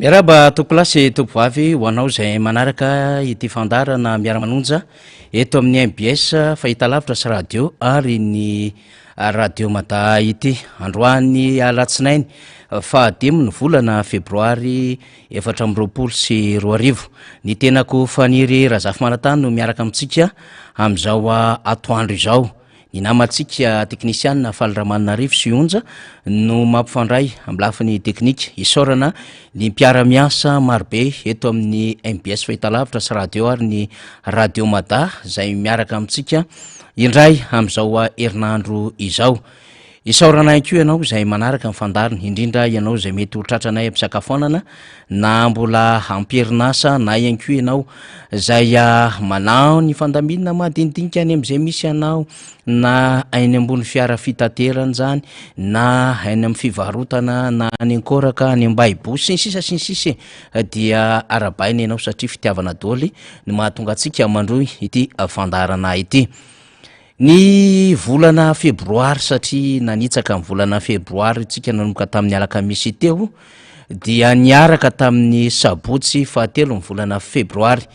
Miarahaba tompokolahy sy tompovavy ho anao izay manaraka ity fandaharana miara-manonja eto amin'ny MBS fahitalavitra sy radio ary ny radio Mada ity. Androany alatsinainy fahadimy ny volana febroary 2024. Ny tenako Faniry Razafimanantany no miaraka amintsika amin'izao atoandro izao. Ny namantsika teknisianina Faly Ramananarivo sy Onja no mampifandray amin'ny lafiny teknika. Isaorana ny mpiara-miasa marobe eto amin'ny MBS Fahitalavitra sy Radio ary ny Radio Mada izay miaraka amintsika indray amin'izao herinandro izao. Isaorana ihany koa ianao izay manaraka ny fandaharana, indrindra ianao izay mety ho tratranay am-pisakafoanana na mbola am-perinasa na ihany koa ianao izay manao ny fandaminana madinidinika any amin'izay misy anao na any ambony fiara fitaterana izany na any amin'ny fivarotana na any an-koraka, any am-baiboho sy ny sisa sy ny sisa e, dia arahabaina ianao satria fitiavana daholo no mahatonga antsika mandrohy ity fandaharana ity. Ny volana febroary satria nanitsaka ny volana febroary tsika nanomboka tamin'ny alakamisy teo dia niaraka tamin'ny sabotsy fahatelo ny volana febroary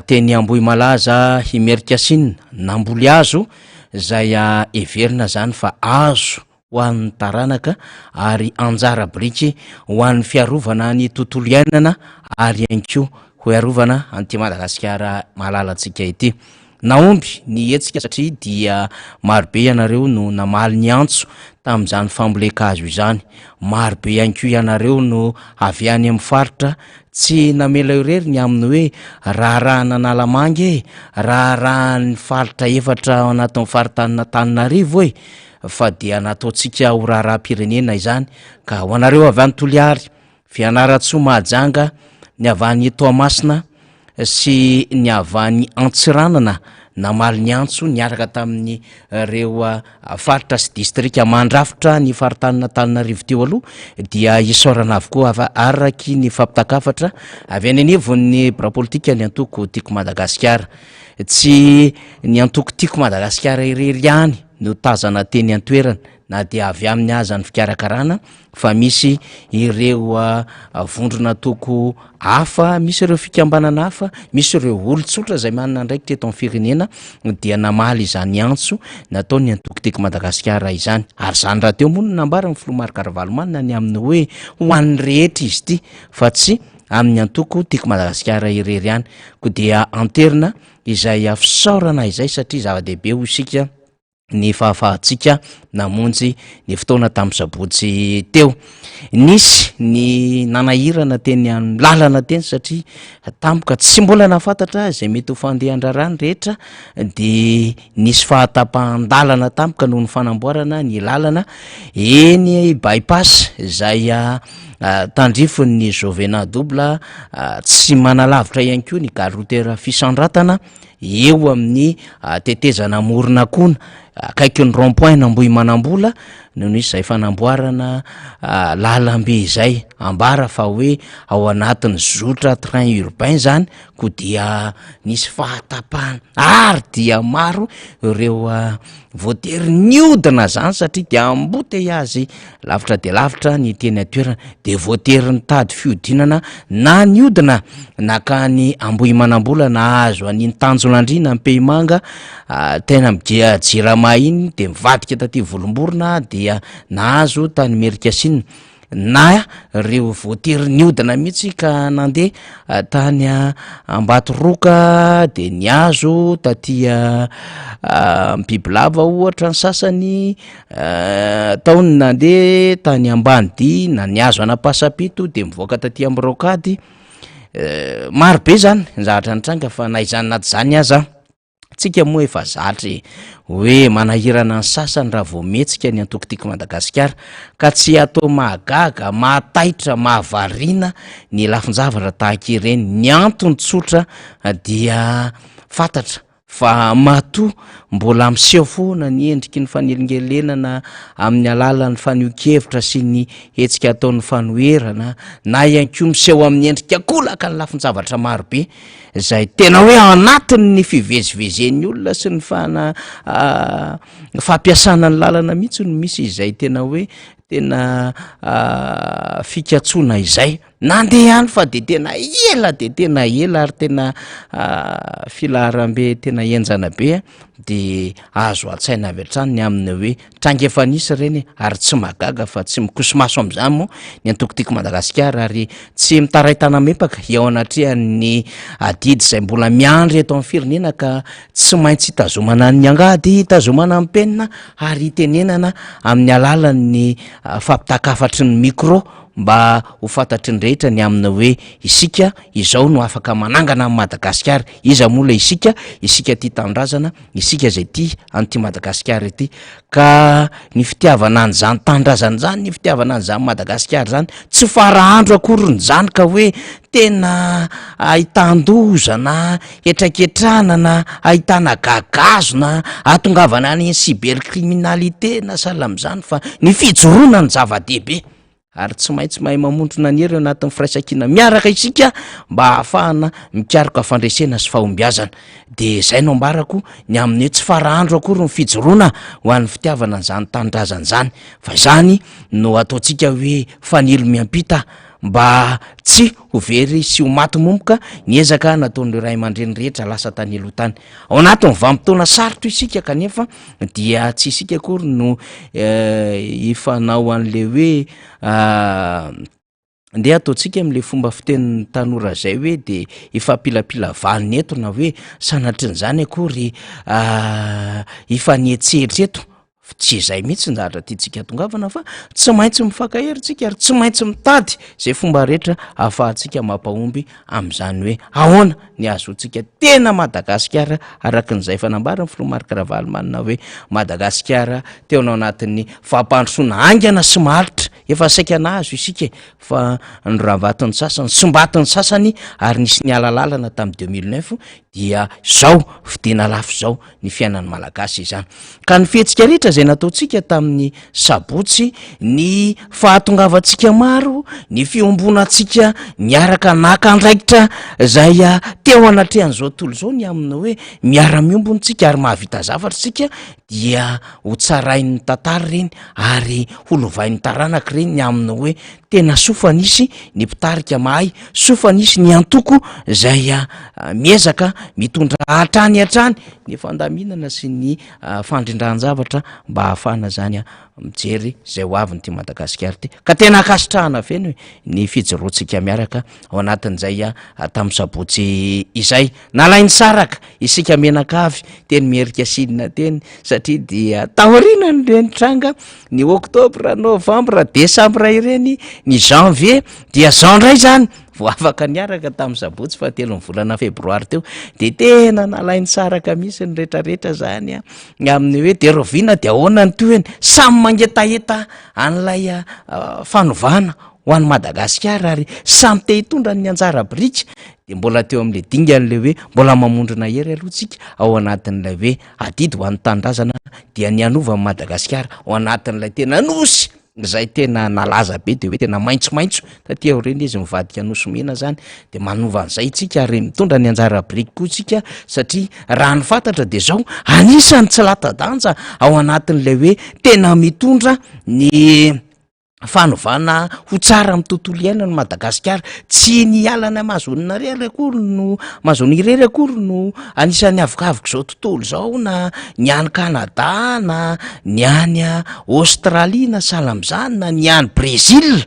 teny Ambohimalaza Imerinkasinina namboly hazo izay heverina zany fa hazo ho an'ny taranaka ary anjara biriky ho an'ny fiarovana ny tontolo iainana ary ihany koa ho hiarovana an'ity Madagasikara malalantsika ity. Nahomby ny hetsika satria dia marobe ianareo no namaly ny antso tamin'izany fambolen-kazo izany. Marobe ihany koa ianareo no avy any amin'ny faritra tsy namela irery ny amin'ny hoe raharahan'Analamanga e, raharahan'ny faritra efatra ao anatin'ny faritanin'Antananarivo e, fa dia nataontsika ho raharaham-pirenena izany ka ho anareo avy any Toliary, Fianarantsoa, Mahajanga, ny avy any Toamasina sy ny avy any Antsiranana namaly ny antso niaraka tamin'ireo faritra sy distrika mandrafitra ny faritanin'Antananarivo teo aloha dia isaorana avokoa fa araky ny fampitan-kafatra avy any anivon'ny birao politika ny antoko Tiako Madagasikara. Tsy ny antoko Tiako Madagasikara irery ihany no tazana teny an-toerana na dia avy aminy aza ny fikarakarana fa misy ireo vondron'antoko hafa, misy ireo fikambanana hafa, misy ireo olon-tsotra izay manana andraikitra eto amin'ny firenena dia namaly izany antso nataon'ny antoko Tiako Madagasikara izany. Ary izany rahateo moa no nambaran'ny filoha Marc Ravalomanana ny amin'ny hoe ho an'ny rehetra izy ity fa tsy amin'ny antoko Tiako Madagasikara irery ihany. Koa dia anterina izay fisaorana izay satria zava-dehibe hoy isika ny fahafahantsika namonjy ny fotoana tamin'ny sabotsy teo. Nisy ny nanahirana teny amin'ny lalana teny satria tampoka tsy mbola nahafantatra izay mety ho fandehan-draharaha ny rehetra dia nisy fahatapahan-dalana tampoka noho ny fanamboarana ny lalana eny by-pass izay tandrifin'ny Jovena double tsy manalavitra ihany koa ny gare routière Fisandratana eo amin'ny tetezana Amoronakona, akaikin'ny rond point Ambohimanambola no nisy izay fanamboarana lalambe izay, ambara fa hoe ao anatin'ny zotra train urbain zany koa dia nisy fahatapahana ary dia maro ireo Voatery niodina zany satria dia embouteillage lavitra dia lavitra ny teny an-toerana, de voatery nitady fiodinana na niodina nakany Ambohimanambola nahazo an'iny Tanjonandriana Ampehimanga tena am-J- Jirama iny de nivadika taty Volomborona dia nahazo tany Imerinkasinina. na reo voatery niodina mihitsy ka nandeha tany Ambatoroka de nihazo taty Bibilava ohatra ny sasany, tao ny nandeha tany Ambanidia na nihazo an'Ampasampito de mivoaka taty amin'ny Rocade, maro be zany ny zavatra nitranga fa na izany na tsy izany aza. Tsika moa efa zatra e, hoe manahirana ny sasany raha vao mihetsika ny antoko Tiako Madagasikara, ka tsy atao mahagaga, mahataitra, mahavariana ny lafin-javatra tahaka ireny. Ny antony tsotra dia fantatra fa matoa mbola miseho foana ny endriky ny fanelingelenana amin'ny alalan'ny fanehoan-kevitra sy ny hetsika ataon'ny fanoherana na ihany koa miseho amin'ny endrika kolaka ny lafin-javatra marobe izay tena hoe ao anatin'ny fivezivezen'ny olona sy ny fana fampiasana ny lalana mihitsy no misy izay tena hoe tena fikatsoana izay. Nandeha ihany fa de tena ela de tena ela ary tena filaharambe tena henjana be de azo an-tsaina avy hatrany ny amin'ny hoe tranga efa nisy ireny ary tsy mahagaga fa tsy mikoso-maso amin'izany moa ny antoko Tiako Madagasikara ary tsy mitaray tana-mempaka eo anatrehan'ny adidy izay mbola miandry eto amin'ny firenena ka tsy maintsy hitazomana ny angady, hitazomana ny penina ary hitenenana amin'ny alalan'ny fampitan-kafatry ny micro mba ho fantatry ny rehetra ny amin'ny hoe isika izao no afaka manangana an'i Madagasikara. Iza moa ilay isika? Isika tia tanindrazana, isika izay tia an'ity Madagasikara ity. Ka ny fitiavana an'izany tanindrazana izany, ny fitiavana an'izany Madagasikara izany, tsy fara andro akory izany ka hoe tena ahitan-doza na hetraketrahana na ahitana gagazo na ahatongavana any cybercriminalité na sahala amin'izany fa ny fijoroana no zava-dehibe ary tsy maintsy mahay mamontrona ny hery ao anatin'ny firaisankina miaraka isika mba hahafahana mikaroka fandresena sy fahombiazana. De zay no ambarako ny amin'ny hoe tsy fara andro akory ny fijoroana ho an'ny fitiavana an'izany tanindrazana izany fa izany no ataontsika hoe fanilo miampita mba tsy ho very sy ho maty momoka ny ezaka nataon'ireo ray aman-dreny rehetra lasa tany aloha tany. Ao anatin'ny vanim-potoana sarotra isika kanefa dia tsy isika akory no hifanao an'le hoe ndeha ataontsika am'le fomba fitenin'ny tanora zay hoe de hifampilapila valiny eto na hoe sanatrin'izany akory hifanetsetra eto. Fa tsy izay mihitsy ny zavatra tiantsika hatongavana fa tsy maintsy mifankahery tsika ary tsy maintsy mitady izay fomba rehetra ahafahantsika mampahomby amin'izany hoe ahoana ny ahazoantsika tena Madagasikara araka an'izay efa nambaran'ny filoha Marc Ravalomanana hoe Madagasikara teo ao anatin'ny fampandrosoana haingana sy maharitra. Efa saika nahazo isika e, fa noravantin'ny sasany, sombatin'ny sasany ary nisy niala lalana tamin'ny 2009 dia izao fidiana lafo izao ny fiainan'ny Malagasy izany. Ka ny fihetsika rehetra izay nataontsika tamin'ny sabotsy, ny fahatongavantsika maro, ny fiombonantsika niaraka naka andraikitra izay teo anatrehan'izao tontolo izao ny amin'ny hoe miara-miombona isika ary mahavita zavatra isika dia ho tsarain'ny tantara ireny ary ho lovain'ny taranaka ireny ny amin'ny hoe tena soa fa nisy ny mpitarika mahay, soa fa nisy ny antoko izay miezaka mitondra hatrany hatrany ny fandaminana sy ny fandrindran-javatra mba hahafahana izany mijery izay ho avin'ity Madagasikara ity. Ka tena ankasitrahana feno e, ny fijoroantsika miaraka ao anatin'izay tamin'ny sabotsy izay. Nalain-tsaraka isika mianakavy teny Miherikasinina teny satria dia taorianan'ireny tranga ny oktobra, novambra, desambra ireny, ny janvier dia zao indray zany vao afaka niaraka tamin'ny sabotsy fahatelon'ny volana febroary teo de tena nalain-tsaraka mihitsy ny rehetrarehetra zany a, ny amin'ny hoe de rahoviana de ahoana ny tohiny, samy mangetaheta an'ilay fanovana ho an'i Madagasikara ary samy te hitondra ny anjara biriky de mbola teo amin'le dingan'le hoe mbola mamondrona hery aloha tsika ao anatin'ilay hoe adidy ho an'ny tanindrazana dia ny hanova an'i Madagasikara ao anatin'ilay tena nosy izay tena nalaza be de hoe tena maitsomaitso taty aoriana izy mivadika nosy mena zany de manova an'izay tsika ary mitondra ny anjara biriky koa tsika satria raha ny fantatra de zao anisan'ny tsy latsa-danja ao anatin'ilay hoe tena mitondra ny fanovana ho tsara amin'ny tontolo iainana Madagasikara. Tsy ny alan'i Amazone irery akory no Amazone irery akory no anisan'ny avokavok'izao tontolo izao na ny any Canada na ny any Australie na sahala amin'izany na ny any Brésil.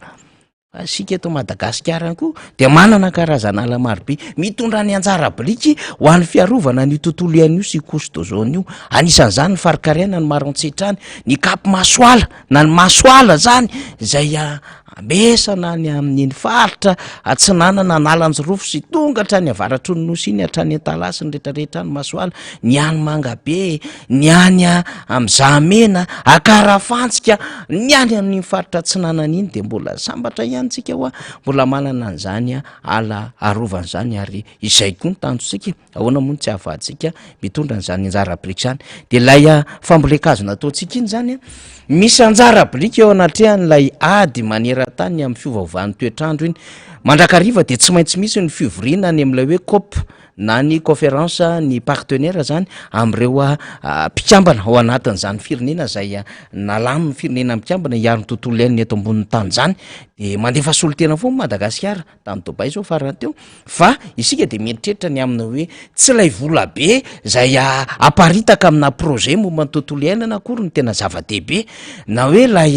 Fa isika eto Madagasikara ihany koa dia manana karazana ala marobe mitondra ny anjara biriky ho an'ny fiarovana an'io tontolo iainana io sy io couche d'ozone io. Anisan'izany ny farikarena, ny maroantsetra any, ny Cap Masoala. na ny masoala zany izay ambesana any amin'iny faritra atsinanana Analanjirofo sy tonga hatrany avaratry ny nosy iny hatrany Antalaha sy ny rehetrarehetra any masoala, ny any Mangabe, ny any amin'ny Zahamena, Ankarafantsika, ny any amin'iny faritra atsinanana iny de mbola sambatra ihany tsika hoa mbola manana an'izany ala arovana izany ary izay koa ny tanjontsika. Ahoana moa no tsy ahafahantsika mitondra an'izany anjara biriky izany? De ilay fambolen-kazo nataontsika iny zany a, misy anjara biriky eo anatrehan'ilay ady maneran-tany amin'ny fiovaovan'ny toetr'andro iny. Mandrakariva dia tsy maintsy misy ny fivoriana any amin'ilay hoe cop na ny conférence ny partenaire zany amin'ireo mpikambana ao anatin'izany firenena izay nalamin'ny firenena mikambana hiaro ny tontolo iainana eto ambonin'ny tany izany de mandefa solontena foana Madagasikara tany Dubaï zao farany teo fa isika de mieritreritra ny amina hoe tsy ilay vola be zay aparitaka amina projet momba ny tontolo iainana akory no tena zava-dehibe na hoe ilay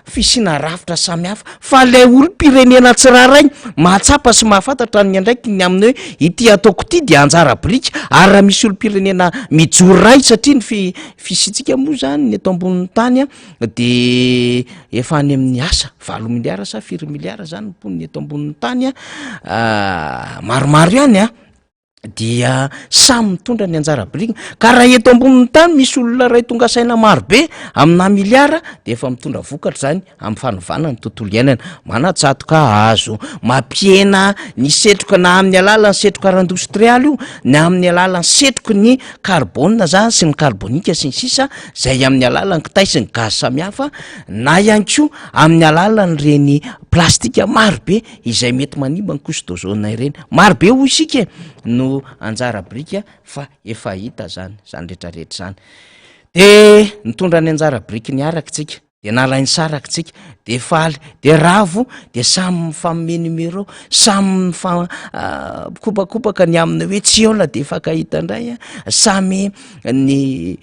fisiana rafitra samihafa fa ilay olom-pirenena tsirairay mahatsapa sy mahafantatra ny andraikiny ny amin'ny hoe ity ataoko ity dia anjara biriky ary raha misy olom-pirenena mijoro ray satria ny fi- fisiantsika moa zany ny eto ambonin'ny tany a de efa any amin'ny asa valo miliara sa firy miliara zany ny mponina eto ambonin'ny tany a maromaro ihany a. dia samy mitondra ny anjara birikiny ka raha eto ambonin'ny tany misy olona iray tonga saina marobe amina miliara de efa mitondra vokatra zany amin'ny fanovana ny tontolo iainana, manatsatoka hazo, mampihena ny setroka na amin'ny alalan'ny setroka ara-indostrialy io na amin'ny alalan'ny setroky ny karbona zany sy ny karbonika sy ny sisa zay amin'ny alalan'ny kitay sy ny gaz samihafa na ihany koa amin'ny alalan'ireny plastika marobe izay mety manimba ny couche d'ozone ireny. Maro be hoy isika e, no anjara biriky fa efa hita zany, zany rehetra rehetra zany. De nitondra ny anjara biriky niaraka tsika, de nalainy saraka tsika, de faly, de ravo, de samy mifanome numéro, samy mifa- mikopakopaka ny amin'ny hoe tsy eo na de hifankahita indray a, samy ny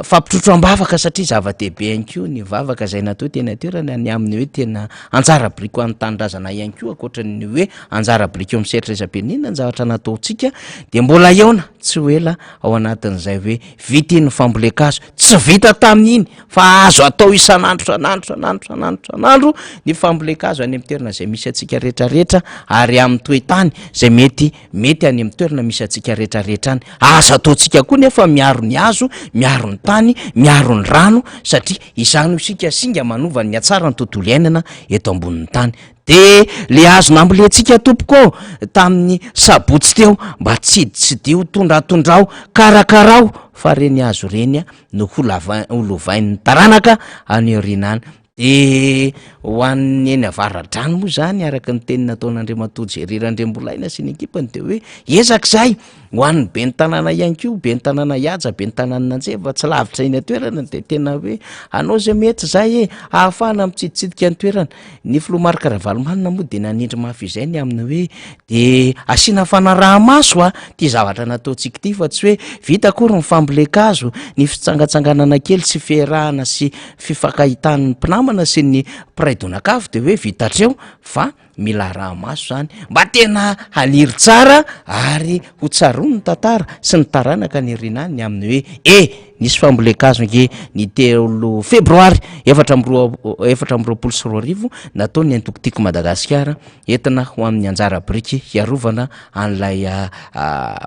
fampitrotro am-bavaka satria zava-dehibe ihany koa ny vavaka izay natao teny an-toerana ny amin'ny hoe tena anjara biriky ho an'ny tanindrazana ihany koa ankoatra ny hoe anjara biriky eo amin'ny sehatra iraisam-pirenena ny zavatra nataontsika dia mbola hihaona tsy ho ela ao anatin'izay hoe vita iny ny fambolen-kazo tsy vita tamin'iny fa azo atao isan'andro isan'andro isan'andro isan'andro isan'andro ny fambolen-kazo any amin'ny toerana izay misy antsika rehetrarehetra ary amin'ny toe-tany izay mety Mety any amin'ny toerana misy antsika rehetra rehetra any. Aza ataontsika koa nefa miaro ny hazo, miaro ny tany, miaro ny rano satria izany ho isika singa manova ny hatsara ny tontolo iainana eto ambonin'ny tany. De le hazo nambolentsika tompoko ô tamin'ny sabotsy teo mba tsiditsidiho, tondratondrao, karakarao fa reny hazo reny no ho lava- ho lovain'ny taranaka any aoriana any. De ho an'ny eny Avaradrano moa zany araka ny teny nataon'Andriamatoa Jerry Randriambolaina sy ny ekipany de hoe ezaka izay ho an'ny ben'ny tanàna ihany koa, ben'ny tanàna Ihaja, ben'ny tanàna Anjeva tsy lavitra eny an-toerana de tena hoe hanao zay mety zay e, ahafahana mitsiditsidika ny toerana. Ny filoha Marc Ravalomanana moa de nanindry mafy izay ny amin'ny hoe de asiana fanaraha-maso a ty zavatra nataontsika ity fa tsy hoe vita akory ny fambolen-kazo, ny fitsangatsanganana kely sy fiarahana sy fifankahitan'ny mpinamana sy ny mpiray donak'afo de hoe vita hatreo fa mila araha-maso zany mba tena haniry tsara ary ho tsaroan'ny tantara sy ny taranaka any aoriana any ny amin'ny hoe e nisy fambolen-kazo ange ny telo febroary efatra amby roa 2024 nataon'ny antoko Tiako Madagasikara entina ho amin'ny anjara biriky hiarovana an'ilay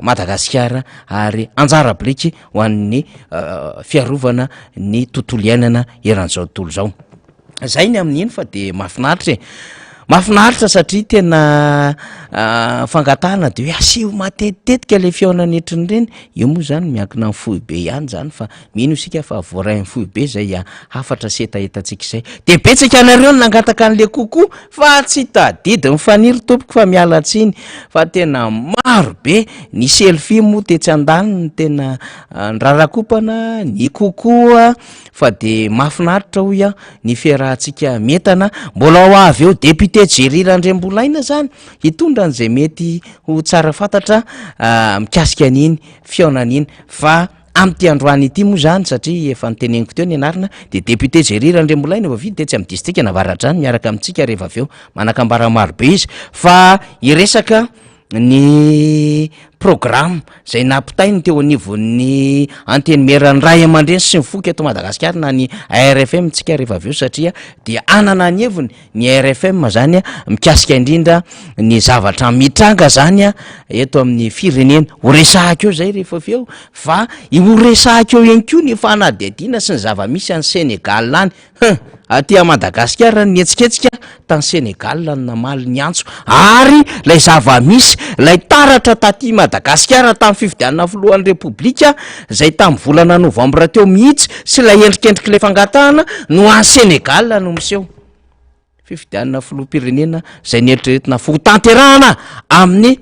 Madagasikara ary anjara biriky ho an'ny fiarovana ny tontolo iainana eran'izao tontolo izao. Zay ny amin'iny fa de mahafinaritra e, mahafinaritra satria tena fangatahana de hoe aseho matetitetika le fihaonana etrin'ireny, io moa zany miankina amin'ny foibe ihany zany fa mino isika fa voarain'ny foibe zay hafatra sy hetahetantsika izay. De betsaka anareo no nangataka an'le kokoa Fa tsy tadidy ny faniry tompoko fa miala tsiny fa tena maro be ny selfie moa tetsy andaniny tena nirarakopana ny kokoa fa de mahafinaritra hoy aho ny fiarahantsika mientana mbola ho avy eo député Jerry Randriambolaina zany hitondra an'izay mety ho tsara fantatra mikasika an'iny fihaonana iny fa Amin'ity androany ity moa izany, satria efa noteneniko teo ny anarana, dia député Jerry Randriambolaina voafidy tetsy amin'ny distrikan'Avaradrano miaraka amintsika rehefa avy eo. Manan-kambara maro be izy fa hiresaka ny programme izay nampitainy teo anivon'ny antenimieran'ny ray aman-dreny sy ny foko eto Madagasikara na ny ARFM tsika rehefa avy eo satria dia hanana ny heviny ny RFM zany mikasika indrindra ny zavatra mitranga zany eto amin'ny firenena. Ho resahako eo zay rehefa avy eo fa ho resahako eo ihany koa ny fanadihadiana sy ny zava-misy any Sénégal any. Hum! Aty à Madagasikara ny nihetsiketsika, tany Sénégal no namaly ny antso ary ilay zava-misy, ilay taratra taty Madagasikara tamin'ny fifidianana filohan'ny Repoblika izay tamin'ny volana novambra teo mihitsy sy ilay endrikendrik'ilay fangatahana no any Sénégal no miseho. Fifidianana filoham-pirenena izay neritreretina fa hotanterahana amin'ny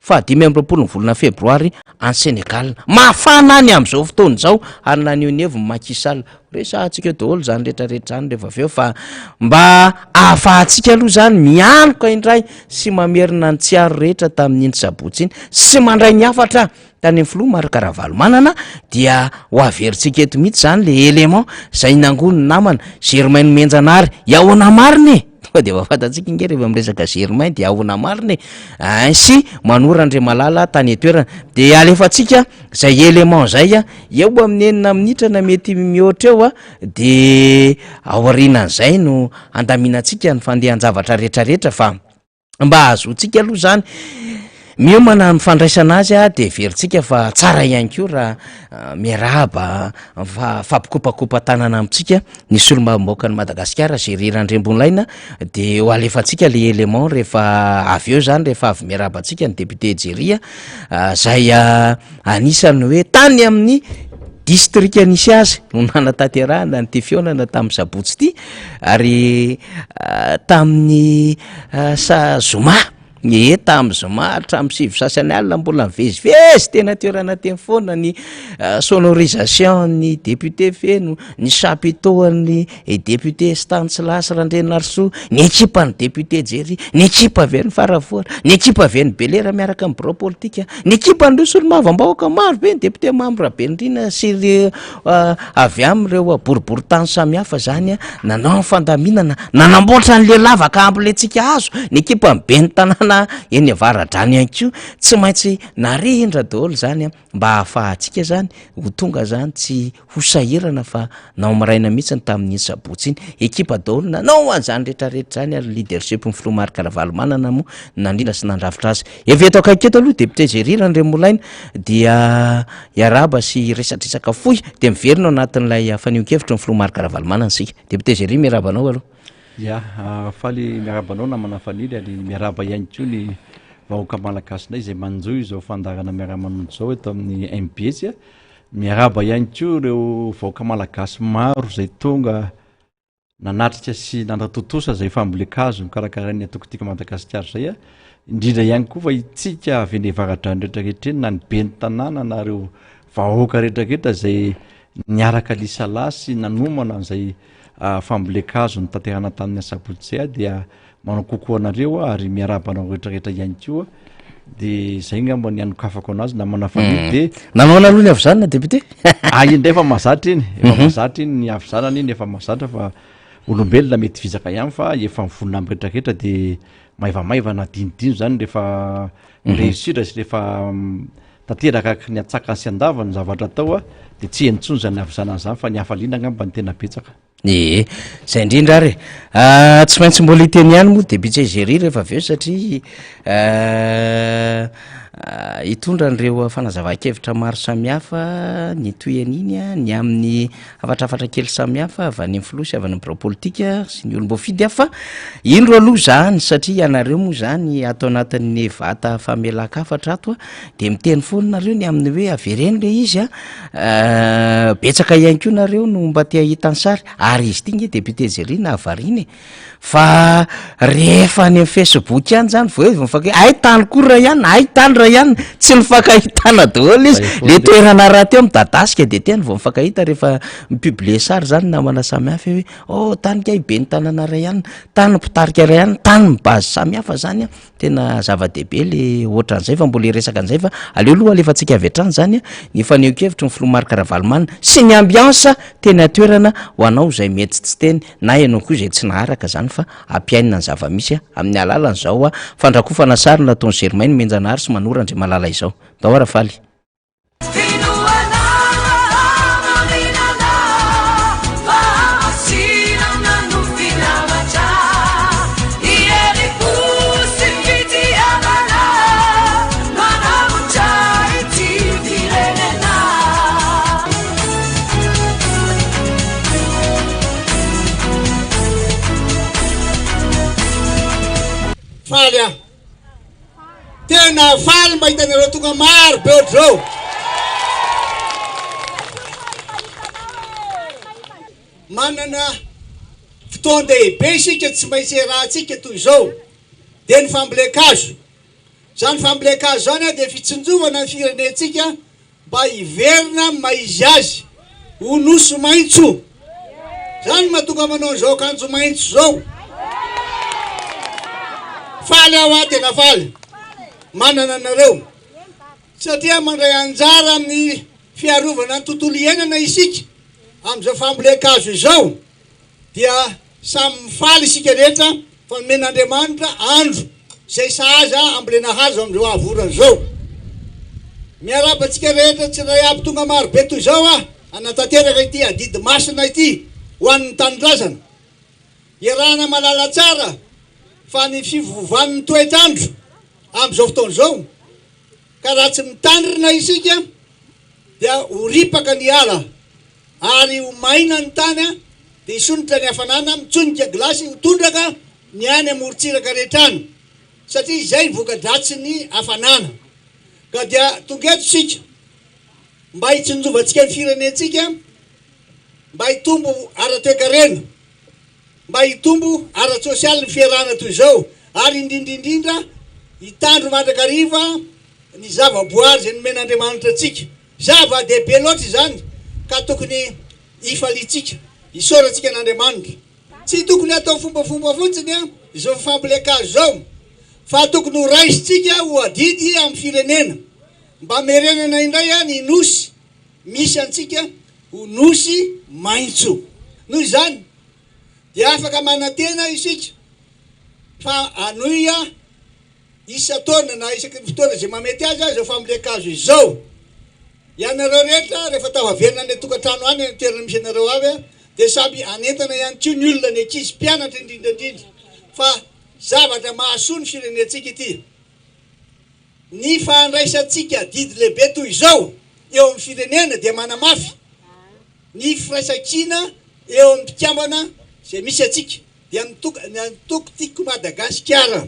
faha-25 ny volana febroary any Sénégal. Mafana any amin'izao fotoana izao ary naneho ny heviny Macky Sall. Resahantsika eo daholo izany rehetrarehetra izany rehefa avy eo fa mba ahafahantsika aloha izany mianoka indray sy mamerina ny tsiaro rehetra tamin'iny sabotsy iny sy mandray ny hafatra tany amin'ny filoha Marc Ravalomanana dia ho averintsika eto mihitsy izany le élément izay nangonin'ny namana Germain Nomenjanahary. Ahoana marina e? Tonga dia efa fantatsika ange rehefa miresaka Germain dia ahoana marina e? Ainsi Manoro Andriamalala tany an-toerana. Dia alefantsika izay élément izay eo amin'ny enina minitra na mety mihoatra eo dia aorianan'izay no handaminantsika ny fandehan-javatra rehetrarehetra fa Mba hahazoantsika aloha izany miomana amin'ny fandraisana azy dia heverintsika fa tsara ihany koa raha miarahaba fa fampikopakopa-tanana amintsika ny solombavambahoakan'i Madagasikara Jerry Randriambonilaina dia ho alefantsika le élément rehefa avy eo izany rehefa avy miarahaba antsika ny député Jerry izay anisan'ny hoe tany amin'ny distrika nisy azy no nanatanterahana an'ity fihaonana tamin'ny sabotsy ity ary tamin'ny sa zoma ee tamin'ny zoma hatramin'ny sivy sasany alina mbola nivezivezy tena toerana teny foana ny sonorisation ny député feno ny chapiteau an'ny député Stanislas Randrianarisoa ny ekipan'ny député Jerry ny ekipa avy any Faravohitra ny ekipa avy any Belera miaraka amin'ny birao politika ny ekipan'ireo solombavambahoaka maro be ny député Mamy Rabenirina sy ireo avy amin'ireo boriborintany samihafa zany nanao ny fandaminana nanamboatra an'le lavaka ambolentsika hazo ny ekipan'ny ben'ny tanàna eny Avaradrano ihany koa tsy maintsy narindra daholo zany mba hahafahantsika zany ho tonga zany tsy ho sahirana fa nao maraina mihitsy ny tamin'iny sabotsy iny ekipa daholo nanao an'izany rehetrarehetra zany ary leadership ny filoha Marc Ravalomanana moa nandrindra sy nandrafitra azy. Efa eto akaiky eto aloha député Jerry Randriamolaina dia hiarahaba sy hiresadresaka fohy dia miverina ao anatin'ilay fanehoan-kevitry ny filoha Marc Ravalomanana isika. Député Jerry miarahaba anao aloha. Ya, faly miarahaba anao namana Fanily ary miarahaba ihany koa ny vahoaka malagasinay izay manjohy izao fandaharana miara-manompo izao eto amin'ny MBS. Miarahaba ihany koa ireo vahoaka malagasy maro izay tonga nanatrika sy nanatontosa izay fambolen-kazo nokarakarain'ny antoko Tiako Madagasikara izay, indrindra ihany koa fa itsika avy eny Avaradrano rehetrarehetra eny na ny ben'ny tanàna na ireo vahoaka rehetrarehetra izay niaraka nisalahy sy nanomana an'izay fambolen-kazo notanterahina tamin'ny asabotsy izay dia Manao coucou anareo aho ary miarahaba anao rehetra rehetra ihany koa de zay ngamba ny anokafako anazy namana Fanilo de Nanao ahoana aloha ny havizanana député? Ah iny ndray efa mahazatra iny, efa mahazatra iny ny havizanana iny efa mahazatra fa olombelona mety vizaka ihany fa efa mivonona amin'ny rehetra rehetra de maivamaivana adinodino zany rehefa mi-réussir sy rehefa tanteraka araka ny antsakany sy andavany ny zavatra atao de tsy heno intsony zany havizanana zany fa ny hafaliana angamba no tena betsaka. Ee, zay indrindra ary e. Tsy maintsy mbola hiteny ihany moa député Jerry rehefa avy eo satria hitondra an'ireo fanazavan-kevitra maro samihafa ny tohiny iny ny amin'ny hafatrafatra kely samihafa avy any amin'ny filoha sy avy any amin'ny birao politika sy ny olom-boafidy aho fa indro aloha zany satria ianareo moa zany ato anatin'ny vata famelan-kafatra ato a de miteny foana nareo ny amin'ny hoe avereno le izy a Betsaka ihany koa nareo no mba te hahita ny sary ary izy ity nge député Jerry nahavariana e! Fa rehefa any amin'ny Facebook any zany vao hoe mifankahi-, hay tany koa ray an, hay tany ray an, tsy nifankahitana daholo izy, le toerana rahateo midadasika de teny vao mifankahita rehefa mi-publier sary zany namana samihafa hoe oh tany kay ben'ny tanana ray an, tany mpitarika ray an, tany mi-base samihafa zany an. Tena zava-dehibe le ohatran'izay fa mbola hiresaka an'izay fa aleo aloha alefantsika avy hatrany zany ny fanehoan-kevitry ny filoha Marc Ravalomanana sy ny ambiance teny an-toerana ho anao izay mety tsy teny na ianao koa izay tsy naharaka zany fa ampiainina ny zava-misy amin'ny alalan'izao fandrakofana sary nataon'i Germain Nomenjanahary sy Manoro Andriamalala izao. Ndao Rafaly. Faly aho. Tena faly mahita anareo tonga maro be ohatr'izao. Manana. Fotoan-dehibe isika tsy maintsy iarahantsika toy izao dia ny fambolen-kazo. Izany fambolen-kazo izany dia fitsinjovana ny firenentsika mba hiverina amin'ny maha izy azy, ho nosy maitso. Izany no mahatonga manao an'izao akanjo maitso izao. Faly aho an, tena faly manana anareo satria mandray anjara amin'ny fiarovana ny tontolo iainana isika amin'izao fambolen-kazo izao. Dia samy mifaly isika rehetra fa nomen'Andriamanitra andro izay sahaza hambolena hazo amin'izao havoorana izao. Miarahaba antsika rehetra tsirairay aby tonga maro be toy izao aho hanatanteraka ity adidy masina ity ho an'ny tanindrazana. Iarahana mahalala tsara fa ny fivovan'ny toetr'andro amin'izao fotoana izao ka raha tsy mitandrina isika dia ho ripaka ny ala. Ary ho maina ny tany, dia hisondrotra ny hafanana, mitsonika gilasy ho tondraka ny any amorontsiraka rehetra any, satria izay ny voka-dratsin'ny hafanana. Ka dia tonga eto isika mba hitsinjovantsika ny firenentsika, mba hitombo ara-toekarena, mba hitombo ara-tsosialy ny fiarahana toy izao, ary indrindra indrindra hitandro mandrakariva ny zava-boary izay nomen'Andriamanitra antsika. Zava-dehibe loatra izany ka tokony hifaliantsika, hisaorantsika an'Andriamanitra. Tsy tokony hatao fombafomba fotsiny izao fambolen-kazo izao fa tokony ho raisintsika ho adidy amin'ny firenena mba hamerenana indray ny Nosy misy antsika ho Nosy maitso. Noho izany dia afaka manantena isika fa hanohy Isan-taona na isaky ny fotoana izay mahamety azy izao fambolen-kazo izao. Ianareo rehetra rehefa tafaverina any an-tokantrano any, any an-toerana misy anareo avy dia samy hanentana ihany koa ny olona, ny ankizy, mpianatra indrindra indrindra fa zavatra mahasoa ny firenentsika ity. Ny fandraisantsika adidy lehibe toy izao eo amin'ny firenena dia manamafy ny firaisankina eo amin'ny mpikambana izay misy antsika dia ny antoko Tiako Madagasikara.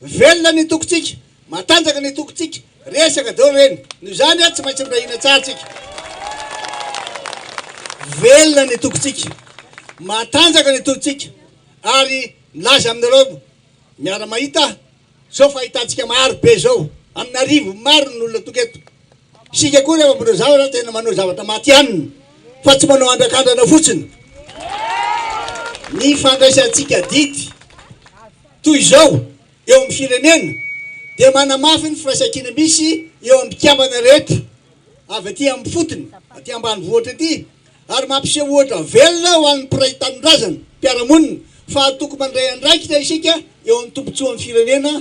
Velona ny tokintsika, matanjaka ny tokintsika, resaka daholo ireny. Noho izany tsy maintsy miray hina tsara tsika. Velona ny tokintsika, matanjaka ny tokintsika ary milaza aminareo miara-mahita izao fahitantsika maro be izao, amin'arivony maro ny olona tonga eto. Isika koa rehefa manao zavatra tena manao zavatra matihanina fa tsy manao andrakandrana fotsiny. Ny fandraisantsika adidy toy izao eo amin'ny firenena dia manamafy ny firaisankina misy eo amin'ny mpikambana rehetra avy aty amin'ny fotony, aty ambanivohitra aty ary mampiseho ohatra velona ho an'ny mpiray tanindrazana, mpiara-monina fa tokony mandray andraikitra isika eo amin'ny tombontsoan'ny firenena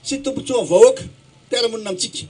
sy tombontsoan'ny vahoaka mpiara-monina amintsika.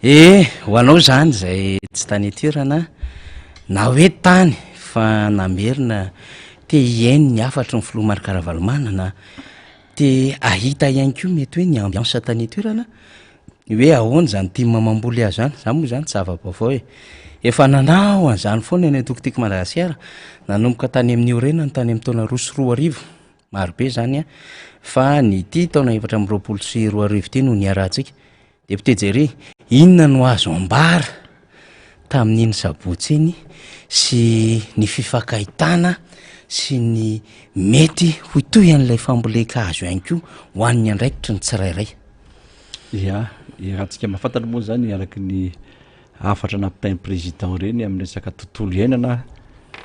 Eh, ho anao izany izay tsy tany an-toerana na hoe tany fa namerina te hihaino ny hafatry ny filoha Marc Ravalomanana, te hahita ihany koa mety hoe ny ambiance tany an-toerana, hoe ahoana izany tim mamboly azy izany, za moa izany tsy zava-baovao e, efa nanao an'izany foana ny antoko Tiako Madagasikara nanomboka tany amin'ny niorenany tany amin'ny taona 2002, marobe izany an, fa ny ity taona 2024 ity no niarahantsika. Député Jerry, inona no azo ambara tamin'iny sabotsy iny sy ny fifankahitana sy ny mety ho tohin'ilay fambolen-kazo ihany koa ho an'ny andraikitry ny tsirairay? Ya, iarahantsika mahafantatra moa zany araky ny hafatra nampitain'ny président ireny amin'ny resaka tontolo iainana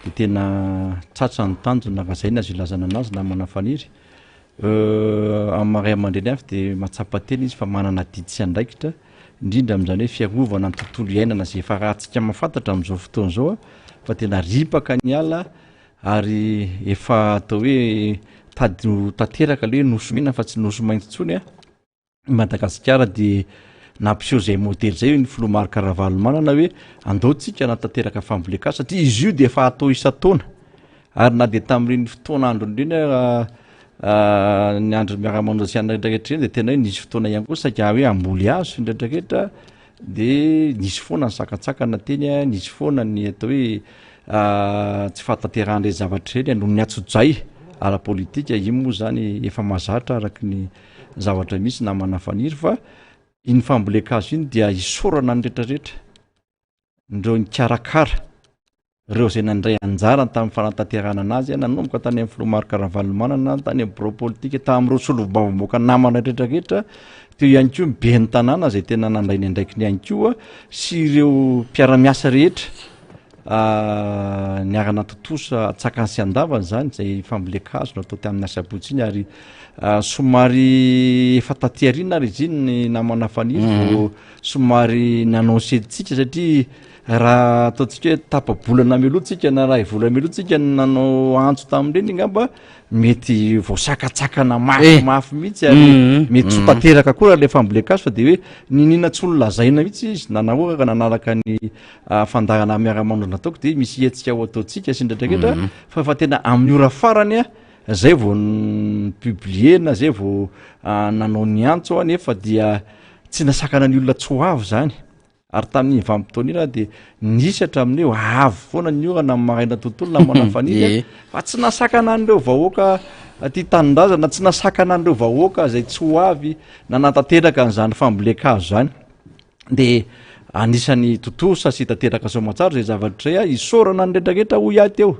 de tena tratra ny tanjona raha zay ny azo ilazana anazy namana Faniry. Amin'ny maha ray aman-dreny avy dia mahatsapa tena izy fa manana adidy sy andraikitra, indrindra amin'izany hoe fiarovana ny tontolo iainana izay efa rahantsika mahafantatra amin'izao fotoana izao fa tena ripaka ny ala. ary efa atao hoe tady ho tanteraka le hoe nosy mena fa tsy nosy mainty intsony a. I Madagasikara dia nampiseho izay modely izay ny filoha Marc Ravalomanana hoe andao tsika hanatanteraka fambolen-kazo satria izy io dia efa atao isan-taona ary na dia tamin'ireny fotoana androny ireny ara ny andro miara-manonja sy anona rehetrarehetra ireny dia tena hoe nisy fotoana ihany koa saika hoe hamboly hazo sy ny rehetrarehetra de nisy foana ny sakantsakana teny a, nisy foana ny atao hoe tsy fahatanterahan'ireny zavatra ireny noho ny antsojay ara-politika, iny moa zany efa mahazatra araky ny zavatra misy namana Faniry fa iny fambolen-kazo iny dia isaorana ny rehetrarehetra, ireo nikarakara. Ireo izay nandray anjara tamin'ny fanatanterahana anazy, nanomboka tany amin'ny filoha Marc Ravalomanana, tany amin'ny birao politika, tamin'ireo solombavambahoaka namana rehetra rehetra, teo ihany koa ny ben'ny tanàna izay tena nandray ny andraikiny ihany koa sy ireo mpiara-miasa rehetra niara-natontosa antsakany sy andavany izany izay fambolen-kazo natao tamin'ny asabotsy iny ary somary efa taty aoriana ary izy iny ny namana Faniry vao somary ni-annoncer-ntsika satria Raha ataontsika hoe tapa-bolana mialoha tsika na ray volana mialoha tsika no nanao antso tamin'ireny angamba mety voasakatsakana mafimafy mihitsy ary mety tsy ho tanteraka koa raha le fambolen-kazo fa de hoe niniana tsy ho nolazaina mihitsy izy na nahoaka ka nanaraka ny fandaharana miara-manondro nataoko de misy hetsika ho ataontsika sy ny rehetrarehetra fa efa tena amin'ny ora farany a zay vao ni-publier-na zay vao nanao ny antso aho nefa dia tsy nasakana ny olona tsy ho avy zany. Ary tamin'iny vanim-potoana iny aho dia nisy hatramin'ny hoe avy foana ny orana amin'ny maraina tontolo na manafaniny a, fa tsy nasakana an'ireo vahoaka aty tanindrazana, tsy nasakana an'ireo vahoaka izay tsy ho avy nanatanteraka an'izany fambolen-kazo izany. Dia anisan'ny tontosa sy tanteraka soamantsara izay zavatra izay a, isaorana ny rehetrarehetra hoy aho teo,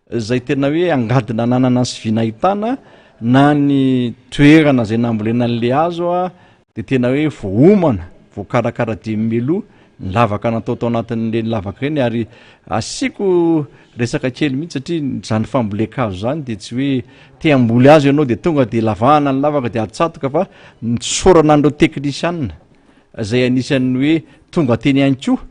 izay tena hoe angady nananana sy vy nahitana na ny toerana izay nambolena an'ilay hazo a, Dia tena hoe voaomana, voakarakara dimy mialoha ny lavaka natao tao anatin'ireny lavaka ireny ary asiako resaka kely mihitsy satria izany fambolen-kazo izany dia tsy hoe te hamboly hazo ianao dia tonga dia lavahana ny lavaka dia atsatoka fa nisaorana an'ireo teknisianina izay anisan'ny hoe tonga teny ihany koa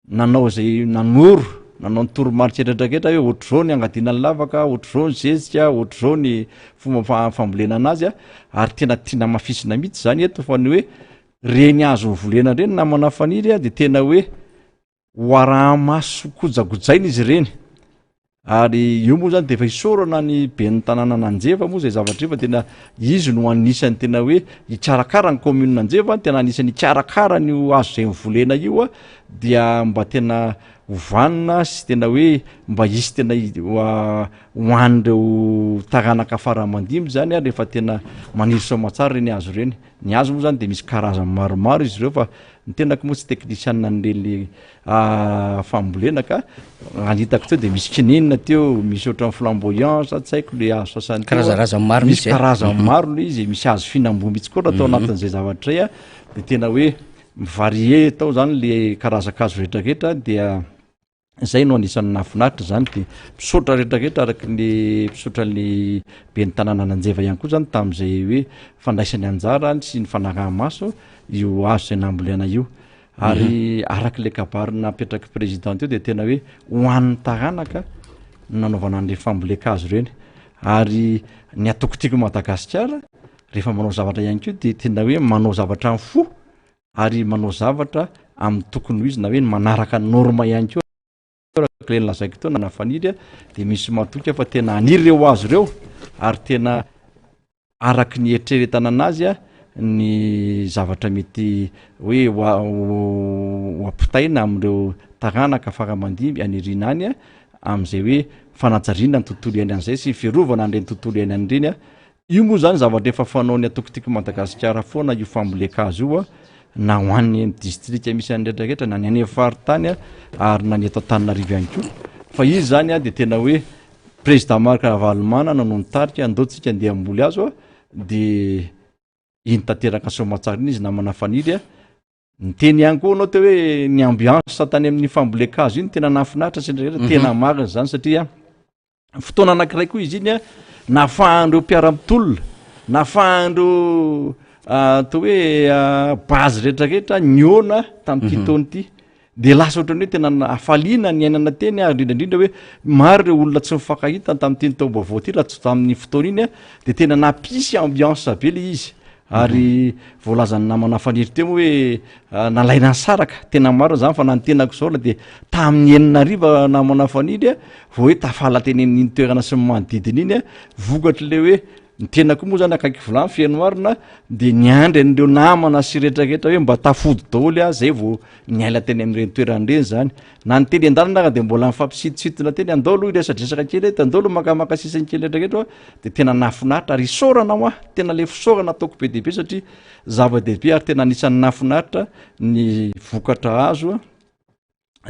nanao izay nanoro, nanao ny toromarika rehetrarehetra hoe ohatr'izao ny angadiana ny lavaka, ohatr'izao ny zezika, ohatr'izao ny fomba fambolena anazy a, ary tena tiana hamafisina mihitsy zany eto fa ny hoe reny azo volena reny namana faniry a de tena hoe ho araha-maso kojakojaina izy ireny. Ary io moa zany de efa isaorana ny ben'ny tanànan'Anjeva moa zay zavatra io fa tena izy no anisan'ny tena hoe hikarakara ny commune Anjeva, tena anisan'ny hikarakara an'io hazo izay novolena io a, dia mba tena ho vanona sy tena hoe mba hisy tena ho an'ireo taranaka fara aman-dimby zany a rehefa tena maniry soamantsara ireny hazo ireny. Ny hazo moa zany de misy karazany maromaro izy ireo fa ny tenako moa tsy teknisianina an'ireny fambolena ka raha ny hitako teo de misy kininina teo, misy ohatran'ny flamboyant sa tsy haiko le hazo sasany teo a. Karazarazany maro Misy mihitsy e. karazany maro le izy, misy hazo fihinam-boa mihitsy koa raha tao anatin'izay zavatra izay a, de tena hoe mi-varier tao zany le karazan-kazo rehetrarehetra dia zay no anisan'ny nahafinaritra zany de misaotra rehetrarehetra araky ny misaotra ny ben'ny tanànan'Anjeva ihany koa zany tamin'izay hoe fandraisany anjara sy ny fanaraha-maso io hazo izay nambolena io. Ary araka ilay kabary napetraky président teo dia tena hoe ho an'ny taranaka no nanaovana an'ireny fambolen-kazo ireny. Ary ny antoko Tiako i Madagasikara rehefa manao zavatra ihany koa dia tena hoe manao zavatra amin'ny fo ary manao zavatra amin'ny tokony ho izy na hoe manaraka ny norme ihany koa. Araka ilay nolazaiko teo na faniry dia misy matoky aho fa tena haniry ireo hazo ireo ary tena araka ny eritreretana anazy ny zavatra mety hoe ho ampitaina amin'ireo taranaka fara aman-dimby any aoriana any amin'izay hoe fanajariana ny tontolo iainana izay sy fiarovana an'ireny tontolo iainana ireny. Io moa zany zavatra efa fanaon'ny antoko Tiako Madagasikara foana io fambolen-kazo io na ho an'ny any distrika misy any rehetra rehetra na ny any amin'ny faritany ary na ny eto Antananarivo ihany koa fa izy zany dia tena hoe président Marc Ravalomanana no nitarika andao tsika andeha hamboly hazo dia iny tanteraka soamantsara iny izy namana Faniry a. Niteny ihany koa anao teo hoe ny ambiance tany amin'ny fambolen-kazo iny tena nahafinaritra sy ny rehetra, tena marina izany satria fotoana anankiray koa izy iny a nahafahan'ireo mpiara-mitolona, nahafahan'ireo atao hoe base rehetrarehetra nihaona tamin'ity taona ity. Dia lasa ohatran'ny hoe tena hafaliana niainana teny ary indrindra indrindra hoe maro ireo olona tsy nifankahita tamin'ity taom-baovao ity raha tsy tamin'ny fotoana iny dia tena nampisy ambiance be ilay izy. Ary voalazan'ny namana Faniry teo moa hoe nalaina nisaraka, tena marina izany fa na ny tenako izao dia tamin'ny enina hariva namana Faniry vao hoe tafala teny amin'iny toerana sy ny manodidina iny vokatr'ilay hoe Ny tena koa moa zany akaiky vilany feno arina dia niandry an'ireo namana sy rehetra rehetra hoe mba tafody daholo aho zay vao niaila teny amin'ireny toerana ireny zany. Na ny teny an-dalana ara dia mbola nifampisintosintona teny, andao aloha hiresadresaka kely eto, andao aloha makamaka sisiny kely rehetra rehetra dia tena nahafinaritra ary isaorana hoa, tena le fisaorana ataoko be dia be satria zava-dehibe ary tena anisan'ny nahafinaritra ny vokatra azo.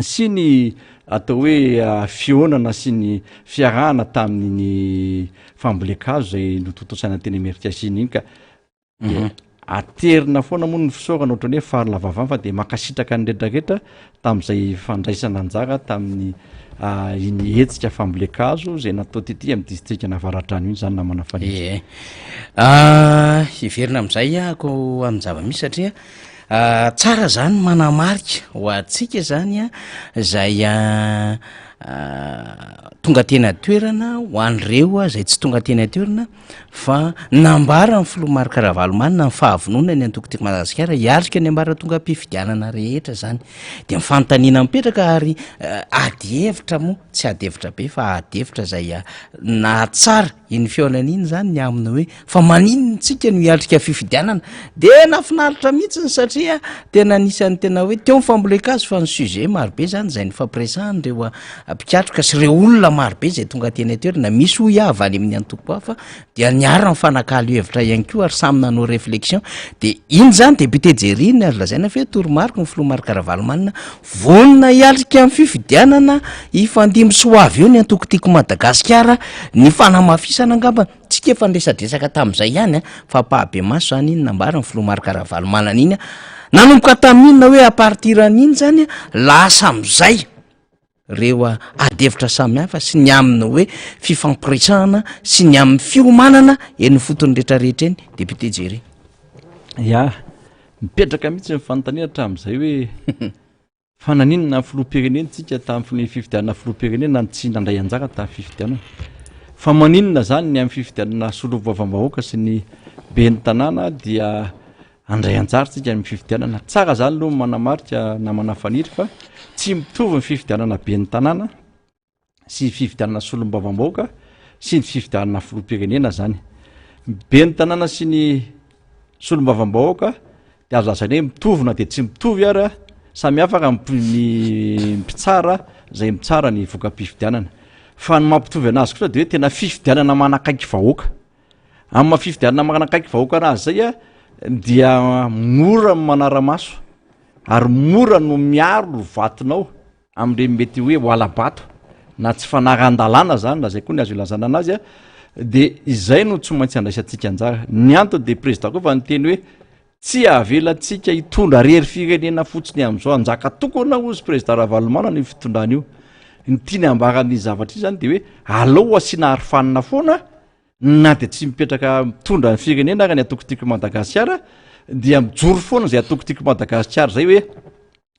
sy ny atao hoe fihaonana sy ny fiarahana tamin'ny fambolen-kazo izay notontosaina teny Imerintsiasina iny ka dia mhm. aterina foana moa ny fisaorana ohatran'ny hoe fary lavavany fa dia mankasitraka ny rehetrarehetra tamin'izay fandraisana anjara tamin'ny ah, iny hetsika fambolen-kazo izay natao tety amin'ny distrikan'Avaradrano iny zany namana Fanilo. Ee. Ah, hiverina amin'izay ahako amin'ny zava-misy satria Tsara zany manamarika ho antsika zany zay tonga teny an-toerana ho an'ireo zay tsy tonga teny an-toerana fa nambaran'ny filoha Marc Ravalomanana ny fahavononany ny antoko Tiako Madagasikara hiatrika ny ambaratongam-pifidianana rehetra zany de ny fanontaniana mipetraka ary ady hevitra moa tsy ady hevitra be fa ady hevitra zay nahatsara iny fihaonana iny zany ny amin'ny hoe Fa maninona tsika no hiatrika fifidianana? De nafinaritra mihitsiny satria tena anisan'ny tena hoe teo ny fambolen-kazo fa ny sujet marobe zany izay nifampiresahan'ireo mpikatroka sy ireo olona marobe izay tonga teny an-toerana, misy hoy aho avy any amin'ny antoko hafa dia niara-nifanakalo hevitra ihany koa ary samy nanao réflexion, de iny zany député Jerry iny azo lazaina fa hoe toromariky ny filoha Marc Ravalomanana, vonona hiatrika ny fifidianana hifandimby sy ho avy eo ny antoko Tiako Madagasikara, ny fanamafisana angamba. Tsika efa niresadresaka tamin'izay ihany an, fa ampahabemaso zany iny nambaran'ny filoha Marc Ravalomanana iny an, nanomboka tamin'iny na hoe à partir an'iny zany an, lasa amin'izay reo ady hevitra samihafa sy ny amin'ny hoe fifampiresahana sy ny amin'ny fiomanana eny ifotony rehetrarehetra eny, Député Jerry. Ya, mipetraka mihitsy ny fanontaniana hatramin'izay hoe Fa naninona ny filoham-pirenena tsika tamin'ny fifidianana filoham-pirenena no tsy nandray anjara tamin'ny fifidianana? Fa maninona zany ny amin'ny fifidianana solombavambahoaka sy ny ben'ny tanàna dia handray anjara tsika amin'ny fifidianana? Tsara zany aloha ny manamarika namana Faniry fa tsy mitovy ny fifidianana ben'ny tanàna sy ny fifidianana solombavambahoaka sy ny fifidianana filoham-pirenena zany. Ny ben'ny tanàna sy ny solombavambahoaka de azo lazaina hoe mitovy na de tsy mitovy ara, samy hafa raha ny mpitsara zay mitsara ny voka-pifidianana. Fa ny mampitovy anazy kosa de hoe tena fifidianana manakaiky vahoaka. Amin'ny maha fifidianana manakaiky vahoaka anazy zay a dia mora ny manara-maso ary mora no miaro ny vatonao. amin'ireny mety hoe ho hala-bato na tsy fanarahan-dalàna zany na zay koa ny azo ilazana anazy a de izay no tsy maintsy andraisantsika anjara. Ny antony de président koa fa niteny hoe tsy avelantsika hitondra rery firenena fotsiny amin'izao, hanjaka tokana hozy président Ravalomanana io fitondrana io. Ny tiany ambara amin'iny zavatra iny zany de hoe aleo asiana arofanina foana na de tsy mipetraka mitondra ny firenena ary ny antoko Tiako i Madagasikara dia mijoro foana izay antoko Tiako i Madagasikara zay hoe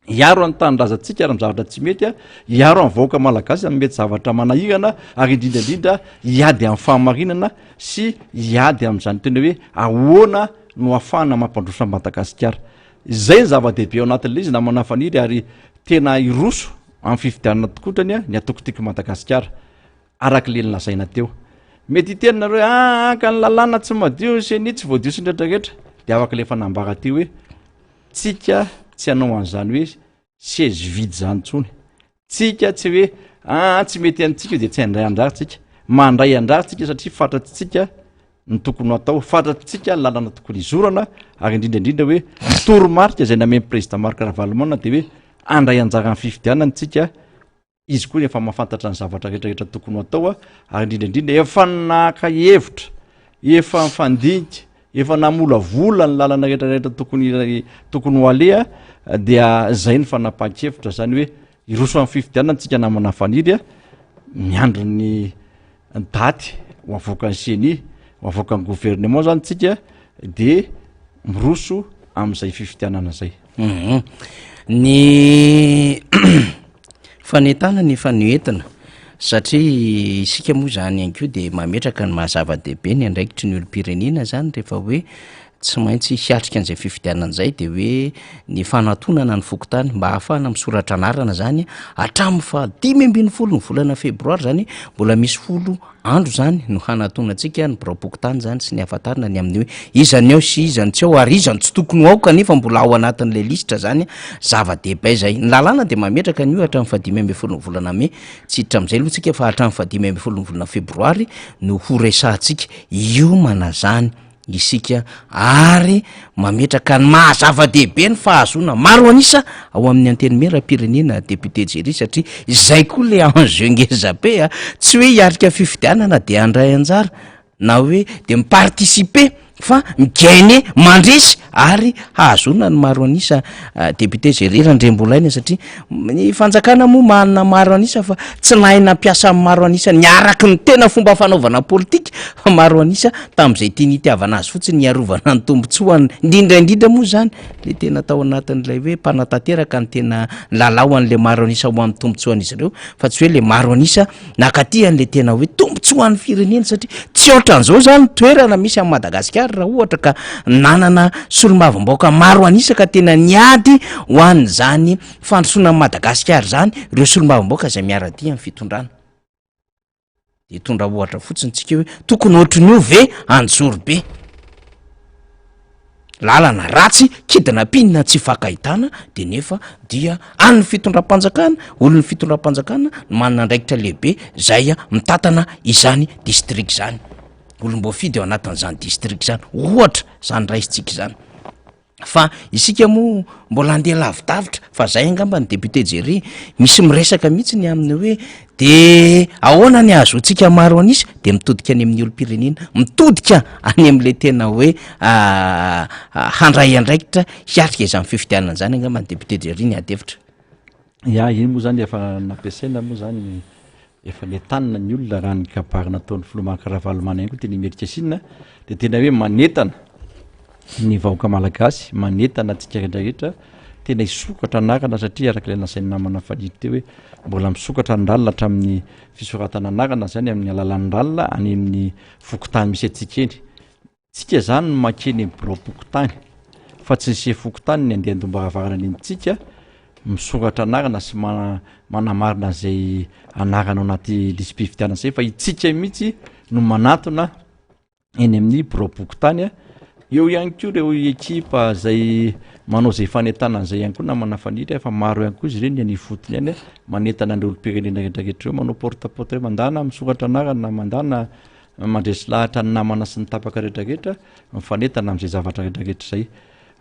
hiaro ny tanindrazantsika ary amin'ny zavatra tsy mety, hiaro ny vahoaka malagasy amin'ny mety zavatra manahirana ary indrindra indrindra hiady amin'ny fahamarinana sy hiady amin'izany tena hoe ahoana no ahafahana mampandroso an'i Madagasikara. Izay ny zava-dehibe ao anatin'ilay izy namana Faniry ary tena hiroso amin'ny fifidianana tokotrany ny antoko Tiako i Madagasikara araka ilay nolazaina teo. Mety hiteny nareo hoe ah, ka ny lalàna tsy madio, ny CENI tsy voadio sy ny rehetra rehetra. Dia afaka ilay efa nambara teo hoe Tsika tsy hanao an'izany hoe seza vide zany intsony. Tsika tsy hoe aa tsy mety amintsika io de tsy handray anjara tsika. Mandray anjara tsika satria fantatsika ny tokony ho atao, fantatsika ny lalana tokony hizorana ary indrindra indrindra hoe toromarika izay namen'ny président Marc Ravalomanana de hoe handray anjara amin'ny fifidianana tsika. Izy koa efa mahafantatra ny zavatra rehetra rehetra tokony ho atao ary indrindra indrindra efa naka hevitra, efa nifandinika, efa namolavola ny lalana rehetra rehetra tokony tokony ho aleha dia zay ny fanapahan-kevitra zany hoe hiroso amin'ny fifidianana tsika namana Faniry a, miandry ny daty ho avoakan'ny CENI, ho avoakan'ny gouvernement zany tsika de miroso amin'izay fifidianana zay. Hum. Ny fanentanana efa noentina satria isika moa izany ihany koa dia mametraka ny maha zava-dehibe ny andraikitry ny olom-pirenena izany rehefa hoe tsy maintsy hiatrika an'izay fifidianana izay dia hoe ny fanatonana ny fokontany mba hahafahana misoratra anarana izany hatramin'ny faha 15 ny volana febroary izany mbola misy 10 andro izany no hanatonantsika ny biraom-pokontany izany sy ny hahafantarana ny amin'ny hoe iza ny ao sy iza ny tsy ao ary iza no tsy tokony ho ao kanefa mbola ao anatin'ilay lisitra izany. Zava-dehibe izay. Ny lalàna dia mametraka an'io hatramin'ny faha 15 ny volana mey. Tsy hiditra amin'izay aloha tsika fa hatramin'ny faha 15 ny volana febroary no ho resahantsika. Hiomana izany isika ary mametraka ny maha zava-dehibe ny fahazoana maro an'isa ao amin'ny antenimieram-pirenena député Jerry satria izay koa le enjeu ngeza be a, tsy hoe hiatrika fifidianana de handray anjara na hoe de mi-participer fa mi-gagner, mandresy ary hahazoana ny maro an'isa député Jerry Randriambolaina satria ny fanjakana moa manana maro an'isa fa tsy nahay nampiasa ny maro an'isa niaraky ny tena fomba fanaovana politika fa maro an'isa tamin'izay tiany hitiavana azy fotsiny hiarovana ny tombontsoany indrindra indrindra moa zany le tena tao anatin'ilay hoe mpanatanteraka ny tena lalao an'le maro an'isa ho amin'ny tombontsoan'izy ireo fa tsy hoe le maro an'isa Nankaty an'ilay tena hoe tombontsoan'ny firenena satria tsy ohatran'izao izany ny toerana misy amin'i Madagasikara raha ohatra ka nanana solombavambahoaka maro an'isa ka tena niady ho an'izany fandrosoana an'i Madagasikara izany ireo solombavambahoaka izay miara-dia amin'ny fitondrana. Dia hitondra ohatra fotsiny tsika hoe tokony ohatran'io ve Anjorobe? Lalana ratsy, kidnapping tsy ifankahitana de nefa dia an'ny fitondram-panjakana, olon'ny fitondram-panjakana no manana andraikitra lehibe zay mitantana izany district zany, olom-boafidy ao anatin'izany district zany, ohatra zany raisintsika izany. Fa isika moa mbola andeha lavidavitra fa zay angamba ny député Jerry misy miresaka mihitsy ny amin'ny hoe De ahoana ny ahazoantsika maro an'isa? De mitodika any amin'ny olom-pirenena, mitodika any amin'ilay tena hoe handray andraikitra hiatrika izany fifidianana izany angamba ny député Jerry ny ady hevitra. Ya, iny moa zany efa nampiasaina moa zany, efa nentanina ny olona raha ny kabary nataon'ny filoha Marc Ravalomanana ihany koa teny Imerintsiasina dia tena hoe manentana ny vahoaka malagasy, manentana antsika rehetra rehetra tena hisokatra anarana satria araka ilay lazain'ny namana Faniry teo hoe mbola misokatra ny ralina hatramin'ny fisoratana anarana zany amin'ny alalan'ny ralina any amin'ny fokontany misy antsika eny. Tsika zany no mankeny amin'ny biraom-pokontany fa tsy ny sefo fokontany ny andeha andoham-baravarana any amintsika misoratra anarana sy manamarina an'izay anarana ao anaty lisi-pifidianana izay fa itsika mihitsy no manatona eny amin'ny biraom-pokontany. Eo ihany koa ireo ekipa izay manao izay fanentanana izay ihany koa namana Faniry fa maro ihany koa izy ireny any ifotony any manentana an'ireo olom-pirenena rehetrarehetra ireo manao porte à porte hoe mandana misoratra anarana, mandana mandresy lahatra ny namana sy ny tapaka rehetrarehetra mifanentana amin'izay zavatra rehetrarehetra izay.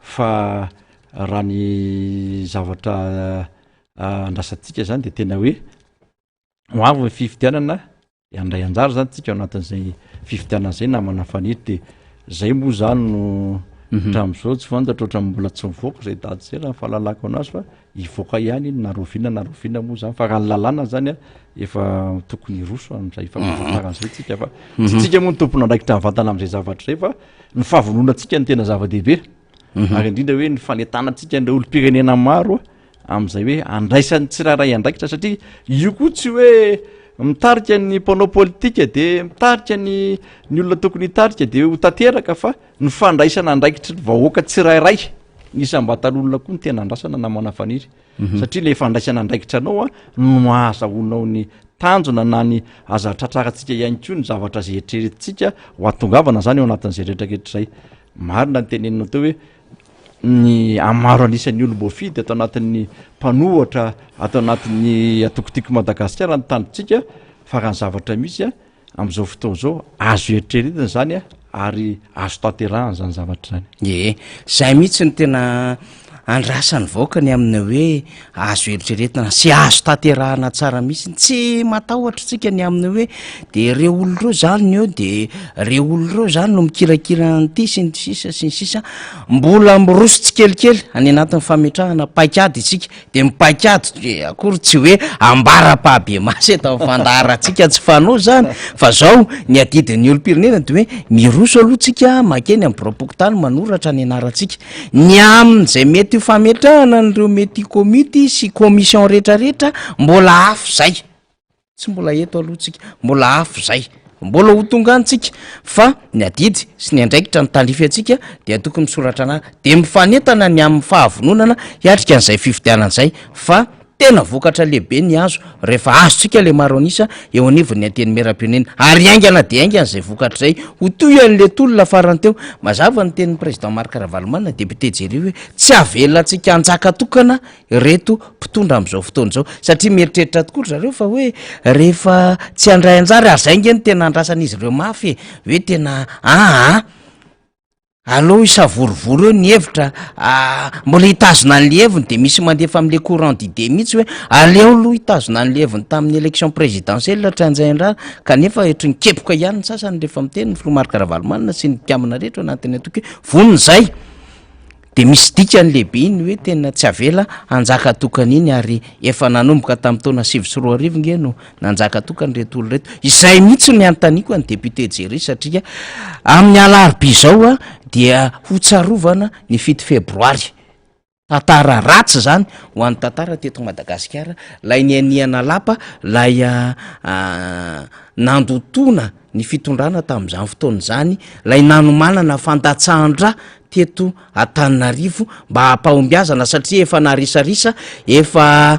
Fa raha ny zavatra andrasantsika izany dia tena hoe ho avy ny fifidianana de handray anjara zany tsika ao anatin'izay fifidianana zay namana Faniry de zay moa zany no mhm. hatramin'izao tsy fantatra ohatran'ny mbola tsy mivoaka zay daty zay raha ny fahalalako anazy fa hivoaka ihany iny na roviana na roviana moa zany fa raha ny lalàna zany a efa tokony hiroso amin'izay fampafantarana zay tsika fa mhm. tsy tsika moa ny tompon'andraikitra mivantana amin'izay zavatra zay fa ny fahavononantsika no tena zava-dehibe mhm. ary indrindra hoe ny fanentanantsika an'ireo olom-pirenena maro amin'izay hoe andraisan'ny tsirairay andraikitra satria io koa tsy hoe mitarika ny mpanao politika de mitarika ny ny olona tokony hitarika de ho tanteraka fa ny fandraisana andraikitry ny vahoaka tsirairay ny isam-batan'olona koa no tena andrasana namana Faniry mhm. satria le fandraisana andraikitra anao a no ahazahoanao ny tanjona na ny aza tratrarantsika ihany koa ny zavatra zay eritreretintsika ho atongavana zany ao anatin'izay rehetrarehetra zay marina ny teneninao teo hoe ny hamaro anisan'ny olom-boafidy ato anatin'ny mpanohatra ato anatin'ny antoko Tiako Madagasikara ny tanjontsika fa raha ny zavatra misy amin'izao fotoana izao azo eritreretina izany ary azo tanterahana izany zavatra izany. Ie, zay mihitsy no tena andrasan'ny vahoaka ny amin'ny hoe azo eritreretina sy azo tanterahana tsara mihitsy, tsy matahotra tsika ny amin'ny hoe de reo olona reo zany ny eo de reo olona reo zany no mikirakira an'ity sy ny sisa sy ny sisa, mbola miroso tsikelikely any anatin'ny fametrahana paik'ady isika de ny paik'ady de akory tsy hoe ambara-pahabemaso eto amin'ny fandaharantsika tsy fanao zany fa zao ny adidin'ny olom-pirenena de hoe miroso aloha tsika makeny amin'ny biraom-pokontany manoratra ny anarantsika, ny amin'izay mety. mety ho fametrahana an'ireo mety komity sy commission rehetrarehetra mbola hafa izay. Tsy mbola eto aloha tsika, mbola hafa izay. Mbola ho tonga any tsika fa ny adidy sy ny andraikitra ny tandrify antsika dia tokony misoratra anarana dia mifanentana ny amin'ny fahavononana hiatrika an'izay fifidianana izay fa tena vokatra lehibe ny azo rehefa azontsika le maro an'isa eo anivon'ny antenimierampirenena ary haingana dia haingana izay vokatra izay ho toy an'le tolona farany teo. Mazava ny tenin'ny président Marc Ravalomanana, député Jerry hoe tsy avelantsika hanjaka tokana ireto mpitondra amin'izao fotoana izao satria mieritreritra tokoa ry zareo fa hoe rehefa tsy handray anjara ary izay ange no tena andrasan'izy ireo mafy e, hoe tena aa aleo hisavorovoro eo ny hevitra, mbola hitazona an'le heviny de misy mandefa am'le courant d'idée mihitsy hoe aleo aloha hitazona an'le heviny tamin'ny élection présidentielle hatramin'izay kanefa ohatry ny kepoka ihany ny sasany rehefa miteny ny filoha Marc Ravalomanana sy ny mpikambana rehetra ao anatin'ny antoko hoe vonona izay. De misy dikany lehibe iny hoe tena tsy avela hanjaka tokana iny ary efa nanomboka tamin'ny taona 2009 nge no nanjaka tokana ireto olona ireto. Izay mihitsy no anontaniako an'i député Jerry satria amin'ny alarobia izao a dia ho tsarovana ny 7 febroary. Tantara ratsy izany ho an'ny tantara teto Madagasikara, ilay nianihana lapa, ilay nandotoana ny fitondrana tamin'izany fotoana izany, ilay nanomanana fandatsahan-dra teto Antananarivo mba hampahombiazana satria efa narisarisa, efa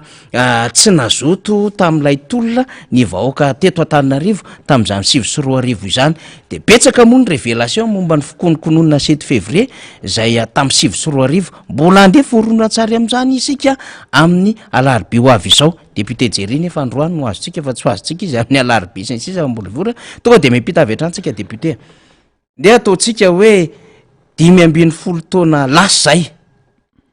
tsy nazoto tamin'ilay tolona ny vahoaka teto Antananarivo tamin'izany 2009 izany. De betsaka moa ny révélation momba ny fikonokononana sept février izay tamin'ny 2009. Mbola handefa horonantsary amin'izany isika amin'ny alarobia ho avy izao. Député Jerry nefa androany no azontsika fa tsy ho azontsika izy amin'ny alarobia sy ny sisa fa mbola vola. Tonga de miampita avy hatrany tsika député. Ndeha ataontsika hoe 15 taona lasa izay,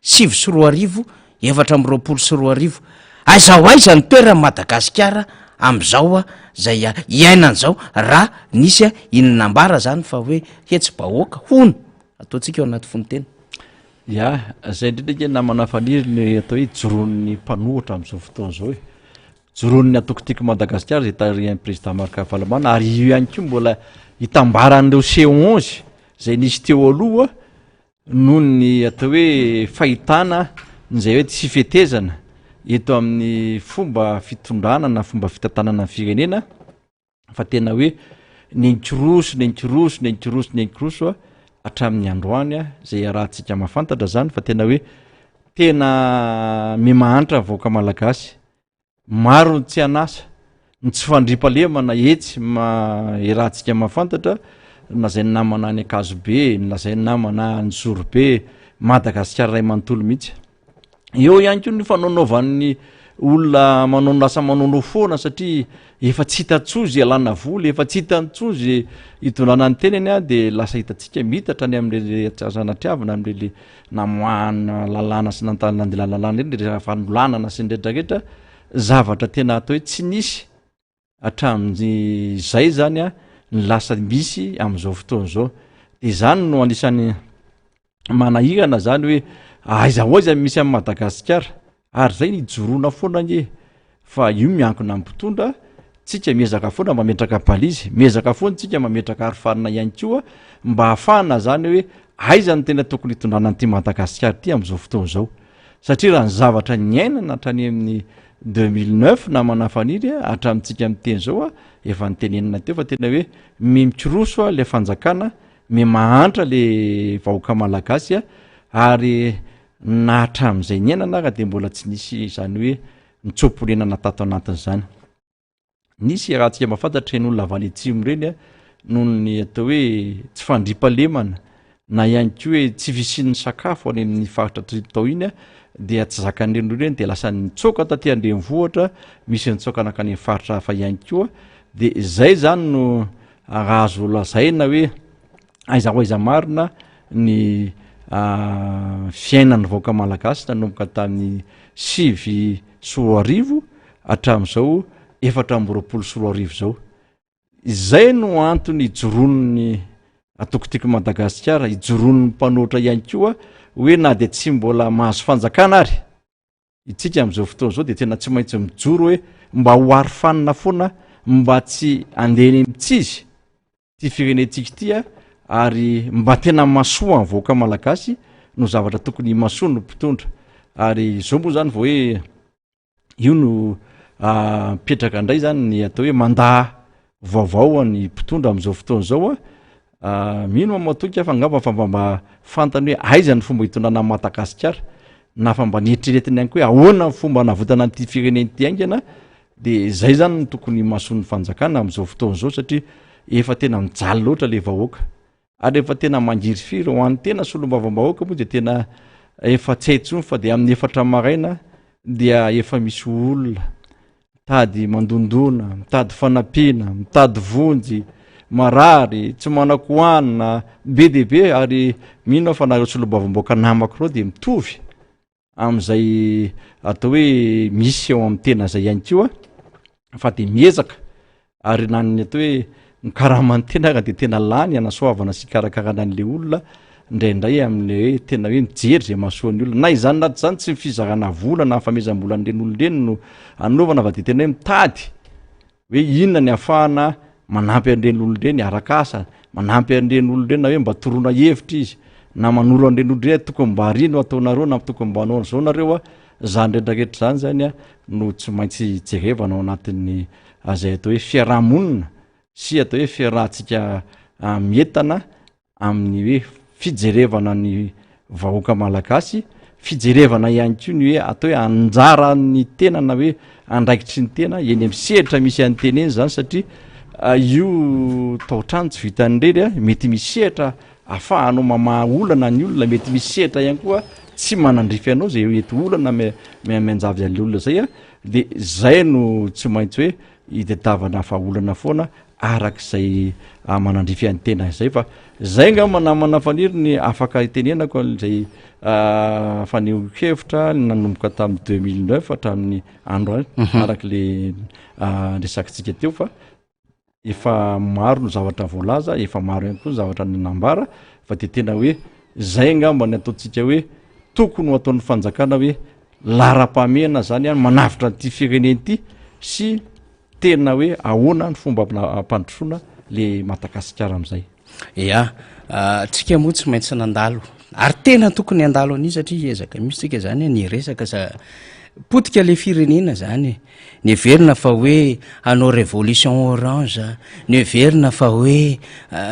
2009, 2024, aiza ho aiza ny toeran'i Madagasikara amin'izao izay iainana izao raha nisy iny nambara zany fa hoe hetsi-bahoaka hono ataontsika ao anaty fonontena. Ya, zay indrindra ange namana Faniry ny atao hoe ijoroan'ny mpanohitra amin'izao fotoana izao e. Joroan'ny antoko Tiako Madagasikara izay tarihan'ny Président Marc Ravalomanana ary io ihany koa mbola hitambaran'ireo C onze izay nisy teo aloha noho ny atao hoe fahitana izay hoe tsy fetezana eto amin'ny fomba fitondrana na fomba fitantanana ny firenena fa tena hoe nenkiroso nenkiroso nenkiroso nenkiroso hatramin'ny androany izay iarahantsika mahafantatra zany fa tena hoe tena mimahantra ny vahoaka malagasy maro ny tsy an'asa ny tsy fandriampahalemana etsy ma iarahantsika mahafantatra lazain'ny namana any Ankazobe ny lazain'ny namana any Sorobe Madagasikara iray manontolo mihitsy Eo ihany koa ny fanaonaovan'ny olona manao lasa manaonao foana satria efa tsy hita intsony izay ialana vola, efa tsy hita intsony izay hitondrana ny tenany a, de lasa hitantsika miitatra any amin'ireny le sanatriavina amin'ireny le namoahana lalàna sy nanta- nandilana lalàna ireny, resaka fanolanana sy ny rehetrarehetra, zavatra tena atao hoe tsy nisy hatramin'izay zany a ny lasa misy amin'izao fotoana izao, de izany no anisan'ny manahirana zany hoe aiza ho aiza misy an'i Madagasikara ary zay ny ijoroana foana anie fa io miankina amin'ny mpitondra, tsika miezaka foana mametraka balise, miezaka foana tsika mametraka arofanina ihany koa mba hahafahana zany hoe aiza no tena tokony hitondrana an'ity Madagasikara ity amin'izao fotoana izao satria raha ny zavatra niainana hatrany amin'ny 2009 namana Faniry hatramintsika miteny izao a efa nitenenina teo fa tena hoe mimikoroso le fanjakana Me mahantra le vahoaka malagasy a, ary na hatramin'izay niainana ara dia mbola tsy nisy izany hoe nitsoa-ponenana tato anatin'izany. Nisy raha tsika mahafantatra ireny olona avy any atsimo ireny a, noho ny atao hoe tsy fandriampahalemana na ihany koa hoe tsy fisian'ny sakafo any amin'ny faritra tao iny a, dia tsy zakan'ireny olona ireny dia lasa nitsoaka taty an-drenivohitra, misy nitsoaka nankany amin'ny faritra hafa ihany koa, dia izay zany no Raha azo lazaina hoe aiza ho aiza marina ny fiainan'ny vahoaka malagasy nanomboka tamin'ny 2009 hatramin'izao 2024 izao. Izay no antony ijoroan'ny antoko Tiako Madagasikara, ijoroan'ny mpanohitra ihany koa hoe na dia tsy mbola mahazo fanjakana ary Itsika amin'izao fotoana izao dia tena tsy maintsy mijoro hoe mba ho arofanina foana mba tsy handeha eny amin'ny tsy izy ity firenentsika ity a, ary mba tena mahasoa ny vahoaka malagasy. no zavatra tokony himasoan'ny mpitondra. Ary izao moa zany vao hoe io no mipetraka indray zany ny atao hoe mandat vaovao an'ny mpitondra amin'izao fotoana izao a. Mino aho matoky aho fa angamba fa mba mba fantany hoe aiza ny fomba hitondrana an'i Madagasikara na fa mba nieritreretiny ihany koa hoe ahoana ny fomba hanavotana an'ity firenena ity haingana de zay zany no tokony himasoan'ny fanjakana amin'izao fotoana izao satria efa tena mijaly loatra le vahoaka. Ary efa tena mangirifiry ho an'ny tena solombavambahoaka moa dia tena efa tsy hay intsony fa dia amin'ny efatra maraina dia efa misy olona mitady mandondona, mitady fanampiana, mitady vonjy, marary, tsy manan-kohanina, be dia be ary mino aho fa nareo solombavambahoaka namako ireo dia mitovy. amin'izay atao hoe misy eo amin'ny tena zay ihany koa fa de miezaka ary na ny atao hoe ny karaman'ny tena ara de tena lany anasoavana sy ikarakarana an'le olona indraindray amin'le hoe tena hoe mijery zay mahasoa ny olona na izany na tsy izany tsy ny fizarana vola na ny famehezam-bola an'ireny olona ireny no anaovana fa de tena hoe mitady hoe inona ny ahafahana manampy an'ireny olona ireny araka asa, manampy an'ireny olona ireny na hoe mba toroana hevitra izy, na manoro an'ireny olona ireny hoe tokony mba ary no ataonareo na tokony mba hanao an'izao nareo a, zany rehetra rehetra zany zany a no tsy maintsy jerevana ao anatin'ny izay atao hoe fiarahamonina sy atao hoe fiarahantsika mientana amin'ny hoe fijerevana ny vahoaka malagasy, fijerevana ihany koa ny hoe atao hoe anjaran'ny tena na hoe andraikitry ny tena eny amin'ny sehatra misy an'ny tena eny zany satria ah, io taotrano tsy vitan'ny rery a, mety misy sehatra afahanao mamaha olana ny olona, mety misy sehatra ihany koa tsy manandrify anao zay mety olana mianjavy an'le olona zay a, de zay no tsy maintsy hoe itadiavana vahaolana foana araka izay manandrify an'ny tena izay fa zay angamba namana Faniry ny afaka itenenako an'izay fanehoan-kevitra nanomboka tamin'ny 2009 hatramin'ny androany mhm. araka le resakitsika teo fa efa maro ny zavatra voalaza efa maro ihany koa ny zavatra ny nambara fa de tena hoe zay angamba ny ataontsika hoe tokony ho ataon'ny fanjakana hoe laharam-pahamehana zany an manavotra an'ity firenena ity sy tena hoe ahoana ny fomba ampandrosoana le Madagasikara am'izay. Ya, tsika moa tsy maintsy nandalo ary tena tokony handalo an'io satria hiezaka mihitsy tsika zany ny hiresaka sa potika le firenena zany e. Neverina fa hoe hanao révolution orange, neverina fa hoe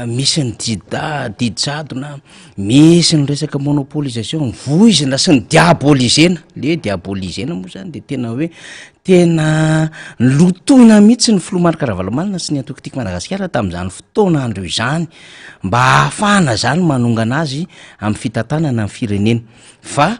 misy ny dida, didy jadona, misy ny resaka monopolisation, voizina sy ny diabolisena, le diabolisena moa zany de tena hoe tena nolotoina mihitsy ny filoha Marc Ravalomanana sy ny antoko Tiako Madagasikara tamin'izany fotoana andro izany mba hahafahana zany manongana azy amin'ny fitantanana ny firenena fa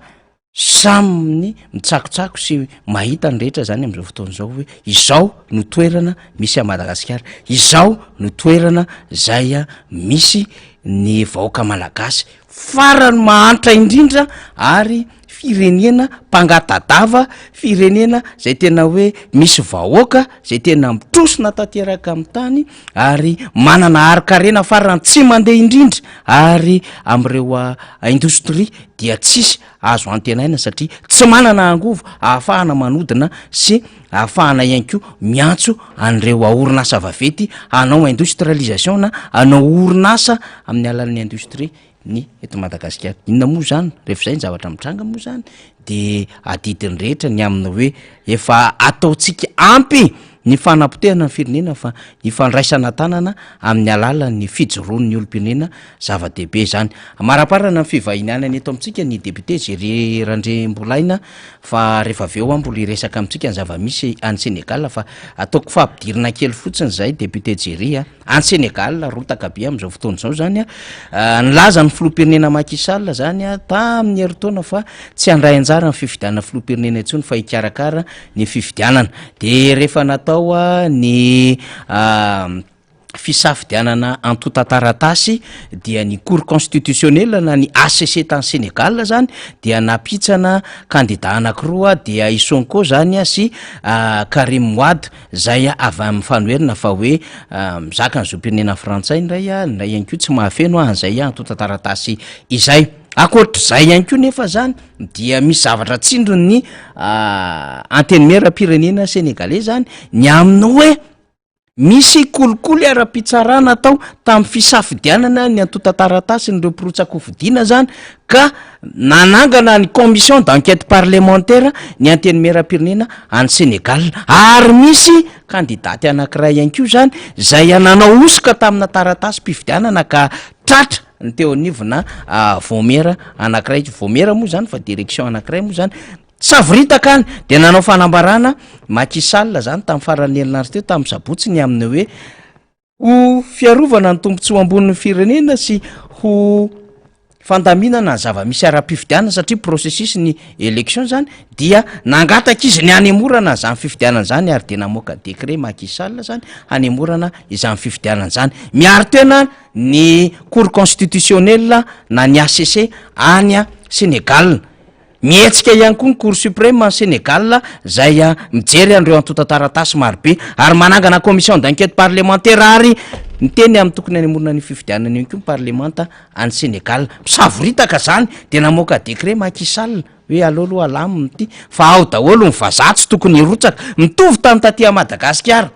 samy mitsakotsako sy mahita ny rehetra zany amin'izao fotoana izao hoe izao no toerana misy an'i Madagasikara, izao no toerana zay misy ny vahoaka malagasy farany mahantra indrindra ary firenena mpangatadava, firenena zay tena hoe misy vahoaka zay tena mitrosona tanteraka amin'ny tany ary manana harin-karena farany tsy mandeha indrindra ary amin'ireo indostria dia tsisy azo antenaina satria tsy manana angovo ahafahana manodina sy ahafahana ihany koa miantso an'ireo orinasa vaventy hanao industrialisation na hanao orinasa amin'ny alalan'ny indostria ny eto Madagasikara. Inona moa zany? Rehefa izay ny zavatra mitranga moa zany de adidin'ny rehetra ny amin'ny hoe efa ataontsika ampy ny fanapotehana ny firenena fa ny fandraisana tanana amin'ny alalan'ny fijoroan'ny olom-pirenena zava-dehibe izany. Amaraparana ny fivahinianany eto amintsika ny député Jerry Randriambolaina fa rehefa avy eo aho mbola hiresaka amintsika ny zava-misy any Sénégal fa ataoko fampidirina kely fotsiny izay député Jerry a. Any Sénégal, rotaka be amin'izao fotoana izao zany a. Nilaza ny filoham-pirenena Macky Sall zany a tamin'ny herintaona fa tsy handray anjara amin'ny fifidianana filoham-pirenena intsony fa hikarakara ny fifidianana. De rehefa natao ny fisafidianana antontan-taratasy dia ny cour constitutionnelle na ny HCC tany Sénégal zany dia nampitsana kandida anankiroa dia i Sonko zany sy Karim Wade Zay avy amin'ny fanoherana fa hoe mizaka ny zom-pirenena frantsay indray ny iray ihany koa tsy mahafeno an'izay antontan-taratasy izay. Ankoatr'izay ihany koa nefa zany dia misy zavatra tsindrin'ny antenimieram-pirenena senegaley zany ny amin'ny hoe. Misy kolikoly ara-pitsarana atao tamin'ny fisafidianana ny antontan-taratasin'ireo mpirotsak'hofidiana izany ka nanangana ny commission d'enquête parlementaire ny antenimierampirenena any Sénégal ary misy kandidaty anankiray ihany koa izany izay nanao hosoka tamina taratasim-pifidianana ka tratra ny teo anivona vaomiera anankiray, vaomiera moa izany fa direction anankiray moa izany. Savoritaka any dia nanao fanambarana Macky Sall zany tamin'ny faran'ny herinandro teo tamin'ny sabotsy ny amin'ny hoe ho fiarovana ny tombontsoa ambonin'ny firenena sy ho fandaminana ny zava-misy ara-pifidianana satria processus ny élection zany dia nangataka izy ny hanemorana izany fifidianana izany ary dia namoaka décret Macky Sall zany hanemorana izany fifidianana izany. Miaro tena ny cour constitutionnelle na ny HCC any Sénégal. Mihetsika ihany koa ny Cour Supreme any Sénégal izay mijery an'ireo antontan-taratasy marobe ary manangana commission d'enquête parlementaire ary miteny amin'ny tokony hanemorana an'io fifidianana io ihany koa ny parlemanta any Sénégal. Misavoritaka izany dia namoaka décret Macky Sall hoe aleo aloha alamina ity fa ao daholo ny vazaha tsy tokony hirotsaka. Mitovy tamin'ny taty Madagasikara.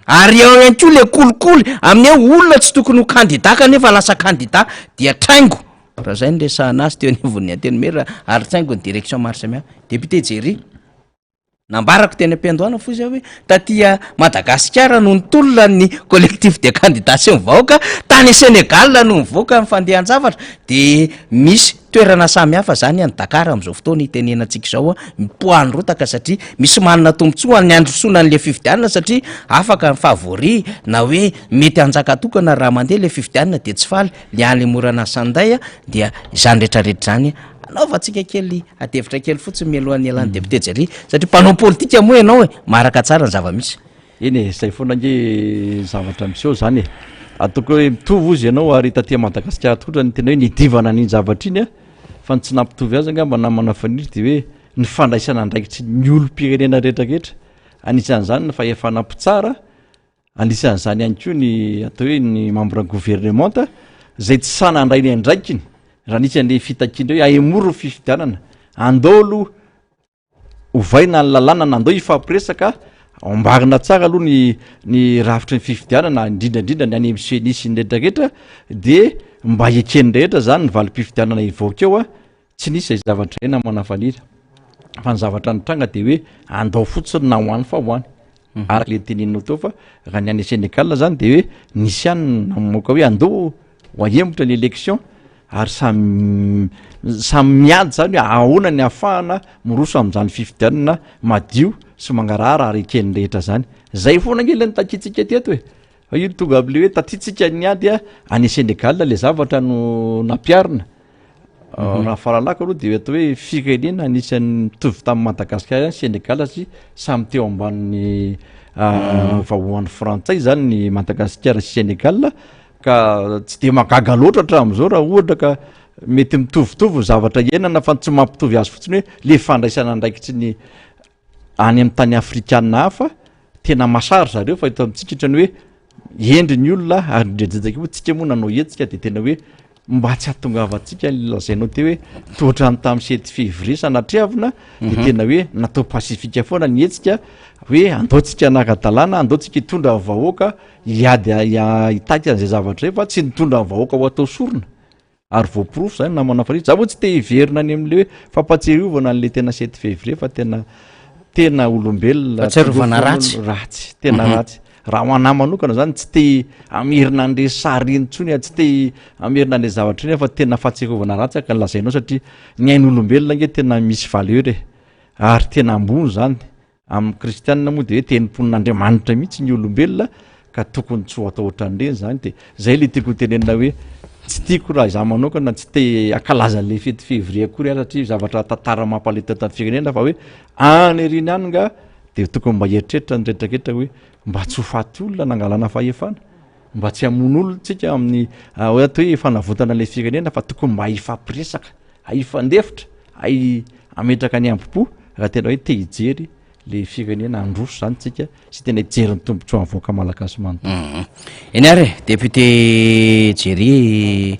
Ary eo ihany koa le kolikoly amin'ny hoe olona tsy tokony ho kandida kanefa lasa kandida dia traingo, raha zay no resahana azy teo anivon'ny antenimiera ary traingo ny direction maro samihafa. Député Jerry, nambarako teny am-piandohana fohy zay hoe taty Madagasikara no nitolona ny collectif des candidats sy ny vahoaka, tany Sénégal no nivoaka ny fandehan-javatra de misy Toerana samy hafa zany any Dakar amin'izao fotoana itenenantsika izao mipoahan'ny rotaka satria misy manana tombotsoa ny handrosoana an'le fifidianana satria afaka ny favori na hoe mety hanjaka tokana raha mandeha le fifidianana dia tsy faly le halemorana Sanday dia izany rehetra rehetra izany anaovantsika kely adihevitra kely fotsiny mialohan'ny hialan'ny député Jerry satria mpanao politika moa ianao e maharaka tsara ny zava-misy. Eny e, zay foana ange zavatra miseho zany e. Ataoko hoe mitovy ozy ianao ary taty Madagasikara tokoa ny tena hoe nidivana an'iny zavatra iny a, fa ny tsy nampitovy azy angamba namana Faniry dia hoe ny fandraisana andraikitry ny olom-pirenena rehetrarehetra, anisan'izany ny fahefana mpitsara, anisan'izany ihany koa ny atao hoe ny membre ny gouvernemanta izay tsy sahy nandray ny andraikiny raha nisy an'ilay fitakiana hoe ahemory ny fifidianana, andao aloha Ovaina ny lalàna na andao hifampiresaka, amboarina tsara aloha ny ny rafitry ny fifidianana indrindra indrindra ny any amin'ny ceni sy ny rehetra rehetra de mba eken'ny rehetra zany ny valim-pifidianana hivoaka eo a, tsy nisy izay zavatra izay namana Faniry fa ny zavatra nitranga de hoe andao fotsiny na ho any fa ho any. Araka le teneninao teo fa raha ny any Sénégal zany de hoe nisy ihany ny namoaka hoe andao ho ahemotra ny élection ary samy samy miady zany hoe ahoana ny ahafahana miroso amin'izany fifidianana madio sy mangarahara ary eken'ny rehetra zany. Zay foana ange le nitakintsika teto e! Fa io tonga am'le hoe taty tsika niady a, any Sénégal le zavatra no nampiharina. Raha fahalalako aloha de atao hoe firenena anisan'ny mitovy tamin'i Madagasikara ihany Sénégal satria samy teo ambanin'ny vahoan'ny frantsay zany ny Madagasikara sy Sénégal ka tsy de mahagaga loatra hatramin'izao raha ohatra ka mety mitovitovy ny zavatra iainana fa ny tsy mampitovy azy fotsiny hoe le fandraisana andraikitry ny any amin'ny tany afrikana hafa tena masary zareo fa eto amintsika ohatran'ny hoe hendry ny olona ary indrindra koa tsika moa nanao hetsika de tena hoe mba tsy hahatongavantsika ny lazainao teo hoe toa ny tamin'ny sept février sanatriavina de tena hoe natao pacifique foana ny hetsika hoe andao tsika hanara-dalàna, andao tsika hitondra ny vahoaka hiady hitaky an'izay zavatra izay fa tsy nitondra ny vahoaka ho atao sorona. Ary voaporofo izany namana Farid. Za moa tsy te hiverina any amin'le hoe fampahatsiarovana an'le tena sept février fa tena tena olombelona Fahatsiarovana ratsy. Ratsy, tena ratsy. Raha ho anah manokana zany tsy te hamerina an'le sary iny intsony aho, tsy te hamerina an'le zavatra iny aho fa tena fahatsiarovana ratsy araka ny lazainao satria ny ain'olombelona ange tena misy valeur e. Ary tena ambony zany. Amin'ny kristianina moa dia hoe tenim-ponin'Andriamanitra mihitsy ny olombelona ka tokony tsy ho atao ohatran'ireny izany dia zay le tiako hotenenina hoe tsy tiako raha izaho manokana tsy te hankalaza an'le fety février akory aho satria zavatra tantara mampalahelo teto amin'ny firenena fa hoe any aoriana any nga dia tokony mba hieritreritra ny rehetrarehetra hoe mba tsy ho faty olona nangalana fahefana, mba tsy hamono olona tsika amin'ny hoe atao hoe fanavotana ilay firenena fa tokony mba hifampiresaka, hifandefitra, hay hametraka ny hambom-po raha tena hoe te hijery le firenena handroso zany tsika sy tena hijery ny tombontsoan'ny vahoaka malagasy manontolo. Eny ary e, député Jerry.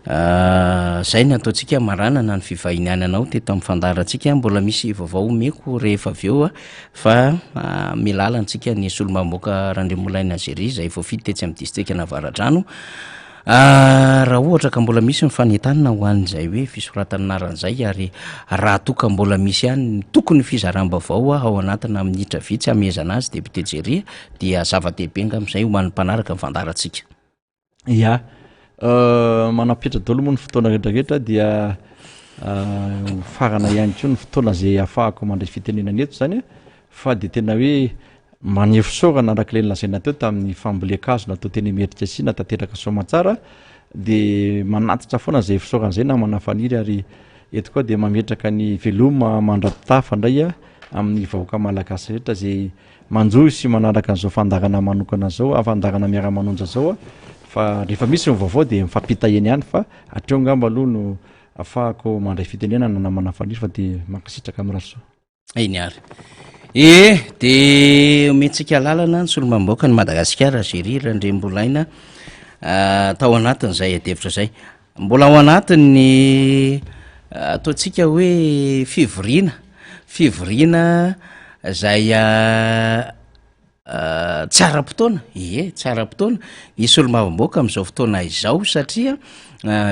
Zay ny ataontsika maranana ny fivahiniananao teto amin'ny fandaharantsika. Mbola misy vaovao omeko rehefa avy eo fa milala antsika ny solombavambahoaka Randriamolaina Jerry izay voafidy tetsy amin'ny distrikan'Avaradrano. Raha ohatra ka mbola misy ny fanentanana ho an'izay hoe fisoratana anarana izay ary raha toa ka mbola misy ihany ny tokony fizaram-baovao ao anatina minitra vitsy hamehezana azy député Jerry dia zava-dehibe angamba izay ho an'ny mpanaraka ny fandaharantsika. Ya, manam-petra daholo moa ny fotoana rehetra rehetra dia ho farana ihany koa ny fotoana izay ahafahako mandray fitenenana eto zany a, fa de tena hoe maneho fisaorana araka ilay nolazaina teo tamin'ny fambolen-kazo natao teny Imerintsiasina tanteraka soamantsara de manatitra foana zay fisaorana zay namana Faniry ary eto koa de mametraka ny veloma mandra-pitafa indray a amin'ny vahoaka malagasy rehetra zay Manjohy sy manaraka an'izao fandaharana manokana izao, fandaharana miara-manonja izao aho fa rehefa misy ny vaovao dia mifampita eny ihany fa hatreo angamba aloha no afahako mandray fitenenana namana Faniry fa dia mankasitraka mirary soa. Eny ary. Ee, dia omentsika lalana ny solombavambahoakan'i Madagasikara, Géry Randriambolaina, tao anatin'izay adihevitra izay. Mbola ao anatin'ny ataontsika hoe fivoriana, fivoriana izay tsy ara-potoana, ie tsy ara-potoana ny solombavambahoaka amin'izao fotoana izao satria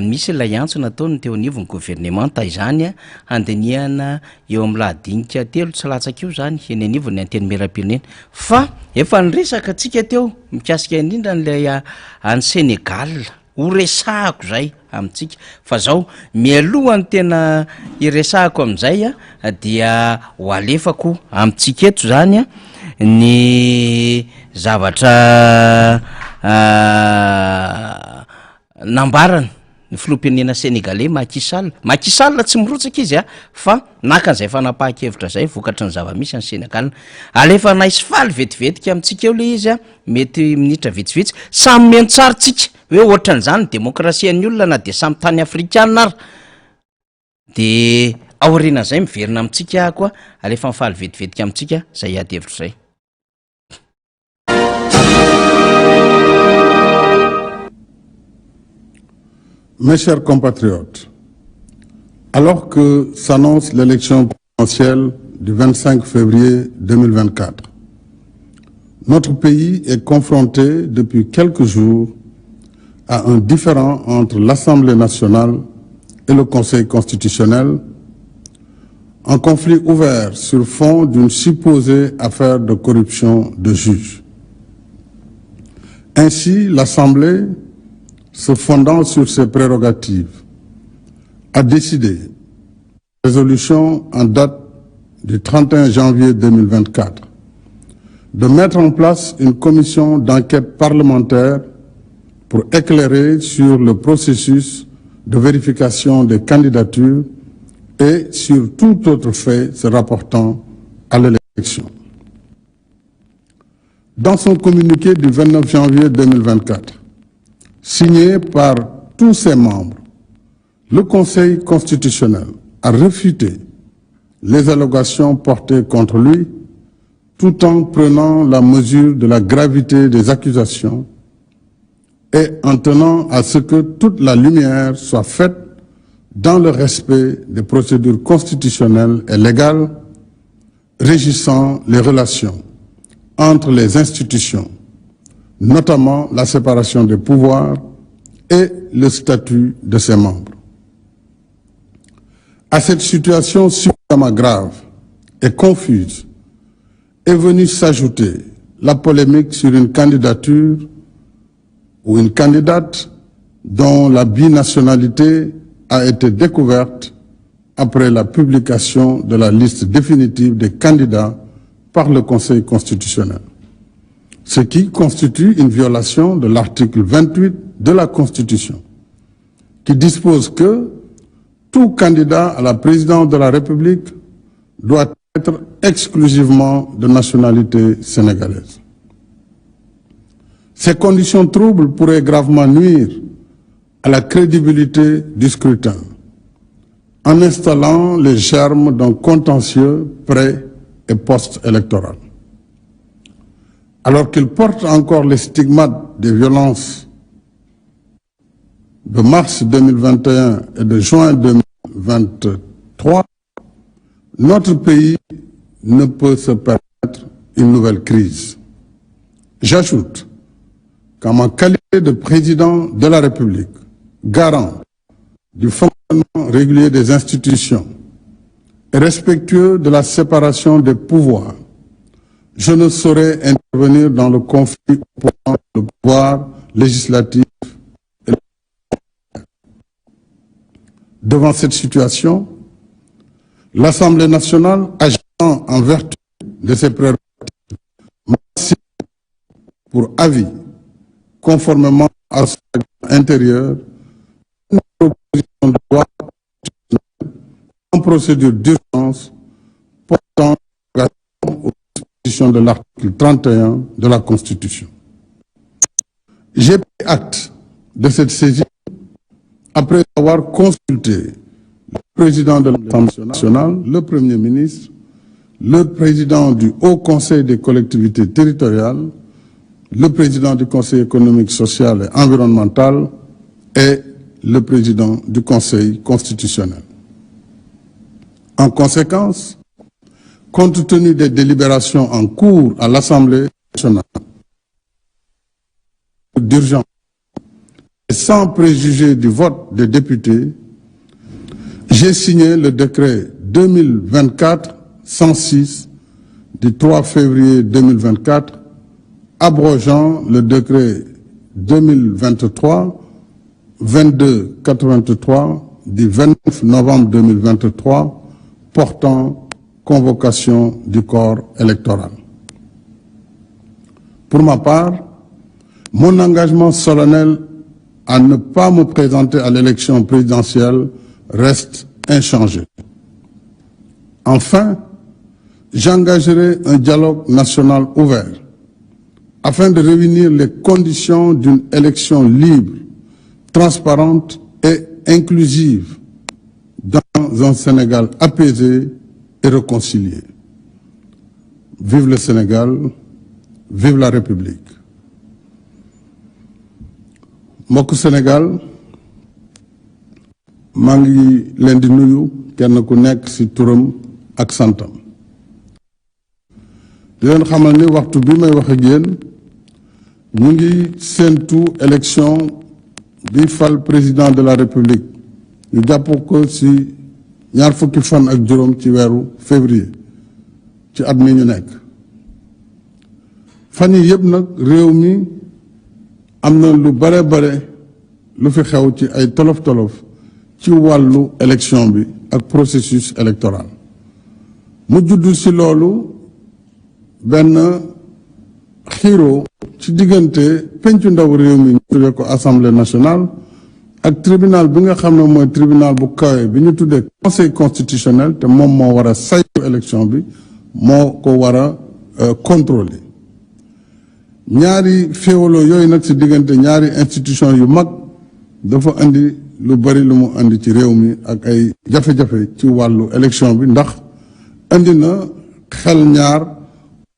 misy ilay antso nataon'ny teo anivon'ny governemanta izany handinihana eo amin'ny lahadinika telo tsy latsaka eo izany eny anivon'ny antenimierampirenena fa efa niresaka tsika teo mikasika indrindra an'ilay any Sénégal. Ho resahako zay amintsika fa zao mialohan'ny tena hiresahako amin'izay a dia ho alefako amintsika eto zany a ny zavatra nambarany ny filoham-pirenena sénégalais Macky Sall, Macky Sall tsy mirotsaka izy a fa naka an'izay fanapahan-kevitra zay vokatry ny zava-misy any Sénégal, alefanay sy faly vetivetika amintsika eo le izy a. Mety minitra vitsivitsy. Samy miantsary tsika hoe ohatran'izany ny demokrasian'ny olona na dia samy tany afrikana ara. De aorianan'izay miverina amintsika aho koa, alefa mifaly vetivetika amintsika izay ady hevitra izay. Mes chers compatriotes, alors que s'annonce l'élection présidentielle du 25 février 2024, notre pays est confronté depuis quelques jours à un différend entre l'Assemblée nationale et le Conseil constitutionnel, un conflit ouvert sur fond d'une supposée affaire de corruption de juges. Ainsi, l'Assemblée, se fondant sur ses prérogatives, a décidé, résolution en date du 31 janvier 2024, de mettre en place une commission d'enquête parlementaire pour éclairer sur le processus de vérification des candidatures et sur tout autre fait se rapportant à l'élection. Dans son communiqué du 29 janvier 2024, signé par tous ses membres, le Conseil constitutionnel a réfuté les allégations portées contre lui tout en prenant la mesure de la gravité des accusations et en tenant à ce que toute la lumière soit faite dans le respect des procédures constitutionnelles et légales régissant les relations entre les institutions, notamment la séparation des pouvoirs et le statut de ses membres. À cette situation suffisamment grave et confuse est venue s'ajouter la polémique sur une candidature ou une candidate dont la binationalité a été découverte après la publication de la liste définitive des candidats par le Conseil constitutionnel, ce qui constitue une violation de l'article 28 de la Constitution, qui dispose que tout candidat à la présidence de la République doit être exclusivement de nationalité sénégalaise. Ces conditions troubles pourraient gravement nuire à la crédibilité du scrutin en installant les germes d'un contentieux pré- et post-électoral. Alors qu'il porte encore les stigmates des violences de mars 2021 et de juin 2023, notre pays ne peut se permettre une nouvelle crise. J'ajoute qu'en ma qualité de président de la République, garant du fonctionnement régulier des institutions et respectueux de la séparation des pouvoirs, je ne saurais intervenir dans le conflit opposant le pouvoir législatif et le Devant cette situation, l'Assemblée nationale, agissant en vertu de ses prérogatives, m'a pour avis, conformément à son règlement intérieur, une proposition de loi en procédure d'urgence portant aux dispositions de l'article 31 de la Constitution. J'ai pris acte de cette saisine après avoir consulté le président de l'Assemblée nationale, le Premier ministre, le président du Haut Conseil des collectivités territoriales, le président du Conseil économique, social et environnemental et le président du Conseil constitutionnel. En conséquence, compte tenu des délibérations en cours à l'Assemblée nationale d'urgence et sans préjuger du vote des députés, j'ai signé le décret 2024-106 du 3 février 2024 abrogeant le décret 2023-2283 du 29 novembre 2023 portant convocation du corps électoral. Pour ma part, mon engagement solennel à ne pas me présenter à l'élection présidentielle reste inchangé. Enfin, j'engagerai un dialogue national ouvert afin de réunir les conditions d'une élection libre, transparente et inclusive dans un Sénégal apaisé et réconcilié. Vive le Sénégal, vive la République. Mbokk Sénégal, maa ngi leen di nuyu, kenn ku nekk ci turam ak santam, di leen xamal ni waxtu bi may wax ak yéen, ñu ngi séentu élection bi fal président de la République. Ñu jàpp ko ci 25 fan ci weeru février ci at mi ñu nekk. Fan yi yëpp nag, réew mi am na lu bare bare lu fi xew ci ay tolof-tolof ci wàllu élection bi ak processus électoral. Mu judd ci loolu benn xiiroo ci diggante pencu ndaw réew mi, ñu tuddee ko Assemblée nationale, ak tribunal bi nga xam ne mooy tribunal bu kawe bi ñu tuddee Conseil constitutionnel, te moom moo war a saytu élection bi, moo ko war a contrôler. Ñaari féewaloo yooyu nag ci diggante ñaari institution yu mag dafa indi lu bari lu mu indi ci réew mi ak ay jafe-jafe ci wàllu élection bi, ndax indi na xel ñaar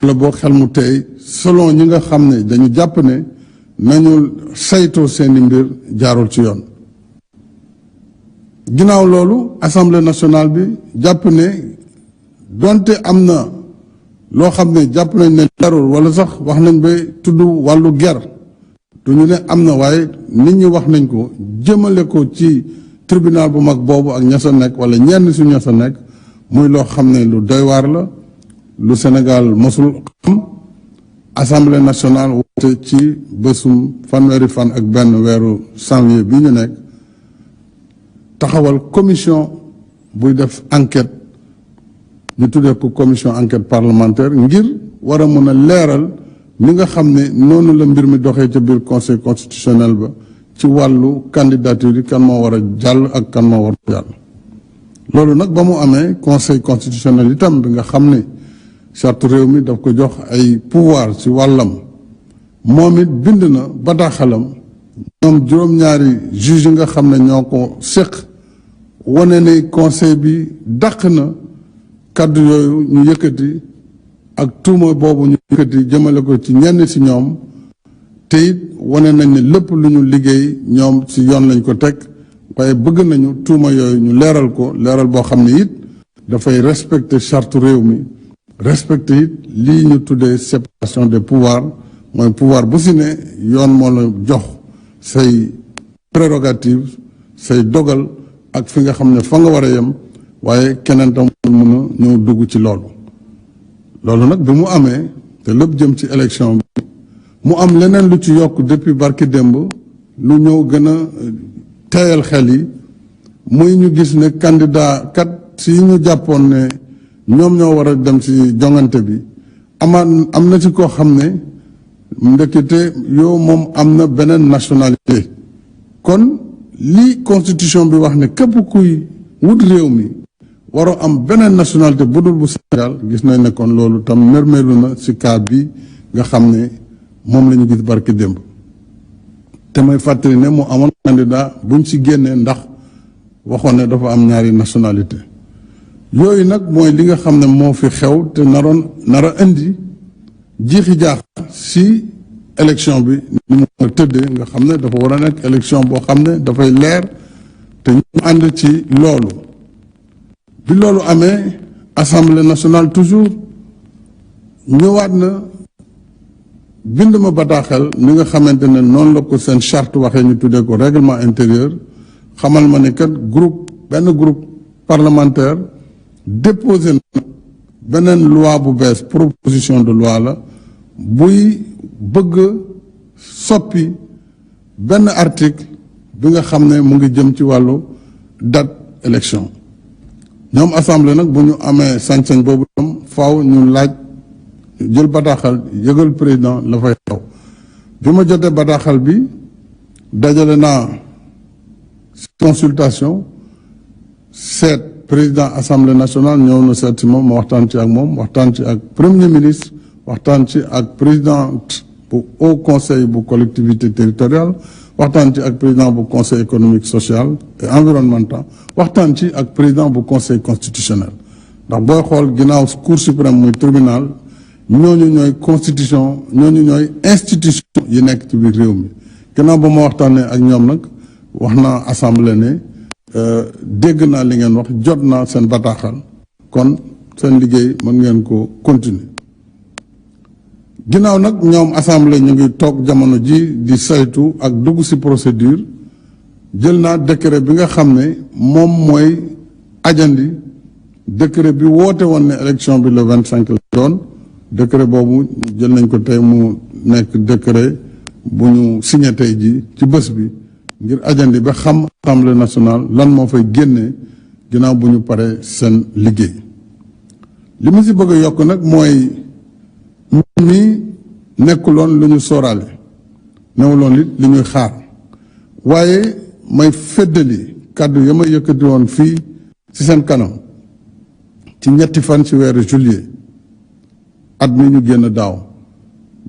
wala boo xel mu tey, selon ñi nga xam ne dañu jàpp ne nañu saytoo seeni mbir jaarul ci yoon. Ginnaaw loolu, Assemblée nationale bi jàpp ne donte am na loo xam ne jàpp nañ ne leerul, wala sax wax nañ ba tudd wàllu ger, du ñu ne am na, waaye nit ñi wax nañ ko jëmale ko ci tribunal bu mag boobu ak ña sa nekk wala ñenn su ña sa nekk, muy loo xam ne lu doy waar la, lu Sénégal mosul xam. Assemblée nationale woote ci bésum 31 fan weeru janvier bi ñu nekk, taxawal commission buy def enquête, ñu tuddee ko commission enquête parlementaire, ngir war a mën a leeral ni nga xam ne noonu la mbir mi doxee ca biir Conseil constitutionnel ba ci wàllu candidature yi, kan moo war a jàll ak kan moo war a jàll. Loolu nag, ba mu amee, Conseil constitutionnel itam bi nga xam ne charte réew mi daf ko jox ay pouvoir ci wàllam, moom it bind na bataaxalam, ñoom juróom-ñaari juge yi nga xam ne ñoo ko séq, wane ne conseil bi dàq na kàddu yooyu ñu yëkkati ak tuuma boobu ñu yëkkati jëmale ko ci ñenn ci ñoom. Te it wane nañ ne lépp lu ñu liggéey ñoom ci yoon lañ ko teg, waaye bëgg nañu tuuma yooyu ñu leeral ko, leeral boo xam ne it dafay respecter charte réew mi, respecter it lii ñu tuddee séparation des pouvoirs, mooy pouvoir bu si ne yoon moo la jox say prérogative, say dogal ak fi nga xam ne fa nga war a yem, waaye keneen tam mën a ñëw dugg ci loolu. Loolu nag bi mu amee te lépp jëm ci élection bi, mu am leneen lu ci yokk depuis barki démb, lu ñëw gën a teeyal xel yi, muy ñu gis ne candidat kat si ñu jàppoon ne ñoom ñoo war a dem ci jongante bi, amaat am na ci koo xam ne ndekete yow moom am na beneen nationalité. Kon li constitution bi wax ne képp kuy wut réew mi waroo am beneen nationalité bu dul bu Sénégal, gis nañ ne kon loolu tam nërmeelu na ci cas bi nga xam ne moom la ñu gis barki démb. Te may fàttali ne mu amoon candidat buñ ci génnee ndax waxoon ne dafa am ñaari nationalité. Yooyu nag mooy li nga xam ne moo fi xew te naroon nar a indi jiixi jaax si élection bi ni mu tëddee, nga xam ne dafa war a nekk élection boo xam ne dafay leer te ñu ànd ci loolu. Bi loolu amee, Assemblée nationale toujours ñëwaat na bind ma bataaxel ni nga xamante ne noonu la ko seen charte waxee, ñu tuddee ko règlement intérieur, xamal ma ne kat groupe, benn groupe parlementaire déposé na beneen loi bu bees, proposition de loi la buy bëgg soppi benn article bi nga xam ne mu ngi jëm ci wàllu date élection. Ñoom assemblée nag, bu ñu amee sañ-sañ boobu tam, faaw ñu laaj, jël bataaxal yëgal président la fay xew. Bi ma jotee bataaxal bi, dajale naa consultation, seet président Assemblée nationale ñëw na seet si moom, ma waxtaan ci ak moom, waxtaan ci ak premier ministre, waxtaan ci ak président bu haut conseil bu collectivité territoriale, waxtaan ci ak président bu conseil économique, social et environnemental, waxtaan ci ak président bu conseil constitutionnel. Ndax booy xool ginnaaw cour suprême muy tribunal, ñooñu ñooy constitution, ñooñu ñooy institution yi nekk ci biir réew mi. Ginnaaw ba ma waxtaanee ak ñoom nag, wax naa assemblée ne dégg naa li ngeen wax, jot naa seen bataaxal, kon seen liggéey mën ngeen ko continuer. Ginnaaw nag ñoom assemblée ñu ngi toog jamono ji di saytu ak dugg ci procédure, jël naa décret bi nga xam ne moom mooy ajandi décret bi woote woon ne élection bi le 25 la doon. Décret boobu jël nañ ko tey, mu nekk décret bu ñu signé tey ji ci bés bi, ngir ajandi ba xam assemblée nationale lan moo fay génnee ginnaaw bu ñu paree seen liggéey. Li ma si bëgg a yokk nag mooy mi nekkuloon lu ñu sóoraale, newuloon it li ñuy xaar, waaye may feddali kàddu ya ma yëkkati woon fii ci seen kanam ci 3 fan ci weeru juillet at mi ñu génn daaw,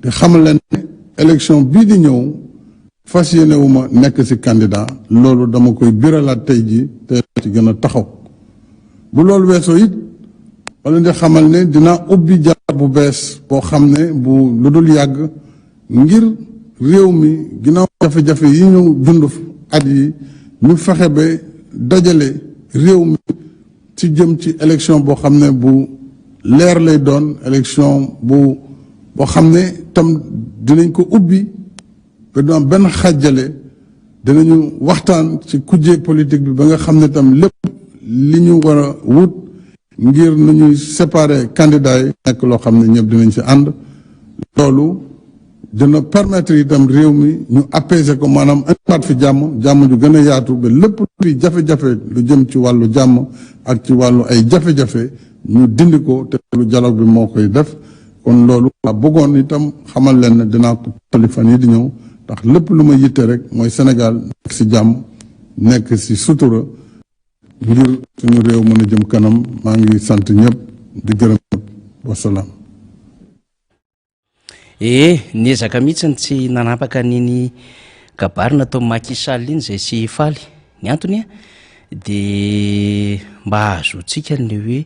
di xamal leen ne élection bii di ñëw fas yéene wu ma nekk ci candidat. Loolu dama koy biralaat tey jii te ci gën a taxaw. Bu loolu weesoo it, wala di xamal ne dinaa ubbi jaar bu bees boo xam ne bu lu dul yàgg ngir réew mi, ginnaaw jafe-jafe yi ñu dund at yi, ñu fexe ba dajale réew mi ci jëm ci élection boo xam ne bu leer lay doon, élection bu boo xam ne tam dinañ ko ubbi ba du am benn xàjjale. Dinañu waxtaan ci kujje politique bi ba nga xam ne tam lépp li ñu war a wut ngir nu ñuy séparer candidats yi nekk loo xam ne ñëpp dinañ ci ànd. Loolu dina permettre itam réew mi ñu apaiser ko, maanaam indiwaat fi jàmm, jàmm ju gën a yaatu, ba lépp luy jafe-jafe lu jëm ci wàllu jàmm ak ci wàllu ay jafe-jafe ñu dindi ko, te lu dialogue bi moo koy def. Kon loolu laa bëggoon itam xamal leen ne dinaa ko tali fan yi di ñëw, ndax lépp lu ma yitte rek mooy Sénégal nekk ci jàmm, nekk ci sutura, ngir suñu réew mën a jëm kanam. Maa ngi sant ñëpp, di gërëm ñëpp. Wasalaam. E niezaka mihitsy ny tsy nanapaka n'iny kabary natao Macky Sall iny zay sy faly. Ny antony a de mba ahazoantsika ny hoe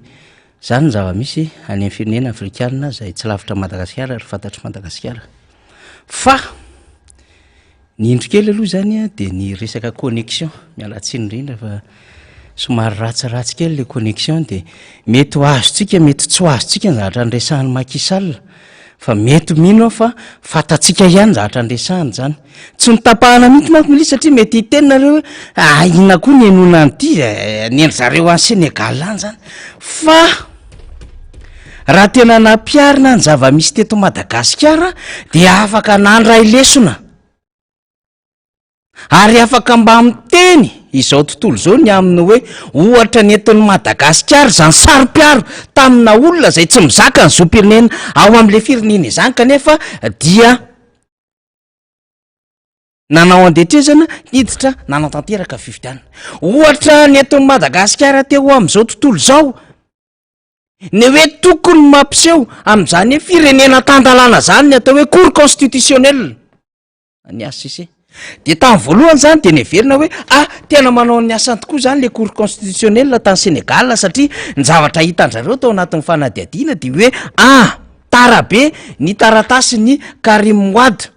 zany ny zava-misy any amin'ny firenena afrikanina zay tsy lavitra Madagasikara ary fantatry Madagasikara fa Ny indro kely aloha izany a dia ny resaka connexion, miala tsiny indrindra fa somary ratsiratsy kely le connexion dia mety ho azontsika mety tsy ho azontsika ny zavatra niresahan'i Macky Sall fa mety mino aho fa fantatsika ihany ny zavatra niresahany izany. Tsy notapahana mihitsy manko ilay izy satria mety hiteny nareo hoe ah inona koa ny henoina an'ity e, ny an-dry zareo any Sénégal any izany fa raha tena nampiharina ny zava-misy teto Madagasikara dia afaka nandray lesona ary afaka mba miteny izao tontolo izao ny amin'ny hoe ohatra ny entin'i Madagasikara izany saro-piaro tamina olona izay tsy mizaka ny zom-pirenena ao amin'ilay firenena izany kanefa dia Nanao andetrezana hiditra nanatanteraka fifidianana. Ohatra ny eto Madagasikara teo amin'izao tontolo izao, ny hoe tokony mampiseho amin'izany hoe firenena tan-dalàna izany ny atao hoe cour constitutionnelle, ny HCC. Dia tamin'ny voalohany izany dia neverina hoe ah tena manao ny asany tokoa izany le cour constitutionnelle tany Sénégal satria ny zavatra hitan-dry zareo tao anatin'ny fanadihadiana dia hoe ah tara be ny taratasin'i Karim Wade.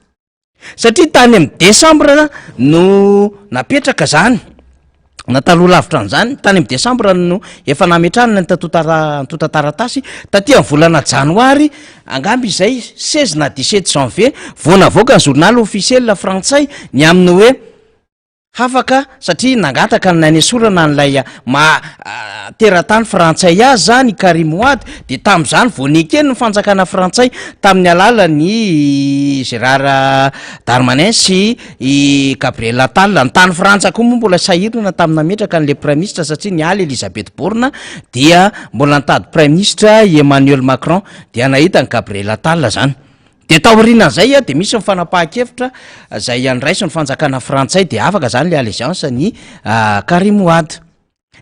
Satria tany amin'ny desambra no napetraka zany, na taloha lavitra an'izany, tany amin'ny desambra no efa nametrahana ny tantotara- antontan-taratasy, taty amin'ny volana janoary angamba izay seize na dix-sept janvier vao navoaka ny journal officiel frantsay ny amin'ny hoe Hafaka satria nangataka ny nanesorana an'ilay maha teratany frantsay azy zany i Karim Wade dia tamin'izany vao nekeny ny fanjakana frantsay tamin'ny alalan'i Gérard Darmanin sy i Gabriel Attal. Ny tany Frantsa koa moa mbola sahirana tamin'ny nametraka an'ilay praiminisitra satria niala Elisabeth Borne dia mbola nitady praiminisitra i Emmanuel Macron dia nahita an'i Gabriel Attal zany. Dia taorianan'izay dia misy ny fanapahan-kevitra izay andraisin'ny fanjakana frantsay dia afaka izany ilay allégeance ny Karim Wade.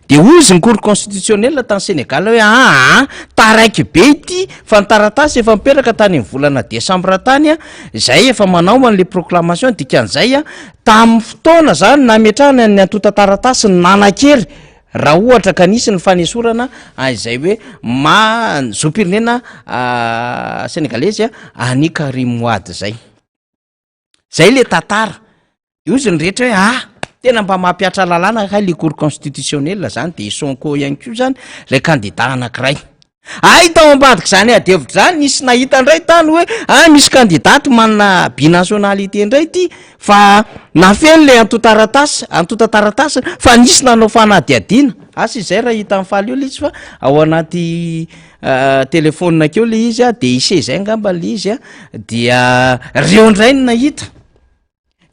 Dia hoy izy ny cour constitutionnelle tany Sénégal hoe aa taraiky be ity fa ny taratasy efa mipetraka tany amin'ny volana desambra tany izay efa manao an'ilay proclamation, dikan'izay tamin'ny fotoana izany nametrahana ny antontan-taratasy ny nanan-kery Raha ohatra ka nisy ny fanesorana izay hoe maha zom-pirenena senegalezy an'i Karim Wade zay. Zay le tantara. De hozy ny rehetra hoe ah tena mba mampihatra lalàna kay le cour constitutionnelle zany de i Sonko ihany koa zany lay kandida anankiray. Hay tao ambadik'izany ady hevitra izany nisy nahita indray tany hoe ah misy candidat manana binationalité indray ity fa nafeno ilay antontan-taratasy antontan-taratasy fa nisy nanao fanadihadiana, asa izay raha hitan'i Faly eo ilay izy fa ao anaty telephone akeo ilay izy ah de ise izay angamba ilay izy ah dia reo indray no nahita.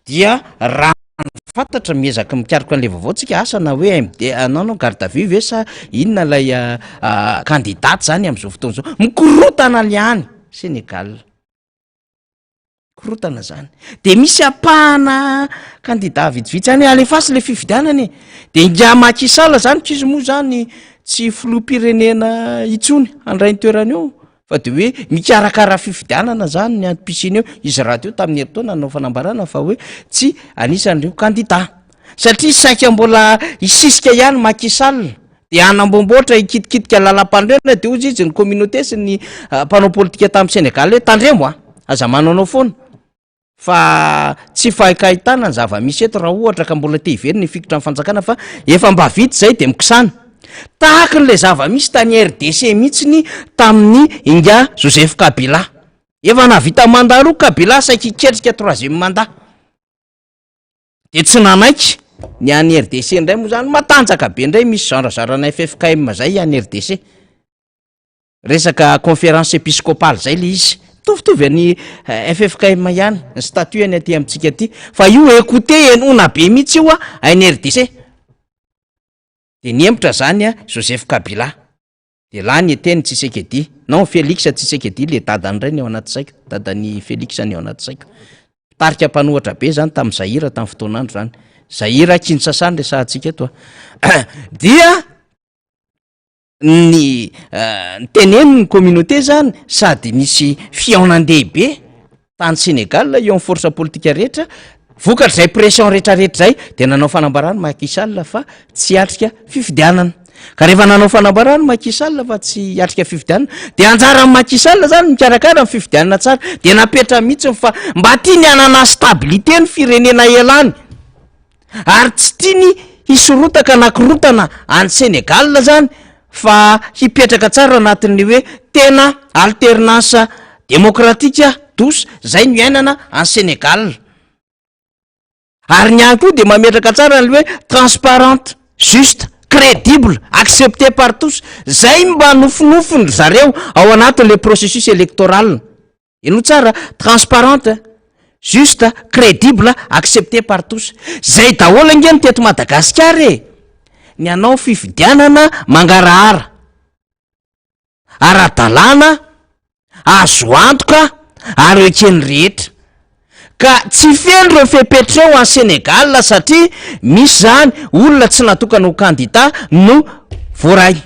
Dia raha ny fantatra miezaka mikaroka an'ilay vaovao tsika asa na hoe MD non non garde à vue ve sa inona ilay candidat zany amin'izao fotoana izao, mikorotana le any Sénégal, mikorotana zany, de misy ampahana candidat vitsivitsy any hoe alefaso le fifidianana e, de ingahy Macky Sall zany k'izy moa zany tsy filoham-pirenena intsony handray ny toerany eo. Fa de hoe mikarakara fifidianana zany ny antom-pisiany eo, izy rahateo tamin'ny herintaona nanao fanambarana fa hoe tsy anisan'ireo kandida, satria saika mbola hisisika ihany Macky Sall, de hanamboamboatra hikitikitika lalampanorenana, de hozy izy ny communauté sy ny mpanao politika tamin'i Sénégal hoe tandremo a, aza manaonao foana. Fa tsy fankahitana ny zava-misy eto raha ohatra ka mbola te hiverina hifikitra amin'ny fanjakana fa efa mba vita izay dia mikisana. Tahaka an'ilay zava-misy tany RDC mihitsy tamin'ny ingahy Joseph Kabila. Efa nahavita mandat roa Kabila saiky hiketrika troisième mandat. Dia tsy nanaiky. Ny any RDC indray moa izany matanjaka be indray misy zarazarana ffkm izay any RDC. Resaka conférence épiscopale zay le izy, mitovitovy an'i ffkm ihany ny statut any aty amintsika aty, fa io écouter henoina be mihitsy io a any RDC, de nihemotra zany a Joseph Kabila, de lany Etienne Tshisekedi, non Felix Tshisekedi le dadany ndray ny ao anaty saiko, dadan'i Felix ny ao anaty saiko, mpitarika mpanohatra be zany tamin'i Zaïre tamin'ny fotoan'andro zany, Zaïre Kinshasa no resahantsika eto a, dia. ny niteneniny ny communauté zany sady nisy fihaonan-dehibe tany Sénégal eo amin'ny force politique rehetra, vokatr'izay pression rehetrarehetra zay de nanao fanambarana Macky Sall fa tsy hiatrika fifidianana. Ka rehefa nanao fanambarana Macky Sall fa tsy hiatrika fifidianana dia anjaran'i Macky Sall zany mikarakara ny fifidianana tsara dia napetrany mihitsy fa mba tiany hanana stabilité ny firenena elany ary tsy tiany hisorotaka na korotana any Sénégal zany fa hipetraka tsara anatin'ny hoe tena alternance démocratique douce zay no iainana any Sénégal. Ary ny ahy koa dia mametraka tsara ny hoe transparente, juste, credible, accepté par tous, zay mba nofinofin-dry zareo ao anatin'le processus électoral. Henoy tsara, transparente, juste, credible, accepté par tous. Zay daholo ange ny teto Madagasikara e! Ny hanao fifidianana mangarahara. ara-dalàna, azo antoka ary eken'ny rehetra. Ka tsy feno ireo fepetra ireo any Sénégal satria misy izany olona tsy natokana ho kandida no voaray.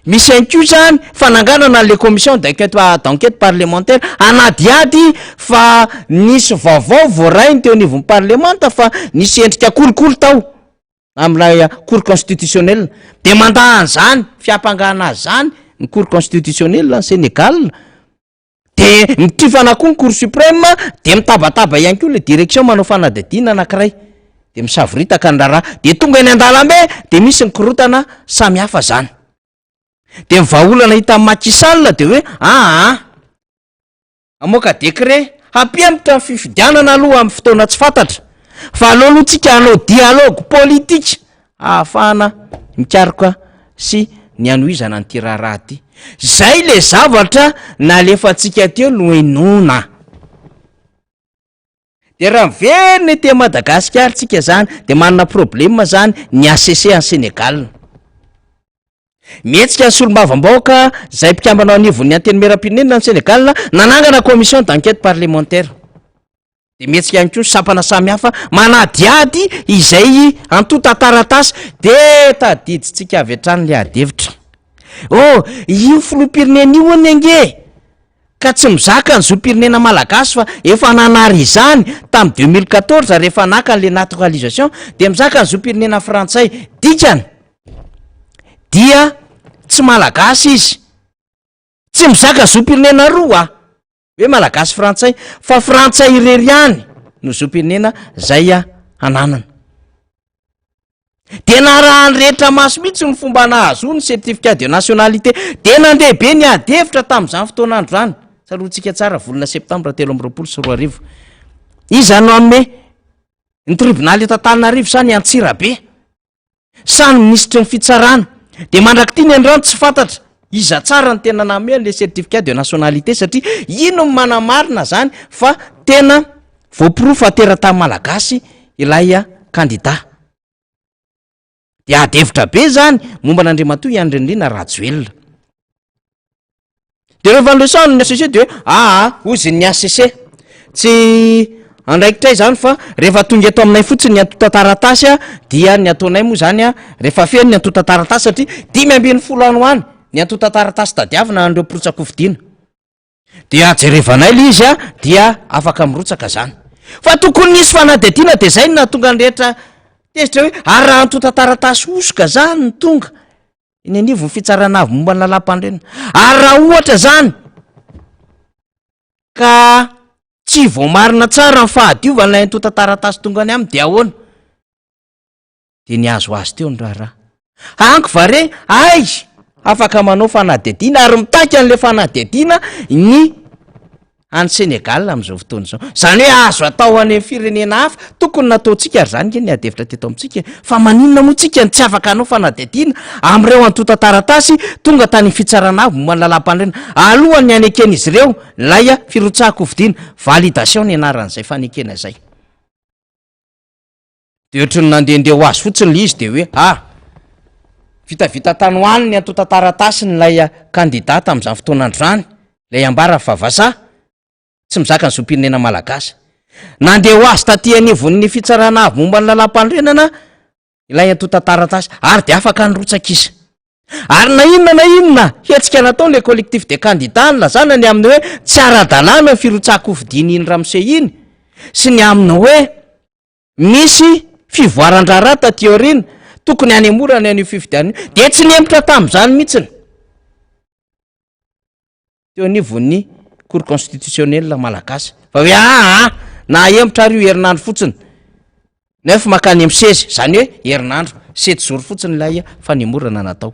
Misy ihany koa izany fananganana an'ilay commission d'enquête d'enquête parlementaire hanadihady fa nisy vaovao voarainy teo anivon'ny parlemanta fa nisy endrika kolikoly tao. amin'ilay cour constitutionnelle de mandà an'izany fiampangana azy zany ny cour constitutionnelle any Sénégal de mitifana koa ny cour suprême de mitabataba ihany koa le direction manao fanadihadiana anankiray de misavoritaka ny raharaha de tonga eny an-dalambe de misy ny korontana samy hafa zany de ny vahaolana hita amin'i Macky Sall de hoe aa Hamoaka décret hampihemotra ny fifidianana aloha amin'ny fotoana tsy fantatra fa aleo aloha tsika hanao dialogue politique ahafahana mikaroka sy ny hanohizana an'ity raharaha ity. Zay le zavatra nalefantsika teo no henoina. De raha miverina ety Madagasikara tsika zany de manana problème zany ny HCC any Sénégal. Mihetsika ny solombavambahoaka izay mpikambana ao anivon'ny Antenimierampirenena any Sénégal nanangana commission d'enquête parlementaire. Dia mihetsika ihany koa ny sampana samihafa manadihady izay antontan-taratasy dia tadidintsika avy hatrany ilay adihevitra. Oh, io filoham-pirenena io anie ange ka tsy mizaka ny zom-pirenena malagasy fa efa nanary izany tamin'ny 2014 rehefa naka an'ilay naturalisation dia mizaka ny zom-pirenena frantsay. Dikany dia tsy malagasy izy, tsy mizaka zom-pirenena roa a, hoe malagasy frantsay fa frantsay irery ihany no zom-pirenena zay ananany. De narahan'ny rehetra maso mihitsy ny fomba nahazoany certificat de nationalité, de nandeha be ny ady hevitra tamin'izany fotoan'andro zany, tsaroantsika tsara volana septambra 2023, iza no hanome ny tribonaly eto Antananarivo sa ny Antsirabe? Sa ny minisitry ny fitsarana? Dia mandrak'ity ny androany tsy fantatra iza tsara ny tena nanome an'ilay certificat de nationalité satria ino no manamarina zany fa tena voaporofo fa teratany malagasy ilay kandida. Dia ady hevitra be zany momba an'Andriamatoa Andry Nirina Rajoelina. De rehefa niresahany ny HCC de hoe aa hozy ny HCC tsy andraikitray zany fa rehefa tonga eto aminay fotsiny ny antontan-taratasy a dia ny ataonay moa zany a rehefa feno ny antontan-taratasy satria 15 any ho any ny antontan-taratasy tadiavina an'ireo mpirotsak'hofidiana dia jerevanay le izy a dia afaka mirotsaka zany fa tokony nisy fanadihadiana de zay no nahatonga ny rehetra tezitra hoe ary raha antontan-taratasy hosoka zany no tonga Eny anivon'ny fitsarana avo momba ny lalàmpanorenana. Ary raha ohatra izany ka tsy voamarina tsara ny fahadiovan'ilay antontan-taratasy tonga any aminy dia ahoana? Dia nihazohazo teo ny raharaha. Hanko va re? Hay! Afaka manao fanadihadiana ary mitaky an'ilay fanadihadiana ny any Sénégal amin'izao fotoana izao. Izany hoe azo atao any amin'ny firenena hafa, tokony nataontsika ary izany nge ny ady hevitra teto amintsika e. Fa maninona moa tsika no tsy afaka hanao fanadihadiana amin'ireo antontan-taratasy tonga tany amin'ny fitsarana avo momba ny lalàmpanorenana alohan'ny haneken'izy ireo ilay firotsahan-kofidina, validation ny anaran'izay fanekena izay. De ohatry ny nandehandeha ho azy fotsiny le izy de hoe ah! Vitavita tany ho any ny antontan-taratasiny ilay kandida tamin'izany fotoana andro izany, ilay ambara fa vazaha, tsy mizaka ny zom-pirenena malagasy. Nandeha ho azy taty anivon'ny fitsarana avo momba ny lalàmpanorenana ilay antontan-taratasy ary dia afaka nirotsaka izy. Ary na inona na inona hetsika nataon'ilay collectif des candidats nilazana ny amin'ny hoe tsy ara-dalàna ny firotsahan-kofidin'iny ramose iny sy ny amin'ny hoe Nisy fivoaran-draharaha taty aoriana. Tokony hanemorana an'io fifidianana io. Dia tsy nihemotra tamin'izany mihitsiny. Teo anivon'ny cour constitutionnelle malagasy. Fa hoe aa na ahemotra ary io herinandro fotsiny. Nefa makany amin'ny seza, izany hoe herinandro, sept jours fotsiny ilay fanemorana natao.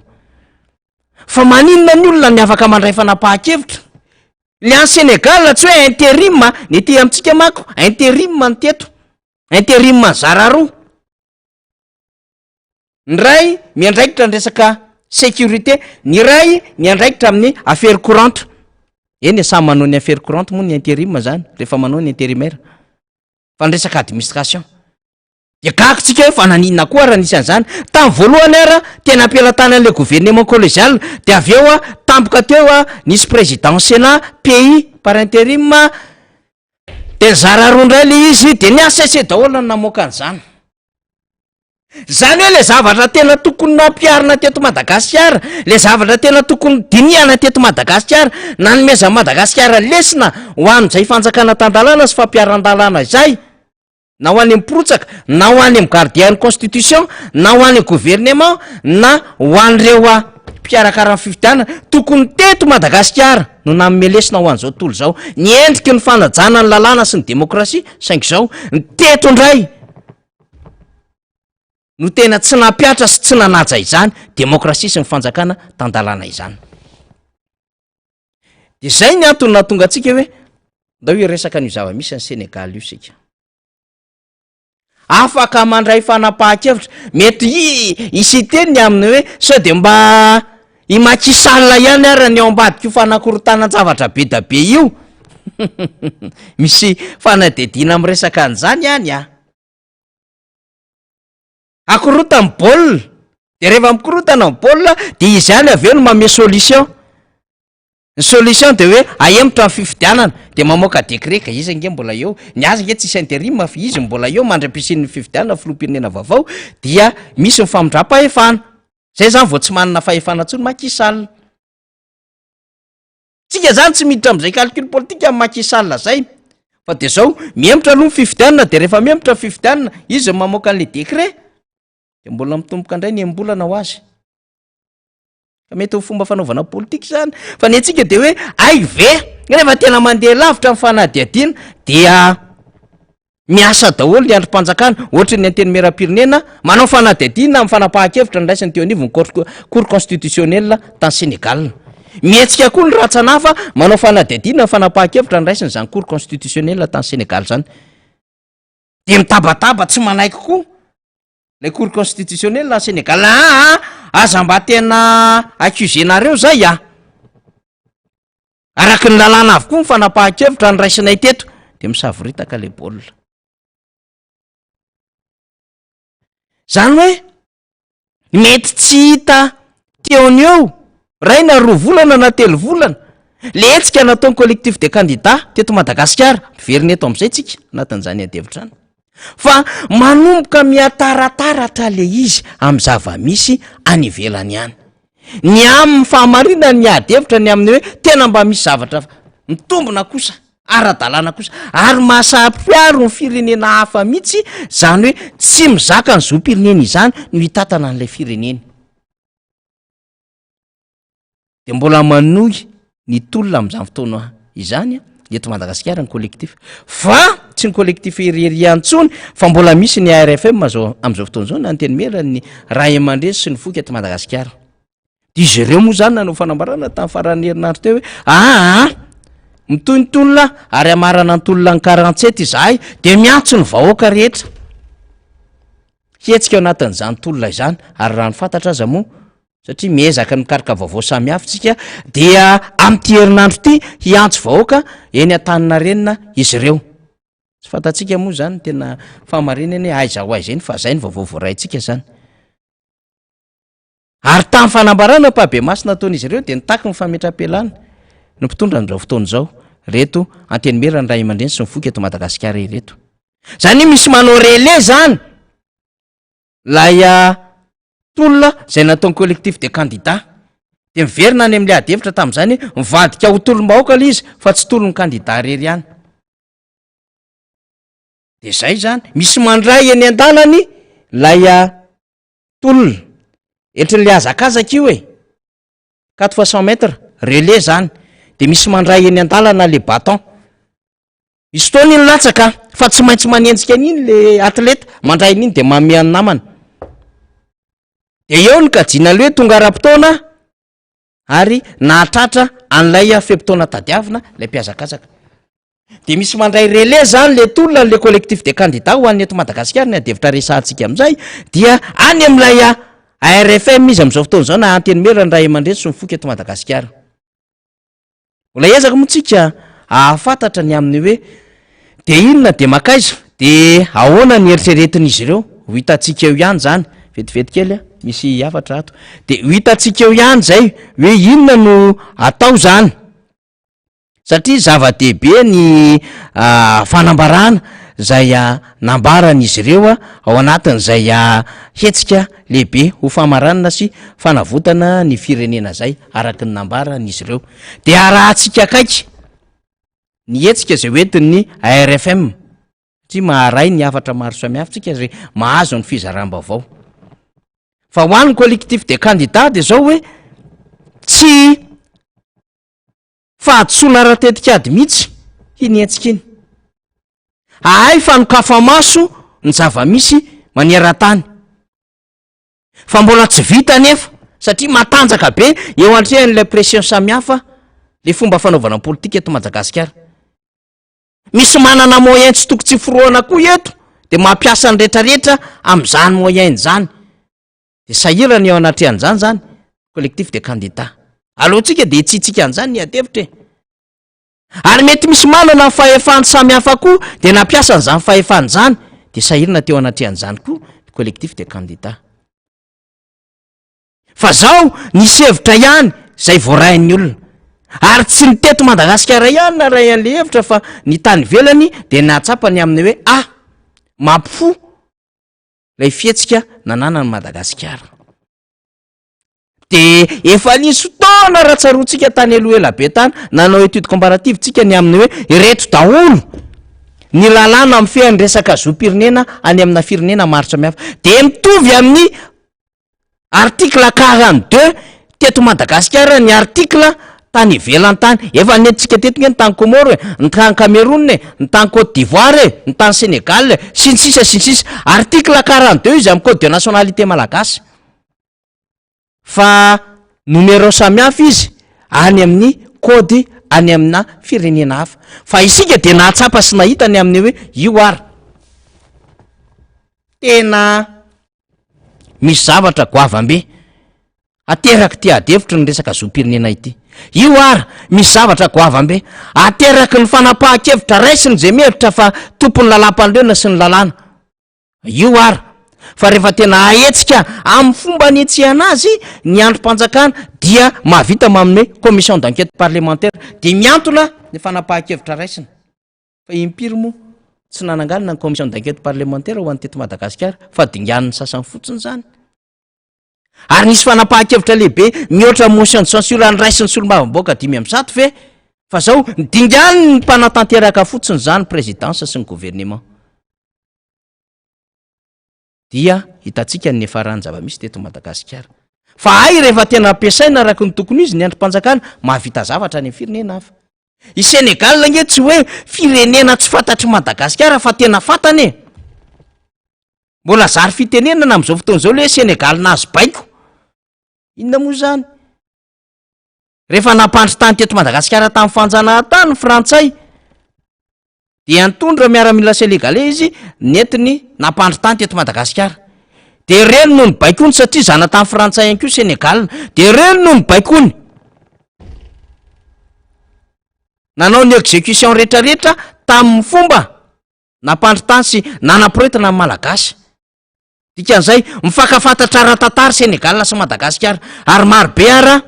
Fa maninona ny olona ny afaka mandray fanapahan-kevitra? Le any Sénégal tsy hoe intérim, ny aty amintsika manko intérim ny teto, intérim mizara roa. Ny iray miandraikitra ny resaka sécurité, ny iray miandraikitra amin'ny affaire courante. Eny e, samy manao ny affaire courante moa ny intérim zany rehefa manao ny intérimaire. Fa ny resaka administration. Dia gaga tsika hoe fa naninona koa ara nisy an'izany. Tamin'ny voalohany ara tena am-pelatanan'ilay gouvernement collégial, dia avy eo a tampoka teo a nisy président sénat pays par intérim, dia nizara roa indray ilay izy, dia ny HCC daholo no namoaka an'izany. Zany hoe le zavatra tena tokony nampiharina teto Madagasikara, le zavatra tena tokony dinihana teto Madagasikara, nanomezan'i Madagasikara lesona ho an'izay fanjakana tan-dalàna sy fampiharan-dalàna izay, na ho any amin'ny mpirotsaka, na ho any amin'ny gardien ny constitution, na ho any amin'ny gouvernement, na ho an'ireo mpikarakara ny fifidianana, tokony teto Madagasikara no nanome lesona ho an'izao tontolo izao ny endriky ny fanajana ny lalàna sy ny demokrasia, saingy izao ny teto indray no tena tsy nampihatra sy tsy nanaja izany demokrasia sy ny fanjakana tan-dalàna izany. Dia izay ny antony nahatonga antsika hoe ndao hiresaka an'io zava-misy any Sénégal io isika. Afaka mandray fanapahan-kevitra, mety hisy hiteny ny amin'ny hoe sao dia mba i Macky Sall ihany ary ny ao ambadik'io fanakorontanan-javatra be da be io. Misy fanadihadiana miresaka an'izany any ah. Akorontany ny baolina, de rehefa mikorontana ny baolina de izy ihany avy eo no manome solution, ny solution de hoe ahemotra ny fifidianana de mamoaka décret ka izy ange mbola eo, ny azy ange tsisy interim fa izy mbola eo mandra-pisian'ny fifidianana filoham-pirenena vaovao dia misy ny famindram-pahefana, zay zany vao tsy manana fahefana intsony Macky Sall. Tsika zany tsy miditra am'zay calcul politique am Macky Sall zay fa de zao, mihemotra aloha ny fifidianana de rehefa mihemotra ny fifidianana izy no mamoaka an'le décret de mbola mitomboka indray ny enim-bolana ho azy. Ka mety ho fomba fanaovana politika zany fa ny antsika de hoe ay ve rehefa tena mandeha lavitra ny fanadihadiana dia Miasa daholo ny andrim-panjakana, ohatry ny Antenimierampirenena, manao fanadihadiana amin'ny fanapahan-kevitra noraisin'ny teo anivon'ny Cour Cour constitutionnelle tany Sénégal. Mihetsika koa ny rantsana hafa manao fanadihadiana amin'ny fanapahan-kevitra noraisin'izany Cour constitutionnelle tany Sénégal izany. Dia mitabataba tsy manaiky koa ilay Cour constitutionnelle any Sénégal, aa aza mba tena accuser-nareo zay ah! Araka ny lalàna avokoa ny fanapahan-kevitra noraisinay teto, dia misavoritaka ilay baolina. Izany hoe mety tsy hita teo no eo, iray na roa volana na telo volana, le hetsika nataon'ny collectif des candidats teto Madagasikara, miverina eto amin'izay tsika anatin'izany adihevitra izany, fa manomboka mihatarataratra le izy amin'ny zava-misy any ivelany any. Ny amin'ny fahamarinany ny ady hevitra ny amin'ny hoe tena mba misy zavatra mitombina kosa, ara-dalàna kosa, ary mahasaropiaro ny firenena hafa mihitsy izany hoe tsy mizaka ny zom-pirenena izany no hitantana an'ilay firenena. Dia mbola manohy ny tolona amin'izany fotoana izany ny eto Madagasikara ny collectif. Fa tsy ny collectif irery ihany intsony fa mbola misy ny ARFM zao amin'izao fotoana izao na ny Antenimieran'ny ray aman-dreny sy ny foko eto Madagasikara. Dia izy ireo moa izany nanao fanambarana tamin'ny faran'ny herinandro teo hoe aa mitohy ny tolona ary hamarana ny tolona ny quarante-sept izahay dia miantso ny vahoaka rehetra hihetsika ao anatin'izany tolona izany ary raha ny fantatra aza moa satria miezaka ny mikaroka vaovao samihafa isika dia amin'ity herinandro ity hiantso vahoaka eny Antaninarenina izy ireo. Tsy fantatsika moa izany ny tena fahamarinany hoe aiza ho aiza eny fa izay ny vaovao voaraintsika izany. Ary tamin'ny fanambarana ampahibemaso nataon'izy ireo dia nitaky ny fametram-pialana ny mpitondra amin'izao fotoana izao ireto Antenimieran'ny ray aman-dreny sy ny foko eto Madagasikara ireto. Izany hoe misy manao relais izany ilay Tolona izay nataon'ny collectif des candidats. Dia miverina any amin'ilay ady hevitra tamin'izany hoe mivadika ho tolom-bahoaka ilay izy fa tsy tolon'ny kandida irery ihany. Dia izay izany, misy mandray eny an-dalany ilay. Tolona, entrin'le hazakazaka io e! Quatre fois 100 mètres, relais zany, de misy mandray eny an-dalana le bâton. Misy fotoana iny latsaka fa tsy maintsy manenjika an'iny le athlète, mandray an'iny de manome an'ny namana. De eo ny kajiana le hoe tonga ara-potoana ary nahatratra an'ilay fe-potoana tadiavina ilay mpihazakazaka. De misy mandray relais zany le tolona le collectif des candidats ho an'ny eto Madagasikara ny adihevitra resahantsika amin'izay dia any amin'ilay ARFM izy amin'izao fotoana izao na Antenimiera ny ray aman-dreny sy ny foko eto Madagasikara. Mbola hiezaka moa tsika hahafantatra ny amin'ny hoe de inona de makaiza de ahoana ny eritreretin'izy ireo, ho hitantsika eo ihany zany, vetivety kely a, misy hafatra ato, de ho hitantsika eo ihany zay hoe inona no atao zany. Satria zava-dehibe ny fanambarana izay nambaran'izy ireo ao anatin'izay hetsika lehibe ho famaranana sy fanavotana ny firenena izay, araka ny nambaran'izy ireo. Dia arahantsika akaiky ny hetsika izay hoentin'ny ARFM, satria maharay ny hafatra maro samihafa tsika izay mahazo ny fizaram-baovao. Fa ho an'ny collectif des candidats dia izao hoe tsy Fahadisoana ara-tetikady mihitsy iny hetsika iny. Hahay fanokafa-maso ny zava-misy maneran-tany. Fa mbola tsy vita anefa satria matanjaka be eo antrehan'ilay pression samihafa le fomba fanaovana politika eto Madagasikara. Misy manana moyen tsy toko tsy forohana koa eto de mampiasa ny retraretra amin'izany moyen izany. De sahirana eo anatrehan'izany zany collectif de candidats. Aleontsika de hitsitsika an'izany ny adihevitra e. Ary mety misy manana ny fahefany samy hafa koa de nampiasa an'izany fahefany izany de sahirana teo anatrehan'izany koa ny collectif de candidats. Fa zao nisy hevitra ihany zay voarain'ny olona. Ary tsy ny teto Madagasikara ihany naray an'le hevitra fa ny tany ivelany de nahatsapa ny amin'ny hoe ah! Mampifoha ilay fihetsika nananan'i Madagasikara. De efa nisy fotoana raha tsaroantsika tany aloha ela be tany, nanao étude comparative tsika ny amin'ny hoe ireto daholo ny lalàna mifehy ny resaka zom-pirenena any amina firenena maro samihafa. De mitovy amin'ny Article 42, teto Madagasikara ny article tany ivelany tany, efa nentintsika teto nge ny tany Comores e, ny tany Cameroun e, ny tany Cote d'Ivoire e, ny tany Sénégal e, sy ny sisa sy ny sisa. Article 42 izy amin'ny code de nationalité malagasy. Fa numéro samihafa izy any amin'ny code any amina firenena hafa. Fa isika dia nahatsapa sy nahita ny amin'ny hoe io ary tena Misy zavatra goavam-be aterak'ity adihevitry ny resaka zom-pirenena ity. Io ara, misy zavatra goavam-be ateraky ny fanapahan-kevitra raisiny izay mihevitra fa tompon'ny lalàmpanorenana sy ny lalàna. Io ara, fa rehefa tena ahetsika amin'ny fomba anetsehana azy ny andrim-panjakana dia mahavita manome commission d'enquête parlementaire dia mihantona ny fanapahan-kevitra raisina. Fa impiry moa tsy nananganana ny commission d'enquête parlementaire ho an'ny teto Madagasikara fa dinganin'ny sasany fotsiny izany. Ary nisy fanapahan-kevitra lehibe mihoatra ny motion de censure niraisin'ny solombavambahoaka 105 ve? Fa zao dinganin'ny mpanatanteraka fotsiny izany présidence sy ny gouvernement. Dia hitantsika ny niafaran'ny zava-misy teto Madagasikara. Fa hay rehefa tena ampiasaina araka ny tokony ho izy ny andrim-panjakana, mahavita zavatra any amin'ny firenena hafa. I Sénégal ange tsy hoe firenena tsy fantatr'i Madagasikara fa tena fantany e! Mbola zary fitenenana amin'izao fotoana izao le hoe Sénégal nahazo baiko. Inona moa izany? Rehefa nampandry tany teto Madagasikara tamin'ny fanjanahantany ny frantsay dia nitondra miaramila sénégalais izy nentiny nampandry tany teto Madagasikara. Dia ireny no nibaikoany satria zanatany frantsay ihany koa Sénégal. Dia ireny no nibaikoany. Nanao ny execution rehetrarehetra tamin'ny fomba nampandry tany sy nanaporetana ny Malagasy. Dikan'izay, mifankafantatra ara-tantara Sénégal sy Madagasikara. Ary maro be ara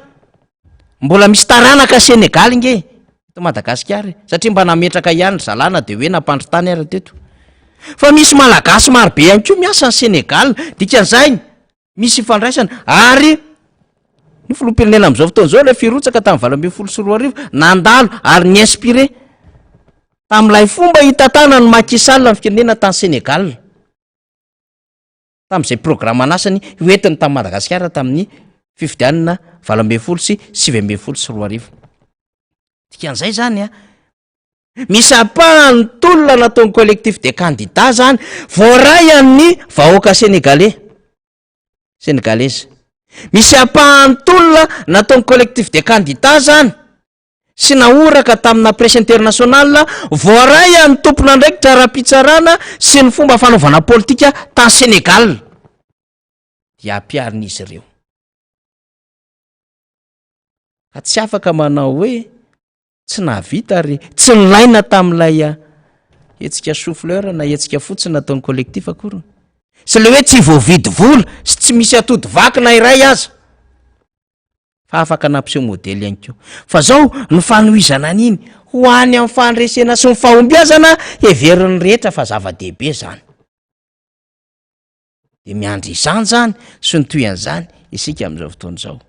mbola misy taranaka Sénégal nge eto Madagasikara e. Satria mba nametraka ihany ry zalahy na dia hoe nampandry tany ara teto. Fa misy Malagasy maro be ihany koa miasa any Sénégal. Dikan'izay, misy ifandraisana. Ary ny filoham-pirenena amin'izao fotoana izao ilay firotsaka tamin'ny 2018 nandalo ary ni-inspiré tamin'ilay fomba hitantanan'i Macky Sall ny firenena tany Sénégal. tamin'izay programan'asany hoentiny tamin'i Madagasikara tamin'ny fifidianana 2018. Dikan'izay zany a, misy ampahany tolona nataon'ny collectif des candidats zany voaray amin'ny vahoaka sénégalais, sénégalaise. Misy ampahany tolona nataon'ny collectif des candidats zany sy nahoraka tamina presse internationale voaray an'ny tompon'andraikitra ara-pitsarana sy ny fomba fanaovana politika tany Sénégal, dia ampiharin'izy ireo. Ka tsy afaka manao hoe tsy nahavita ary tsy nilaina tamin'ilay hetsika chou-fleur na hetsika fotsiny nataon'ny collectif akory. Sy ilay hoe tsy voavidy vola sy tsy misy atody vaky na iray aza. Fa afaka nampiseho modely ihany koa. Fa zao ny fanohizana an'iny ho any amin'ny fandresena sy ny fahombiazana, heverin'ny rehetra fa zava-dehibe izany. Dia miandry izany izany sy ny tohin'izany isika amin'izao fotoana izao.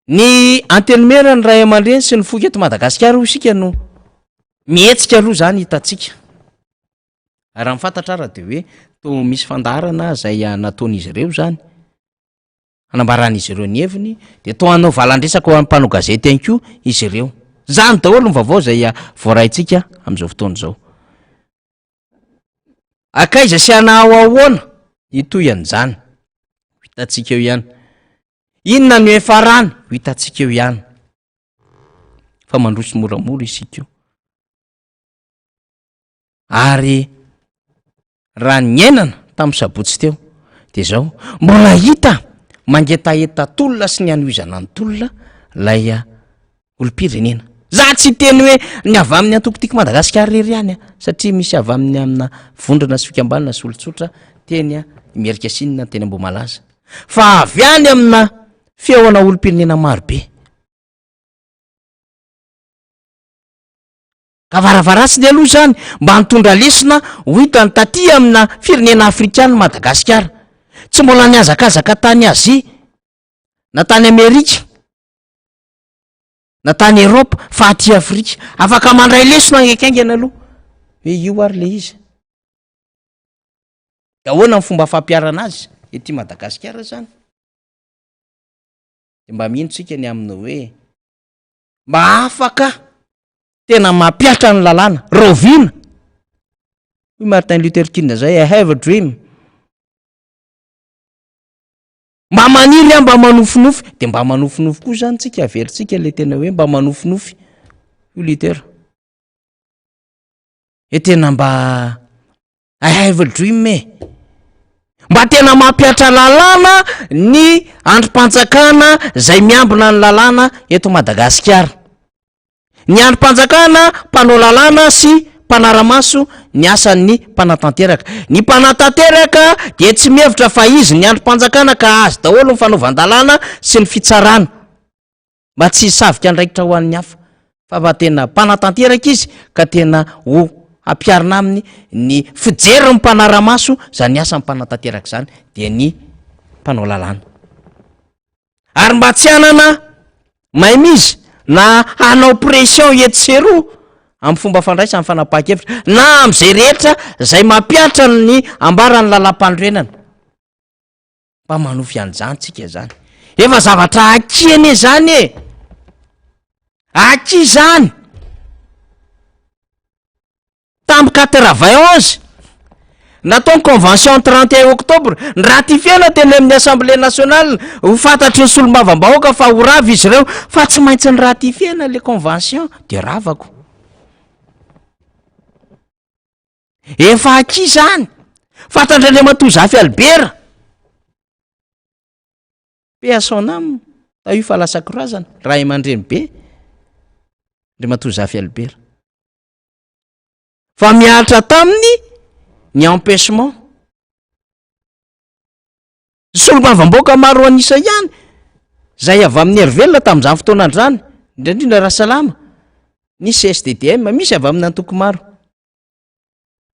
Ny antenimiera, ny ray aman-dreny sy ny foko eto Madagasikara hoy isika no mihetsika aloha izany hitantsika. Raha ny fantatra ara dia hoe toa misy fandaharana izay nataon'izy ireo izany, hanambaran'izy ireo ny heviny, dia toa hanao valan-dresaka ho an'ny mpanao gazety ihany koa izy ireo. Izany daholo ny vaovao izay voaraintsika amin'izao fotoana izao. Akaiza sy hanao ahoana hitohy an'izany? Ho hitantsika eo ihany. Inona no hiafarany? Ho hitantsika eo ihany. Fa mandroso moramora isika io. Ary raha niainana tamin'ny sabotsy teo dia izao, mbola hita mangetaheta tolona sy ny hanohizana ny tolona ilay olom-pirenena. Za tsy hiteny hoe ny avy amin'ny antoko Tiako Madagasikara irery ihany a, satria misy avy amin'ny amina vondrona sy fikambanana sy olon-tsotra teny Imerinkasinina, teny Ambohimalaza, fa avy any amina fihaonana olom-pirenena marobe. Ka varavaratsiny aloha izany mba nitondra lesona ho hitany taty amina firenena afrikana Madagasikara. Tsy mbola nihazakazaka tany Azia na tany Amerika na tany Eropa fa aty Afrika. Afaka mandray lesona haingankaingana aloha hoe io ary le izy. De ahoana ny fomba fampiharana azy ety Madagasikara zany? De mba mino tsika ny amin'ny hoe mba afaka tena mampihatra ny lalàna. Raoviana? Hoy Martin Luther King zay, I have a dream. Mba maniry aho, mba manofinofy. De mba manofinofy koa zany tsika, averintsika le tena hoe mba manofinofy. Hoy Luther. E tena mba I have a dream e. Mba tena mampihatra lalàna ny andrim-panjakana izay miambina ny lalàna eto Madagasikara. Ny andrim-panjakana mpanao lalàna sy mpanara-maso ny asan'ny mpanatanteraka. Ny mpanatanteraka dia tsy mihevitra fa izy ny andrim-panjakana ka azy daholo ny fanaovan-dalàna sy ny fitsarana. Mba tsy hisavika andraikitra ho an'ny hafa fa mba tena mpanatanteraka izy ka tena ho hampiharina aminy ny fijerin'ny mpanara-maso izany asan'ny mpanatanteraka izany dia ny mpanao lalàna. Ary mba tsy hanana mainmise na hanao pression etsy sy eroa amin'ny fomba fandraisany fanapahan-kevitra na amin'izay rehetra izay mampihatra ny ambaran'ny lalàmpanorenana. Mba manofy an'izany tsika zany. Efa zavatra aky anie zany e! Aky zany! Tamin'ny quatre-vingt-onze, natao ny convention 31 octobre, niratifiena teny amin'ny assemblée nationale, ho fantatry ny solombavambahoaka fa ho rava izy ireo, fa tsy maintsy niratifiena le convention, de ravako. Efa aky izany. Fantatr'Andriamatoa Zafy Albert. Paix à son âme. Fa io fa lasa korazana. Ray aman-dreny be. Andriamatoa Zafy Albert. Fa mihatra taminy ny empêchement. Solombavambahoaka maro an'isa ihany izay avy amin'ny Hery Velona tamin'izany fotoana izany, indrindra indrindra Rasalama, nisy CSDDM, misy avy amin'ny antoko maro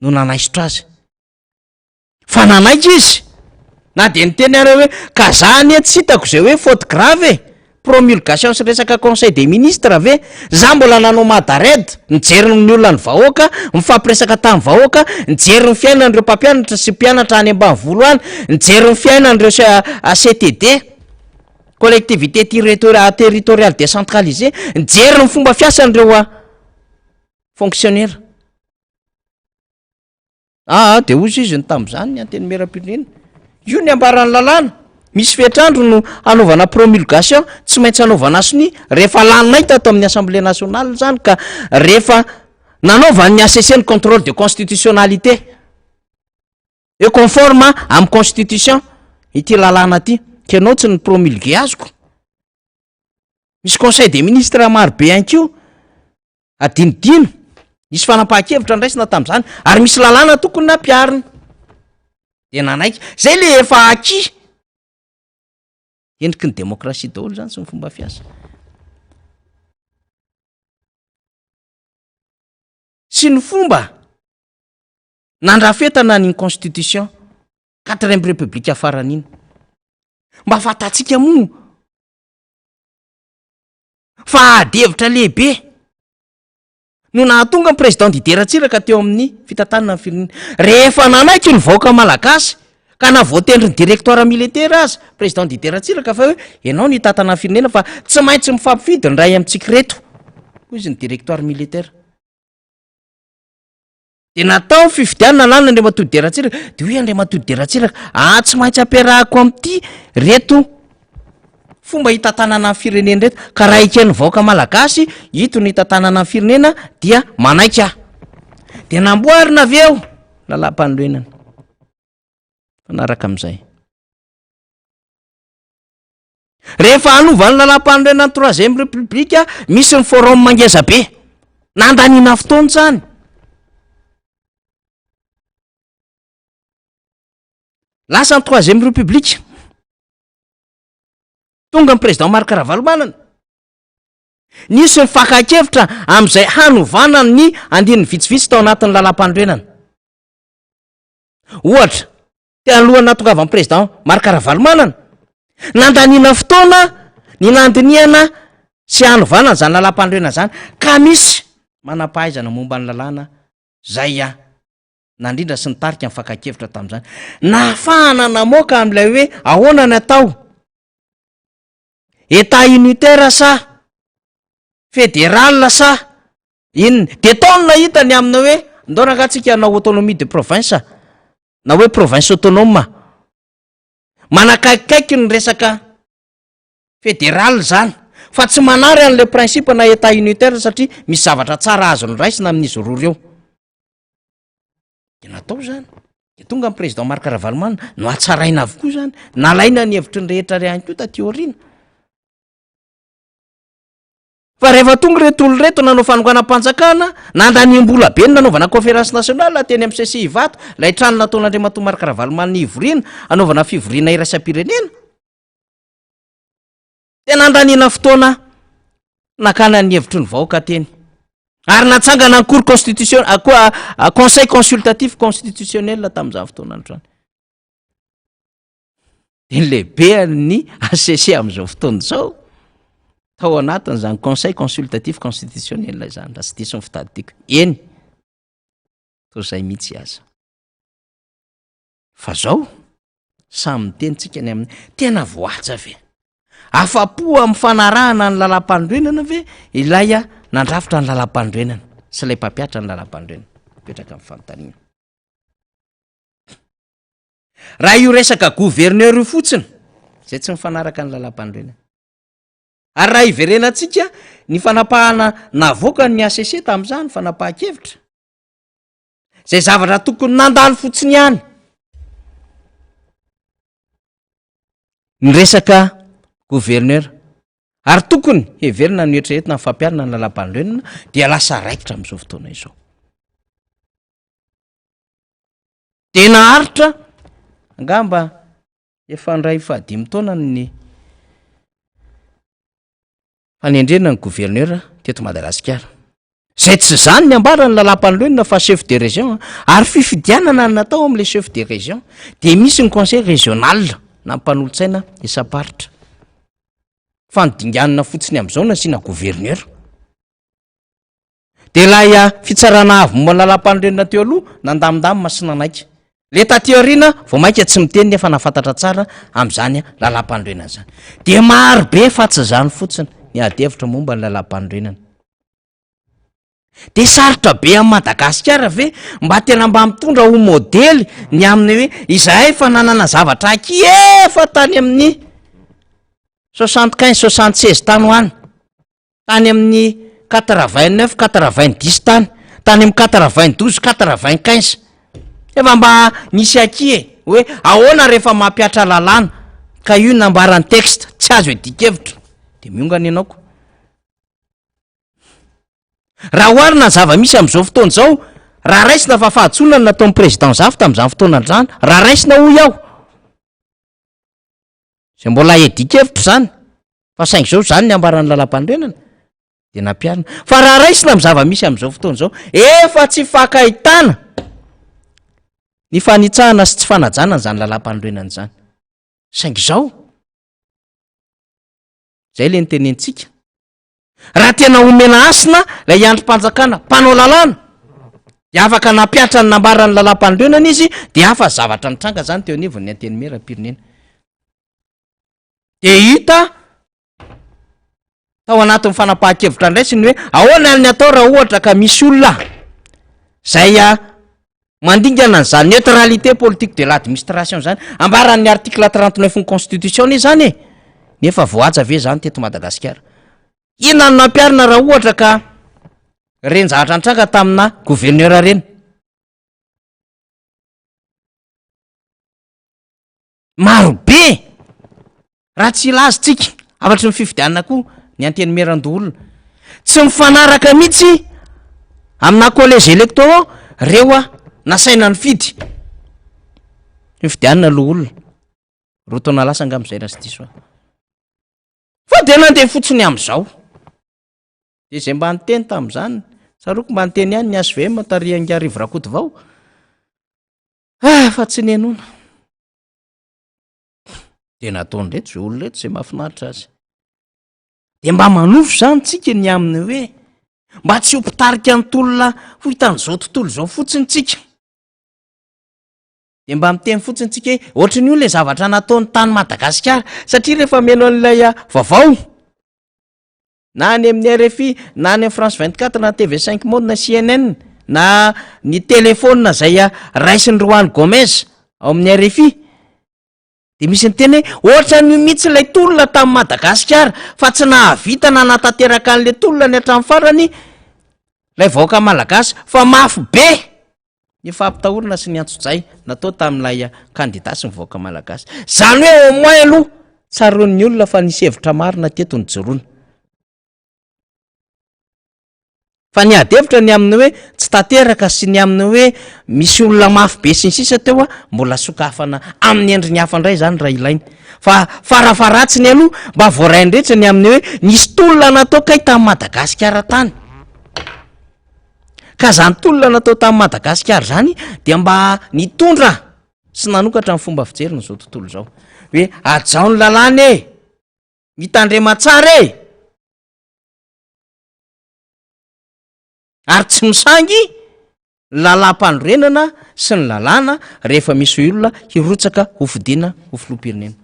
no nanaisotra azy. Fa nanaiky izy, na dia niteny ary hoe ka za anie tsy hitako izay hoe faute grave e! promulgation sy resaka conseil des ministres ve? Za mbola nanao madared, nijery ny olona ny vahoaka, nifampiresaka tamin'ny vahoaka, nijery ny fiainan'ireo mpampianatra sy mpianatra any ambanivolo any, nijery ny fiainan'ireo CTD, collectivité territoriale décentralisée, nijery ny fomba fiasan'ireo fonctionnaires. Aa dia hozy izy ny tamin'izany ny antenimierampirenena. Io ny ambaran'ny lalàna. Misy fetr'andro no hanaovana promulgation, tsy maintsy hanaovana sonia. Rehefa laninay tato amin'ny Assemblée nationale izany ka rehefa nanaovan'ny HCC ny contrôle de constitutionnalité hoe conforme amin'ny constitution ity lalàna ity, ka ianao tsy ni-promulguer azoko. Misy conseil des ministres marobe ihany koa. Adinodino, nisy fanapahan-kevitra nraisina tamin'izany ary misy lalàna tokony nampiharina. Dia nanaiky. Zay le efa acquis. Endriky ny demokrasia daholo zany sy ny fomba fiasa. Sy ny fomba nandrafetana ny constitution quatrième république farany iny. Mba fantatsika moa Fa ady hevitra lehibe no nahatonga ny Président Didier Ratsiraka teo amin'ny fitantanana ny firenena. Rehefa nanaiky ny vahoaka malagasy ka na voatendrin'ny directoire militaire aza Président Didier Ratsiraka fa hoe ianao no hitantana ny firenena fa tsy maintsy mifampifidy ny iray amintsika ireto, hoy izy ny directoire militaire. Dia natao ny fifidianana lany Andriamatoa Didier Ratsiraka, dia hoy Andriamatoa Didier Ratsiraka, ah tsy maintsy ampiarahako amin'ity reto fomba hitantanana ny firenena reto, ka raha eken'ny vahoaka malagasy ito no hitantanana ny firenena dia manaiky aho. Dia namboarina avy eo lalàm-panorenana mifanaraka amin'izay. Rehefa hanova ny lalàmpanorenana ny troisième république, misy ny forum ngeza be. Nandaniana fotoana izany. Lasa ny troisième république. Tonga ny président Marc Ravalomanana. Nisy ny fakan-kevitra amin'izay hanovana ny andininy vitsivitsy tao anatin'ny lalàmpanorenana. Ohatra, Talohan'ny nahatongavan'ny président Marc Ravalomanana, nandaniana fotoana ny nandinihana sy hanovana an'izany lalàmpanorenana izany ka misy manam-pahaizana momba ny lalàna izay nandrindra sy nitarika ny fakan-kevitra tamin'izany. Nahafahana namoaka amin'ilay hoe ahoana ny atao? État unitaire sa fédéral sa inona? Dia tao no nahita ny amina hoe ndao rangaha tsika hanao autonomie de province na hoe province autonome. Manakaikikaiky ny resaka fédéral zany fa tsy manary an'ilay principe na état unitaire satria misy zavatra tsara azony raisina amin'izy roa ireo. De natao zany, de tonga ny président Marc Ravalomanana, nohatsaraina avokoa zany, nalaina ny hevitry ny rehetra ihany koa taty aoriana. Fa rehefa tonga ireto olona ireto nanao fanonganam-panjakana, nandaniam-bola be ny nanaovana conférence nationale teny amin'ny CCI Ivato, ilay trano nataon'Andriamatoa Marc Ravalomanana hivoriana, hanaovana fivoriana iraisam-pirenena. Dia nandaniana fotoana nakana ny hevitry ny vahoaka teny. Ary natsangana ny cour constitution, conseil consultatif constitutionnel tamin'izany fotoana andro izany. Dia ny lehibean'ny HCC amin'izao fotoana izao tao anatin'izany conseil consultatif constitutionnel izany, raha tsy diso ny fitadidiako. Eny, toa izay mihitsy aza. Fa zao, samy miteny tsika ny amin'ny tena voahaja ve? Afa-po amin'ny fanarahana ny lalàm-panorenana ve ilay nandrafitra ny lalàm-panorenana sy ilay mpampiatra ny lalàm-panorenana? Mipetraka ny fanontaniana. Raha io resaka gouverneur io fotsiny, izay tsy mifanaraka ny lalàm-panorenana. Ary raha hiverenantsika ny fanapahana navoakan'ny HCC tamin'izany, fanapahan-kevitra, izay zavatra tokony nandalo fotsiny ihany ny resaka gouverneur ary tokony heverina ny eritreretina ny fampiharana ny lalàm-panorenana dia lasa raikitra amin'izao fotoana izao. Dia naharitra angamba efa ndray fahadimy taona ny fanendrena ny gouverneur teto Madagasikara. Izay tsy izany ny ambaran'ny lalàmpanorenana fa chef de région ary fifidianana no natao amin'ilay chef de région dia misy ny conseil régional na ny mpanolotsaina isam-paritra. Fa ny dinganina fotsiny amin'izao nasiana gouverneur. Dia ilay fitsarana avo momba ny lalàmpanorenana teo aloha nandamindamina sy nanaiky. Ilay taty aoriana vao mainka tsy miteny nefa nahafantatra tsara amin'izany lalàmpanorenana izany. Dia maro be fa tsy izany fotsiny ny ady hevitra momba ny lalàmpanorenana. Dia sarotra be amin'i Madagasikara ve mba tena mba mitondra ho modely ny amin'ny hoe izahay efa nanana zavatra aky efa tany amin'ny 75, 76 tany ho any. Tany amin'ny 89, 90 tany, tany amin'ny 92, 95. Efa mba nisy aky e, hoe ahoana rehefa mampihatra lalàna ka io nambaran'ny texte, tsy azo iadian-kevitra, de miongana ianao ko. Raha oharina ny zava-misy amin'izao fotoana izao, raha raisina fa fahadisoana ny nataon'ny président Zafy tamin'izany fotoana izany, raha raisina hoy aho, Izay mbola iadian-kevitra izany, fa saingy izao izany ny ambaran'ny lalàmpanorenana dia nampiharina. Fa raha raisina amin'ny zava-misy amin'izao fotoana izao, efa tsy fankahitana ny fanitsahana sy tsy fanajana an'izany lalàmpanorenana izany. Saingy izao, izay ilay nitenentsika, Raha tena omena hasina ilay andrim-panjakana mpanao lalàna, dia afaka nampihatra ny nambaran'ny lalàmpanorenana izy, dia hafa zavatra nitranga izany teo anivon'ny Antenimierampirenena. Dia hita tao anatin'ny fanapahan-kevitra ndraisiny hoe ahoana ny atao raha ohatra ka misy olona izay mandingana an'izany neutralité politique de l'administration zany, ambaran'ny article 39 ny constitution anie zany e, nefa voahaja ve zany teto Madagasikara? Inona no nampiharina raha ohatra ka reny zavatra nitranga tamina gouverneur reny? Maro be! Raha tsy hilaza tsika, afatry ny fifidianana koa ny antenimierandoholona. Tsy mifanaraka mihitsy amina collège électoraux reo a nasaina nifidy. Fifidianana loholona. Roa taona lasa angamba izay raha tsy diso aho. Fa dia nandeha fotsiny amin'izao. Dia izay mba niteny tamin'izany, tsaroako mba niteny ihany ny HVM tarihan'i Rivo Rakotovao. Ah, fa tsy nenoana. De nataon'ireto zay olona reto zay mahafinaritra azy. De mba manofy zany tsika ny amin'ny hoe mba tsy ho mpitarika ny tolona ho hitan'izao tontolo izao fotsiny tsika. De mba miteny fotsiny tsika hoe ohatran'ny io le zavatra nataony tany Madagasikara satria rehefa meno an'ilay ah, vaovao Na any amin'ny rfi, na any amin'ny France 24, na TV 5 Monde, na CNN, na ny telefaonina izay raisin'i Juan Gomez ao amin'ny rfi, dia misy niteny hoe ohatran'io mihitsy ilay tolona tamin'i Madagasikara fa tsy nahavita nanatanteraka an'ilay tolona ny hatramin'ny farany ilay vahoaka malagasy fa mafy be. Ny fampitahorana sy ny antsojay natao tamin'ilay kandida sy ny vahoaka malagasy. Izany hoe au moins aloha tsaroan'ny olona fa nisy hevitra marina teto nijoroana. Fa ny ady hevitra ny amin'ny hoe tsy tanteraka sy ny amin'ny hoe misy olona mafy be sy ny sisa teo a, mbola sokafana amin'ny endriny hafa indray izany raha ilaina. Fa farafaharatsiny aloha mba voarain-drehetra ny amin'ny hoe nisy tolona natao kay tamin'i Madagasikara tany. Ka zany tolona natao tamin'i Madagasikara zany dia mba nitondra sy nanokatra ny fomba fijeriny izao tontolo izao. Hoe hajao ny lalàna e! Mitandrema tsara e! Ary tsy misangy ny lalàm-panorenana sy ny lalàna rehefa misy olona hirotsaka ho fidiana ho filoham-pirenena.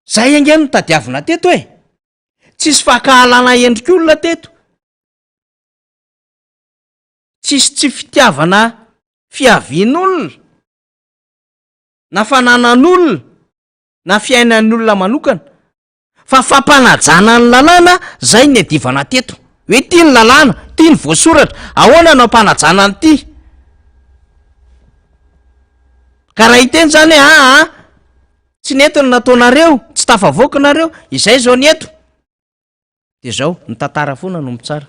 Zay ange no tadiavina teto e! Tsisy fankahalana endrik'olona teto. Tsisy tsy fitiavana fiavian'olona na fananan'olona na fiainan'ny olona manokana fa fampanajana ny lalàna zay ny adivana teto hoe ty ny lalàna ty ny voasoratra ahoana no ampanajana an'ity ka raha hiteny zany hoe aa tsy nety ny nataonareo tsy tafavoaka nareo izay zao ny eto Dia izao, ny tantara foana no mitsara.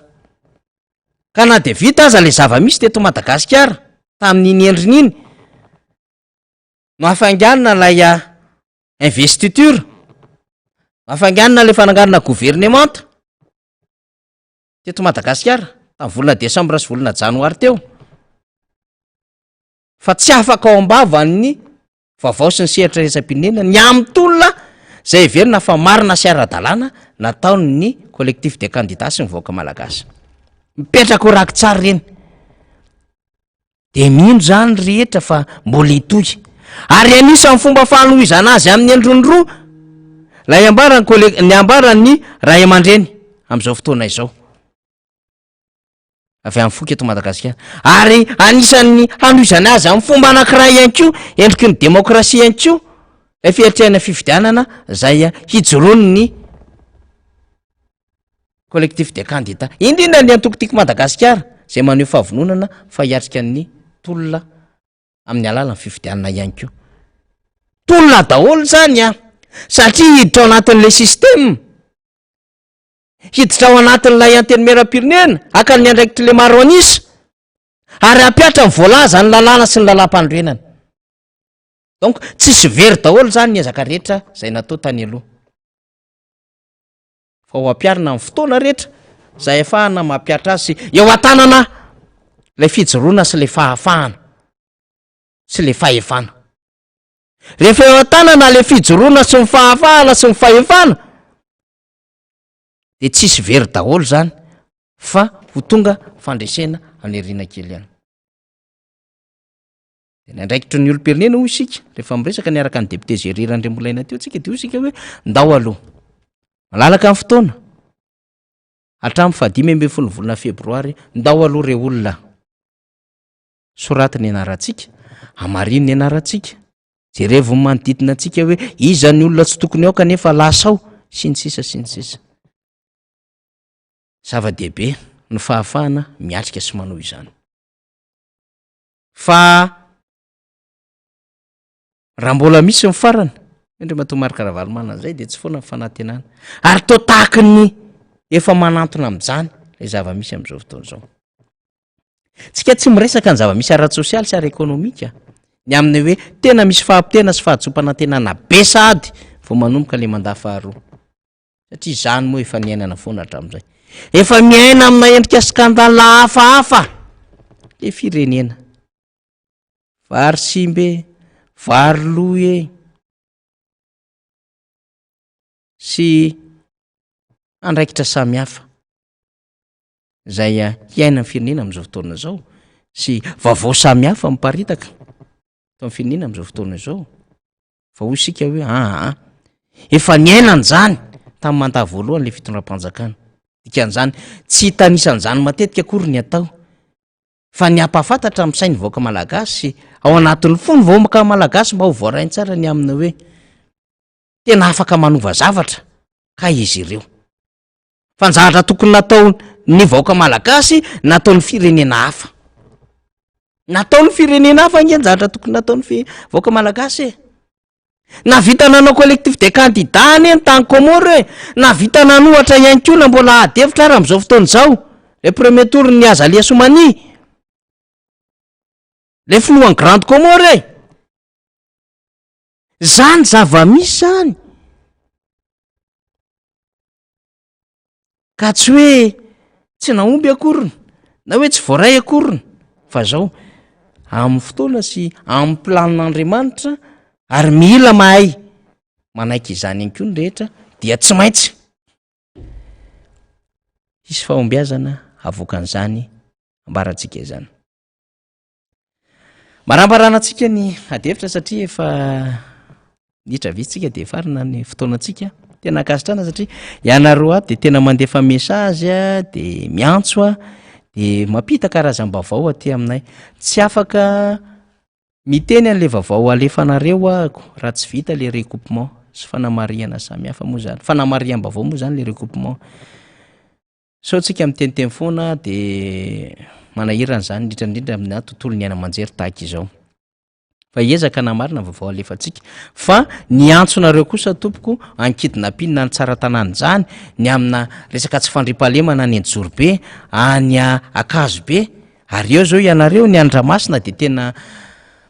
Ka na dia vita aza ilay zava-misy teto Madagasikara tamin'iny endriny iny, nohafainganina ilay ah, investiture, nohafainganina ilay fananganana governemanta teto Madagasikara tamin'ny volana desambra sy volana janoary teo. Fa tsy afaka ao am-bavan'ny vaovao sy ny sehatra iraisam-pirenena ny amin'ny tolona. izay heverina fa marina sy ara-dalàna nataon'ny Collectif des candidats sy ny vahoaka malagasy. Mipetraka ho rakitsary ireny. Dia mino izany ny rehetra fa mbola hitohy. Ary anisan'ny fomba fanohizana azy amin'ny endriny roa ilay ambaran'ny colle- ny ambaran'ny ray aman-dreny amin'izao fotoana izao. Avy amin'ny foko eto Madagasikara. Ary anisan'ny hanohizana azy amin'ny fomba anankiray ihany koa, endriky ny demokrasia ihany koa, ilay fiatrehana fifidianana izay hijoroan'ny Collectif des candidats, indrindra ny antoko Tiako Madagasikara izay maneho fahavononana fa hiatrika ny tolona amin'ny alalan'ny fifidianana ihany koa. Tolona daholo izany an! Satria hiditra ao anatin'ilay système, hiditra ao anatin'ilay antenimierampirenena, haka ny andraikitr'ilay maro an'isa, ary hampihatra ny voalazan'ny lalàna sy ny lalàmpanorenana. Donc tsisy very daholo izany ny ezaka rehetra izay natao tany aloha. Fa ho ampiharina amin'ny fotoana rehetra izay ahafahana mampihatra azy sy eo an-tanana ilay fijoroana sy ilay fahafahana sy ilay fahefana. Rehefa eo an-tanana ilay fijoroana sy ny fahafahana sy ny fahefana dia tsisy very daholo izany fa ho tonga fandresena any aoriana kely any. Dia ny andraikitry ny olom-pirenena hoy isika, rehefa miresaka niaraka ny député Jerry Randriamolaina teo tsika dia hoy isika hoe ndao aloha. Malalaka ny fotoana, hatramin'ny fahadimy ambin'ny folo volana febroary, ndao aloha re olona. Soraty ny anarantsika, hamarino ny anarantsika, jerevo ny manodidina antsika hoe iza ny olona tsy tokony ao kanefa lasa ao, sy ny sisa sy ny sisa. Zava-dehibe ny fahafahana miatrika sy manohy izany. Fa raha mbola misy ny farany, hoy Andriamatoa Marc Ravalomanana izay, dia tsy foana ny fanantenana. Ary toa tahaky ny efa manantona amin'izany ilay zava-misy amin'izao fotoana izao. Tsika tsy miresaka ny zava-misy ara-tsosialy sy ara-ekonomika, ny amin'ny hoe tena misy fahapotehana sy fahadisoam-panantenana be sahady vao manomboka ilay mandat faharoa. Satria izany moa efa niainana foana hatramin'izay. Efa miaina amina endrika scandale hafahafa le firenena. Vary simba e, vary lo e, sy andraikitra samihafa izay hiainan'ny firenena amin'izao fotoana izao sy vaovao samihafa miparitaka eto amin'ny firenena amin'izao fotoana izao. Fa hoy isika hoe aa, efa niainana izany tamin'ny mandat voalohany ilay fitondram-panjakana. Dikan'izany, tsy hitanisa an'izany matetika akory ny atao, fa ny hampahafantatra amin'ny sain'ny vahoaka malagasy, ao anatin'ny fon'ny vahoaka malagasy mba ho voarainy tsara ny amin'ny hoe tena afaka manova zavatra kay izy ireo. Fa ny zavatra tokony nataon'ny vahoaka malagasy, nataon'ny firenena hafa. Nataon'ny firenena hafa ange ny zavatra tokony nataon'ny fi- vahoaka malagasy e. Nahavita nanao collectif des candidats anie ny tany Comores e. Nahavita nanohatra ihany koa na mbola ady hevitra ary amin'izao fotoana izao. Le premier tour ny Azali Assoumani. Le filohan'ny Grande Comore e. Zany zava-misy zany. Ka tsy hoe tsy nahomby akoriny na hoe tsy voaray akoriny fa zao amin'ny fotoana sy amin'ny planin'Andriamanitra ary mila mahay manaiky izany ihany koa ny rehetra dia tsy maintsy hisy fahombiazana avoakan'izany ambarantsika izany. Marambarana antsika ny adihevitra satria efa niditra vitsy tsika dia farina ny fotoanantsika. Tena ankasitrahana satria ianareo ato dia tena mandefa message a, dia miantso a, dia mampita karazam-baovao aty aminay. Tsy afaka miteny an'ilay vaovao alefanareo ahako raha tsy vita ilay recoupement sy fanamarihana samihafa moa zany, fanamariham-baovao moa zany ilay recoupement. Sao tsika miteniteny foana de manahirana izany indrindra indrindra amina tontolon'ny haino aman-jery tahaka izao. Fa hiezaka hanamarina ny vaovao alefantsika. Fa ny antsonareo kosa tompoko any kidnapping any Tsaratanàna izany, ny amina resaka tsy fandriampahalemana any Anjozorobe, any Ankazobe, ary eo izao ianareo ny any Ramasina dia tena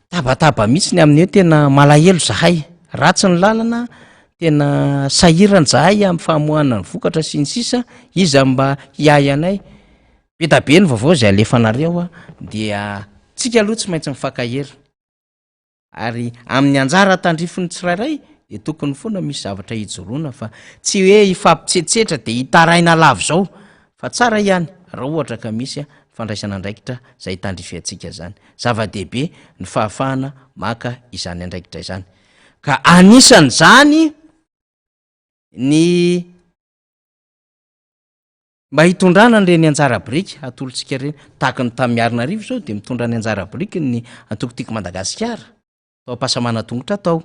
Tabataba mihitsy ny amin'ny hoe tena malahelo zahay, ratsy ny lalana, tena sahirana zahay amin'ny famoahana ny vokatra sy ny sisa, iza mba hiahy anay? Be da be ny vaovao izay alefanareo a, dia tsika aloha tsy maintsy mifankahery, ary amin'ny anjara tandrifin'ny tsirairay. Dia tokony foana misy zavatra hijoroana fa tsy hoe hifampitsetsetra dia hitaraina lava izao fa tsara ihany raha ohatra ka misy fandraisana andraikitra izay tandrify antsika izany. Zava-dehibe ny fahafahana maka izany andraikitra izany. Ka anisan'izany ny mba hitondrana an'ireny anjara biriky atolotsika ireny. Tahaka ny tamin'ny Miarinarivo izao dia mitondra ny anjara biriky ny antoko Tiako Madagasikara tao Ampasamana tongotra tao.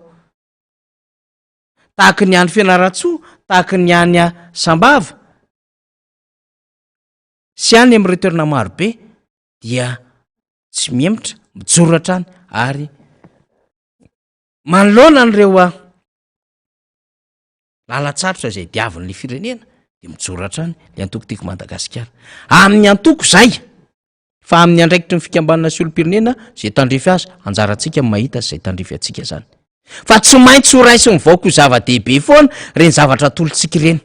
Tahaka ny any Fianarantsoa, tahaka ny any Sambava sy any amin'ireo toerana marobe dia tsy mihemotra, mijoro hatrany ary manoloana an'ireo lalan-tsarotra izay diavin'ilay firenena dia mijoro hatrany ilay antoko Tiako Madagasikara. Amin'ny antoko izay fa amin'ny andraikitry ny fikambanana sy olom-pirenena izay tandrify azy, anjarantsika ny mahita izay tandrify antsika izany. Fa tsy maintsy ho raisin'ny vahoaka ho zava-dehibe foana ireny zavatra atolotsika ireny.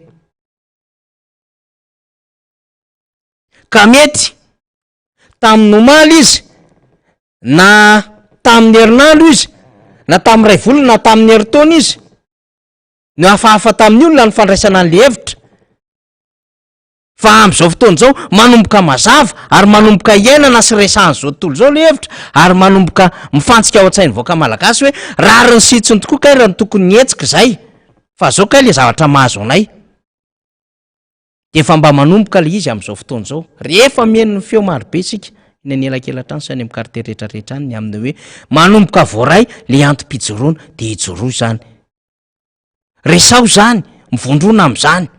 Ka mety tamin'ny omaly izy na tamin'ny herinandro izy na tamin'ny iray volana na tamin'ny herintaona izy no hafahafa tamin'ny olona ny fandraisana an'ilay hevitra fa amin'izao fotoana izao manomboka mazava ary manomboka iainana sy resahan'izao tontolo izao ilay hevitra ary manomboka mifantsika ao an-tsain'ny vahoaka malagasy hoe rariny sy hitsiny tokoa kay raha ny tokony hihetsika izay fa zao kay ilay zavatra mahazo anay. Dia efa mba manomboka ilay izy amin'izao fotoana izao. Rehefa mihaino ny feo marobe isika, eny anelakelan-trano sy any amin'ny quartier rehetra rehetra any, ny amin'ny hoe manomboka voaray ilay antom-pijoroana, dia ijoroa izany. Resaho izany, mivondrona amin'izany.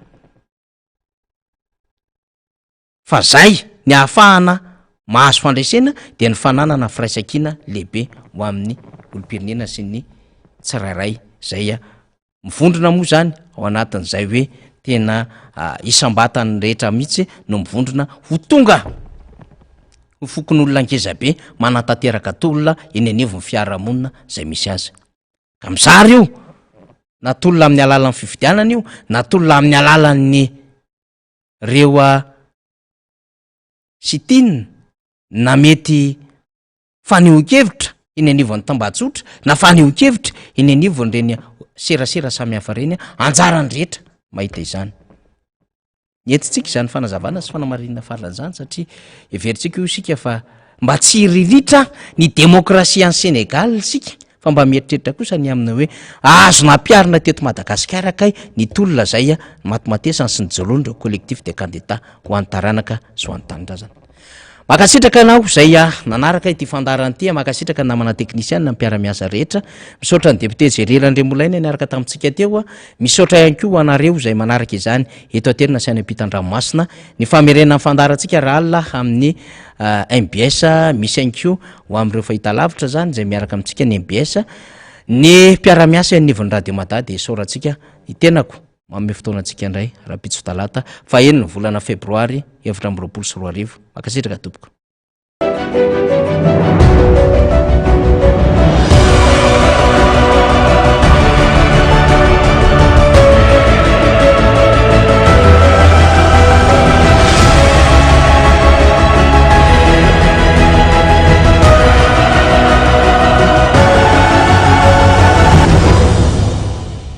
Fa zay, ny ahafahana mahazo fandresena dia ny fananana firaisankina lehibe ho amin'ny olom-pirenena sy ny tsirairay izay mivondrona moa zany ao anatin'izay hoe tena isam-batan'ny rehetra mihitsy no mivondrona ho tonga ho fokonolona ngezabe manatanteraka tolona eny anivon'ny fiarahamonina izay misy azy. Ka mizara io na tolona amin'ny alalan'ny fifidianana io na tolona amin'ny alalan'ny reo sit-in na mety fanehoan-kevitra eny anivon'ny tambajotra na fanehoan-kevitra eny anivon'ireny serasera samihafa ireny, anjaran'ny rehetra mahita izany. Entintsika izany fanazavana sy fanamarinana farany izany satria heverintsika io isika fa mba tsy hiriritra ny demokrasia any Sénégal isika fa mba mieritreritra kosa ny amin'ny hoe azo nampiharina teto Madagasikara kay ny tolona izay nimatimatesany sy nijoroan'ireo collectif des candidats ho an'ny taranaka sy ho an'ny tanindrazana. Mankasitraka anao izay nanaraka ity fandaharana ity, mankasitraka ny namana teknisiana mpiara-miasa rehetra, misaotra ny député Jerry Randriamolaina niaraka tamintsika teo, misaotra ihany koa ho anareo izay manaraka izany eto an-toerana sy any ampitan-dranomasina. Ny famerenana ny fandaharantsika rahalina amin'ny mbs, misy ihany koa ho amin'ireo fahitalavitra izany izay miaraka amintsika ny mbs, ny mpiara-miasa eo anivon'ny Radio Mada dia isaorantsika ny tenako manome fotoana antsika indray rahampitso talata faha enina volana febroary 2024. Mankasitraka tompoko.